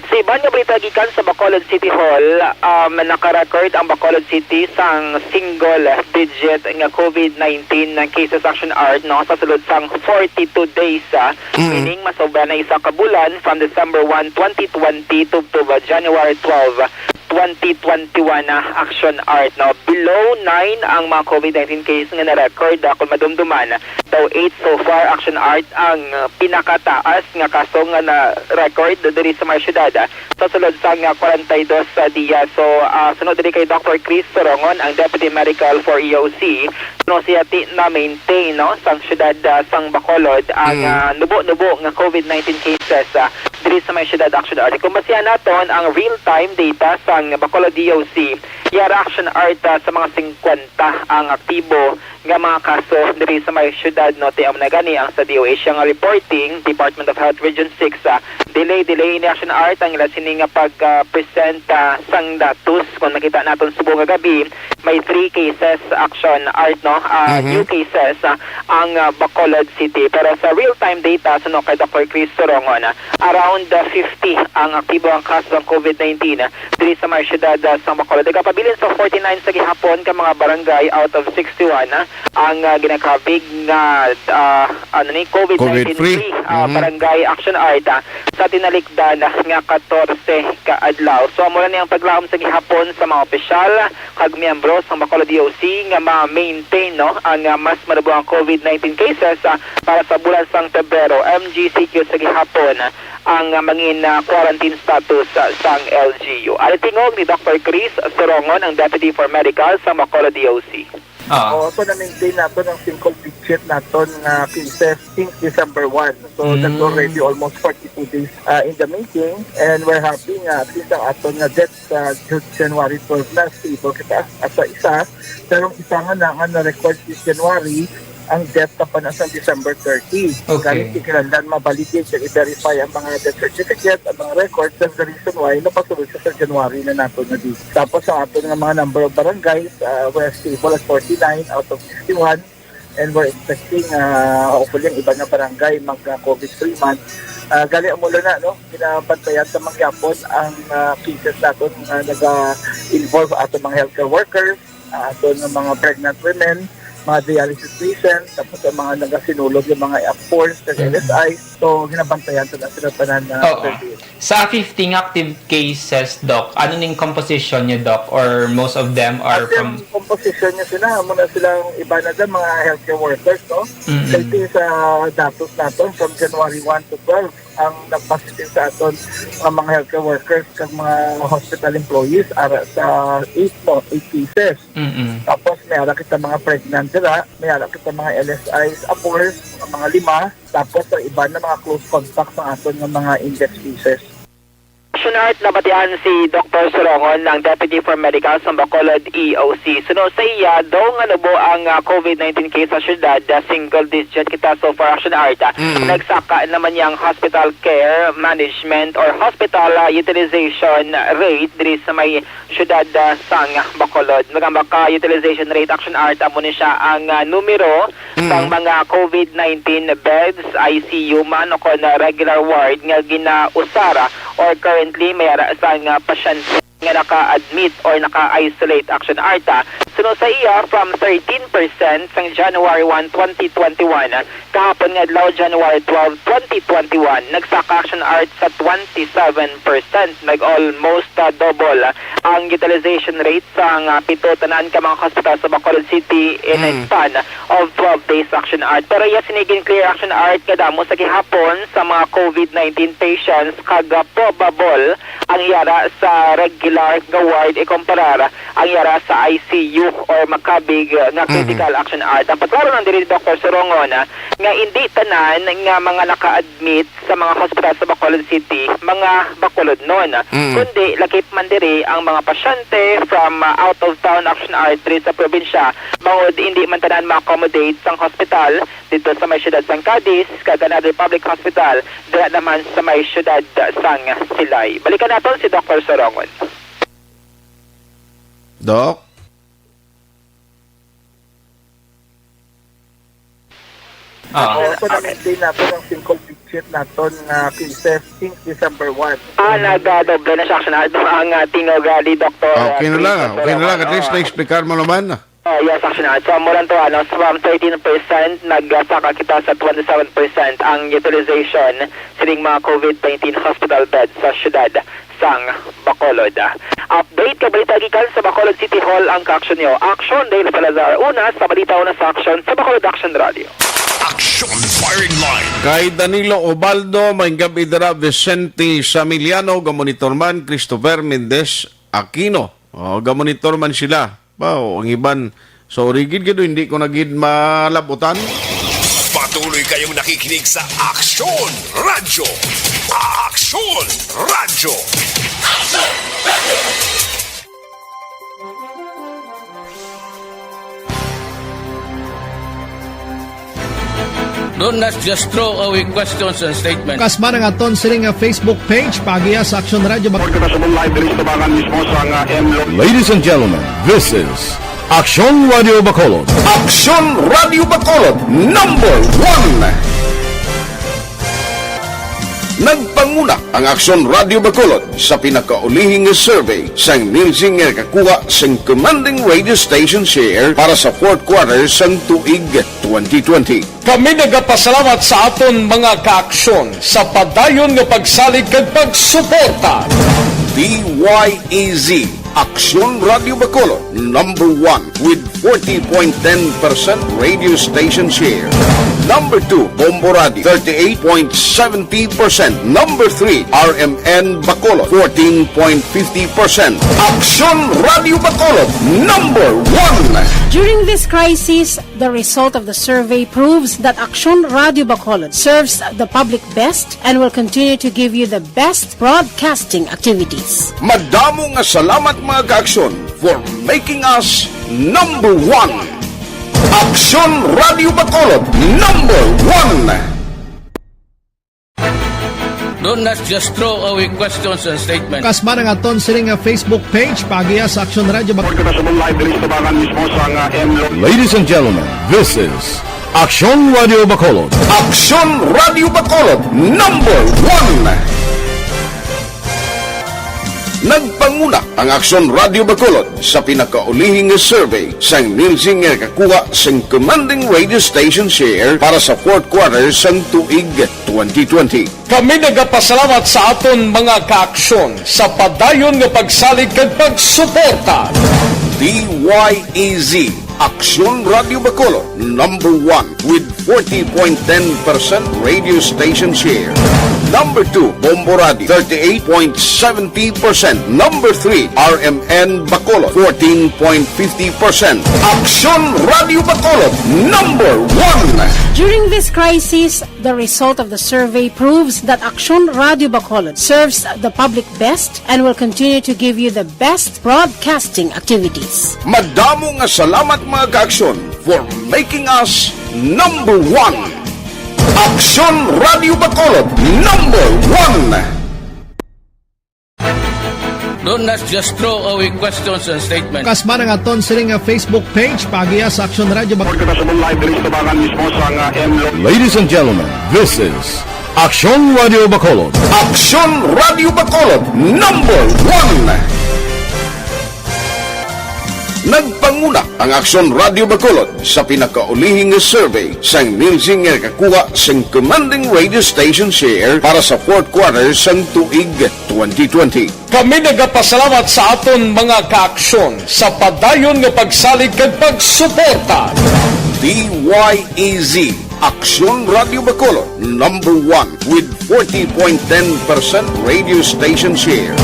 Sa iban nga balita gikan sa Bacolod City Hall, um, naka-record ang Bacolod City sang single digit nga COVID nineteen cases. Action Art, no, sa sulod sang forty-two days, ah, Mm. meaning masobra na isa ka bulan from December one, twenty twenty to, to January twelve, twenty twenty-one na. Action Art, no? Below nine ang mga COVID nineteen case nga na-record, ah, kung madumduman. Daw eight so far. Action Art, ang, ah, pinakataas nga kaso nga na-record diri sa mga syudad, ah, sa sulod sang, ah, kwarenta y dos, ah, diya. So, ah, sunod diri kay Doctor Chris Sorongon, ang Deputy Medical for E O C, no, siya ti na-maintain, no, sang syudad, ah, sang Bacolod ang, Mm. ah, nubo-nubo nga COVID nineteen cases, ah, diri sa may syudad. Action Art. Kung basihan naton ang real-time data sang Bacolod D O C, yara. Action Art, ah, sa mga singkwenta ang aktibo nga mga kaso diri sa may syudad, no, ti amo na gani ang sa D O H nga reporting, Department of Health Region six, ah, delay, delay ini. Action Art, ang ila sini nga pag, ah, present, ah, sang datos. Kung nakita naton subong nga gabi, may three cases. Action Art, no, ah, Mhm. new cases, ah, ang, ah, Bacolod City. Pero sa real-time data, suno kay Doctor Chris Sorongon, ah, around, ah, fifty ang aktibo ang kaso sang COVID nineteen, ah, diri sa may syudad, ah, sang Bacolod. Nagapabilin sa forty-nine sa gihapon ka mga barangay out of sixty-one, ah, ang, ah, ginakabig nga, ah, ano ni, COVID nineteen COVID free. free, ah, Mhm. barangay. Action Art, ah, sa tinalikdan nga katorse ka adlaw. So, amo na ni ang paglaom sa gihapon sa mga opisyal kag miyembro sang Bacolod D O C nga ma-maintain, no, ang, ah, mas manubo ang COVID nineteen cases, ah, para sa bulan sang Pebrero. M G C Q sa gihapon ang, ah, mangin, ah, quarantine status, ah, sang L G U. Ari tingog ni Doctor Chris Sorongon, ang Deputy for Medical sa Bacolod D O C. Ah. Oo, so na-maintain naton ang single digit naton nga cases since December one. So, Mm. that's already almost forty-two days, ah, in the making. And we're happy nga at least ang aton nga death sa Ju-, January twelve na stable kita at sa isa. Pero ang isa nga na, nga na-record since January, ang death na pa na sa December thirty. Okay. Gani, kinahanglan ma-validate and i-verify ang mga death certificate, ang mga records. That's the reason why napasulod siya sa January na nato na di. Tapos ang aton nga mga number of barangays, ah, we're stable at forty-nine out of sixty-one. And we're expecting, ah, hopefully, ang iba nga barangay mag, ah, COVID free man. Ah, gali, amo lang na, no? Ginabantayan sa mangyapon ang, ah, cases naton nga naga-involve ato mga healthcare workers, ah, ato nga mga pregnant women, mga dialysis patients, tapos ang mga nagasinulog yung mga F fours, kag Mm. L S I. So, ginabantayan sa sila tanan na Oo. surveillance. Sa fifty nga active cases, Doc, ano ning composition niya, Doc? Or most of them are At from yung composition niya sila, amo na silang iba na dyan, mga healthcare workers, no? Mm-mm. Kaya sa datos naton, from January one to twelve, ang nag-positive sa aton nga mga healthcare workers kag mga hospital employees, ara sa eight, no? Eight cases. Mm-mm. Tapos may ara kita mga pregnant dira, may ara kita mga L S Is, abort, mga lima. Tapos ang iban na mga close contact sa aton nga mga index cases. Action Art, nabatian si Doctor Sorongon, ang Deputy for Medical sa Bacolod E O C. Suno sa iya, daw nga nubo ang, ah, COVID nineteen case sa syudad, ah, single digit kita so far. Action Art, ah, Mm. nagsaka naman niya ang hospital care management or hospital, ah, utilization rate diri sa may syudad, ah, sang Bacolod. Nagambak ka utilization rate. Action Art, amo ni siya ang, ah, numero Mm. sang mga COVID nineteen beds, I C U man o kon regular ward nga ginausara or currently may ara sang, ah, pasyente nga naka-admit or naka-isolate. Action Art, ah. Suno sa iya, from thirteen percent sang January one, twenty twenty-one, kahapon nga adlaw, January twelve, twenty twenty-one, nagsaka. Action Art, sa twenty-seven percent. Nag-almost, ah, double, ah, ang utilization rate sang, ah, pito tanan ka mga hospital sa Bacolod City in a Mm. span of twelve days. Action Art. Pero iya sini gin-clear. Action Art, nga damo sa gihapon sa mga COVID nineteen patients kag, ah, probable ang yara sa regular regular nga ward ikumparar ang yara sa I C U or makabig nga Mhm. critical, Action Art. Ang paklaro lang diri ni Doktor Sorongon, ah, nga indi tanan nga mga naka-admit sa mga hospital sa Bacolod City, mga Bacolodnon. Mm. Kundi lakip man diri ang mga pasyente from, ah, out of town, Action Art, diri sa probinsya, bangod indi man tanan ma-accommodate sang hospital dito sa may siyudad sang Cadiz, kag another public hospital dira naman sa may siyudad sang Silay. Balikan naton si Doktor Sorongon. Doc? Ah. Ako, ako na-maintain nato ang single digit naton nga cases since December one. Ah, nagadoble na siya, Action Art, ang, ah, tingog, ah, ni Doktor, ah, Okay na lang, Chris okay na lang. At Sorongon. Least Oo. na-explicar mo naman. Oh, yes, Action Art. So, amo lang to, ano, from thirteen percent, nagsaka kita sa twenty-seven percent ang utilization sining mga COVID nineteen hospital beds sa siyudad sang Bacolod. Update kag balita gikan sa Bacolod City Hall ang kaaksyon niyo. Action, Dale Salazar. Una sa balita, una sa aksyon sa Bacolod Action Radio. Action Firing Line. Kay Danilo Obaldo, may gabi dira, Vicente Samiliano, gamonitor man, Christopher Mendez Aquino. Oh, gamonitor man sila. Wow, ang iban, sorry gid gid, hindi ko na gid malabutan. Patuloy kayong nakikinig sa Aksyon Radyo. Aksyon Radyo. Don't, let's just throw away questions and statements. Kasman ang aton sining nga Facebook page, paagiha sa Aksyon Radyo Bac- Report kita sa live diri sa tabangan mismo sa nga M Lo- Ladies and gentlemen, this is Aksyon Radyo Bacolod. Aksyon Radyo Bacolod, number one. Nagpanguna ang Aksyon Radyo Bacolod sa pinakaulihi nga survey sang Nielsen nga nakakuha sang commanding radio station share para sa fourth quarter sang tuig twenty twenty. Kami nagapasalamat sa aton mga kaaksyon sa padayon nga pagsalig kag pagsuporta. D Y E Z, Aksyon Radyo Bacolod, number one with forty point ten percent radio station share. Number two, Bombo Radio, thirty-eight point seventy percent. Number three, R M N Bacolod, fourteen point fifty percent. Aksyon Radyo Bacolod, number one. During this crisis, the result of the survey proves that Aksyon Radyo Bacolod serves the public best and will continue to give you the best broadcasting activities. Madamo nga salamat, mga kaaksyon, for making us number one. Aksyon Radyo Bacolod, number one. Don't, let's just throw away questions and statements. Kasman ang aton sining nga Facebook page, paagiha sa Aksyon Radyo Bac- Report kita sa live diri sa tabangan mismo sa nga M Lo- Ladies and gentlemen, this is Aksyon Radyo Bacolod. Aksyon Radyo Bacolod, number one. Nagpanguna ang Aksyon Radyo Bacolod sa pinakaulihi nga survey sang Nielsen nga nakakuha sang commanding radio station share para sa fourth quarter sang tuig twenty twenty. Kami nagapasalamat sa aton mga kaaksyon sa padayon nga pagsalig kag pagsuporta. D Y E Z, Aksyon Radyo Bacolod, number one with forty point ten percent radio station share. Number two, Bombo Radio, thirty-eight point seventy percent. Number three, R M N Bacolod, fourteen point fifty percent. Aksyon Radyo Bacolod, number one. During this crisis, the result of the survey proves that Aksyon Radyo Bacolod serves the public best and will continue to give you the best broadcasting activities. Madamo nga salamat, mga kaaksyon, for making us number one. Aksyon Radyo Bacolod, number one. Don't, let's just throw away questions and statements. Kasman ang aton sining nga Facebook page, paagiha sa Aksyon Radyo Bac- Report kita sa live diri sa tabangan mismo sa nga M Lo- Ladies and gentlemen, this is Aksyon Radyo Bacolod. Aksyon Radyo Bacolod, number one. Nagpanguna ang Aksyon Radyo Bacolod sa pinakaulihi nga survey sang Nielsen nga nakakuha sang commanding radio station share para sa fourth quarter sang tuig twenty twenty. Kami nagapasalamat sa aton mga kaaksyon sa padayon nga pagsalig kag pagsuporta. D Y E Z, Aksyon Radyo Bacolod, number one with forty point ten percent radio station share.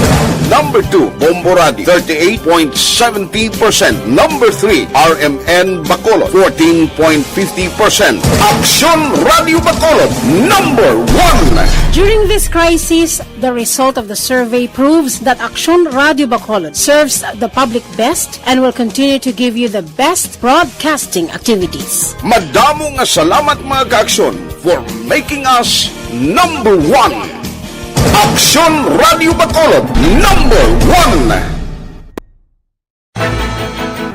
Number two, Bombo Radio, thirty-eight point seventy percent. Number three, R M N Bacolod, fourteen point fifty percent. Aksyon Radio Bacolod, number one. During this crisis, the result of the survey proves that Aksyon Radio Bacolod serves the public best and will continue to give you the best broadcasting activities. Madamo nga salamat, mga ka-Aksyon, for making us number one. Aksyon Radio Bacolod, number one.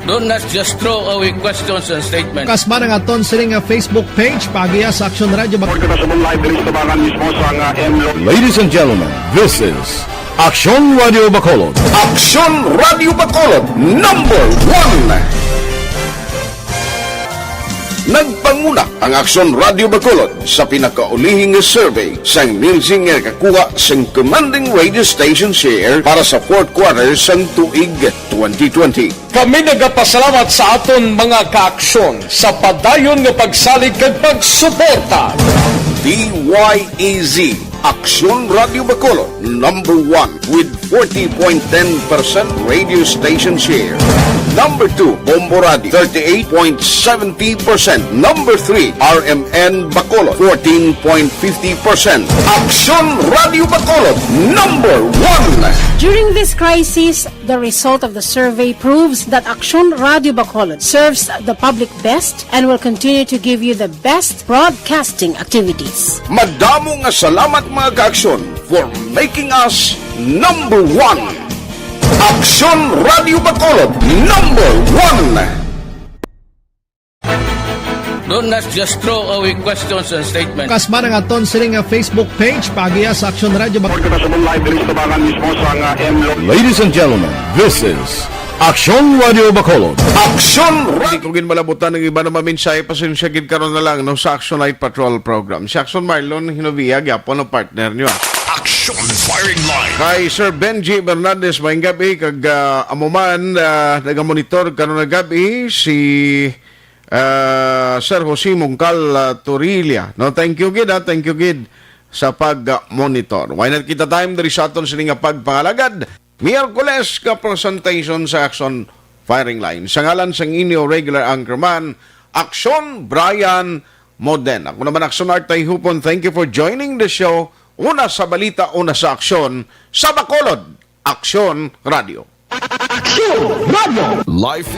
Do not just throw away questions and statements. Kasba ang aton sini nga Facebook page, paagiha sa Aksyon Radio Bac- Report kita sa live diri sa tabangan mismo sa nga M Lo- Ladies and gentlemen, this is Aksyon Radio Bacolod. Aksyon Radio Bacolod, number one. Nagpanguna ang Aksyon Radio Bacolod sa pinakaulihing nga survey sang Nielsen nga nakakuha sang commanding radio station share para sa fourth quarter sang tuig twenty twenty. Kami nagapasalamat sa aton mga kaaksyon sa padayon nga pagsalig kag pagsuporta. D Y E Z, Aksyon Radio Bacolod, number one with forty point ten percent radio station share. Number two, Bombo Radio, thirty-eight point seventy percent. Number three, R M N Bacolod, fourteen point fifty percent. Aksyon Radio Bacolod, number one. During this crisis, the result of the survey proves that Aksyon Radio Bacolod serves the public best and will continue to give you the best broadcasting activities. Madamo nga salamat, mga kaaksyon, for making us number one. Aksyon Radio Bacolod, number one. Do not just throw away questions and statements. Kasba ang aton sini nga Facebook page, paagiha sa Aksyon Radio Bac- Report kita sa live diri sa tabangan mismo sa nga M Lo- Ladies and gentlemen, this is Aksyon Radio Bacolod. Aksyon Ra- Di ko gid malabutan ang iba na mamensahe, pasensya gid karon na lang, no, sa Action Night Patrol program. Si Action Marlon Hinovia gyapon ang partner niyo. Action Firing Line. Kay Sir Benji Bernandez, maayong gabi, kag, ah, amo man, ah, nagamonitor karon nga gabi si, ah, Sir Jose Mongcal, ah, Torilla. No, thank you gid, ah, thank you gid sa pag-monitor. Way na kita time diri sa aton sini nga pagpangalagad. Miyerkules nga presentation sa Action Firing Line. Sa ngalan sang inyo regular anchorman, Action Brian Moden. Ako naman, Action Art Tayhupon. Thank you for joining the show. Una sa balita, una sa aksyon, sa Bacolod, Aksyon Radio. Aksyon Radio. Live.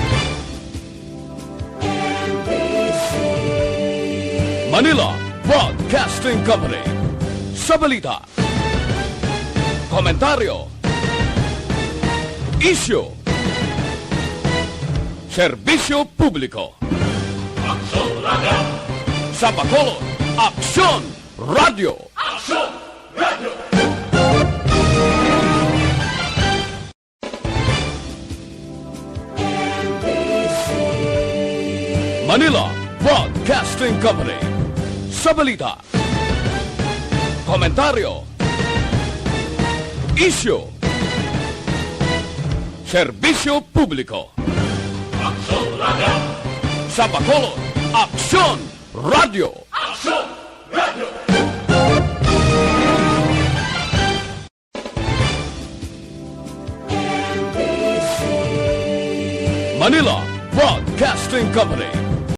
Manila Broadcasting Company. Sa balita, komentaryo, isyu, serbisyo publiko. Aksyon Radio. Sa Bacolod, Aksyon Radio. Aksyon Radio. Manila Broadcasting Company. Sa balita, komentaryo, isyu, serbisyo publiko. Aksyon Radio. Sa Bacolod, Aksyon Radio. Aksyon Radio. Manila Broadcasting Company.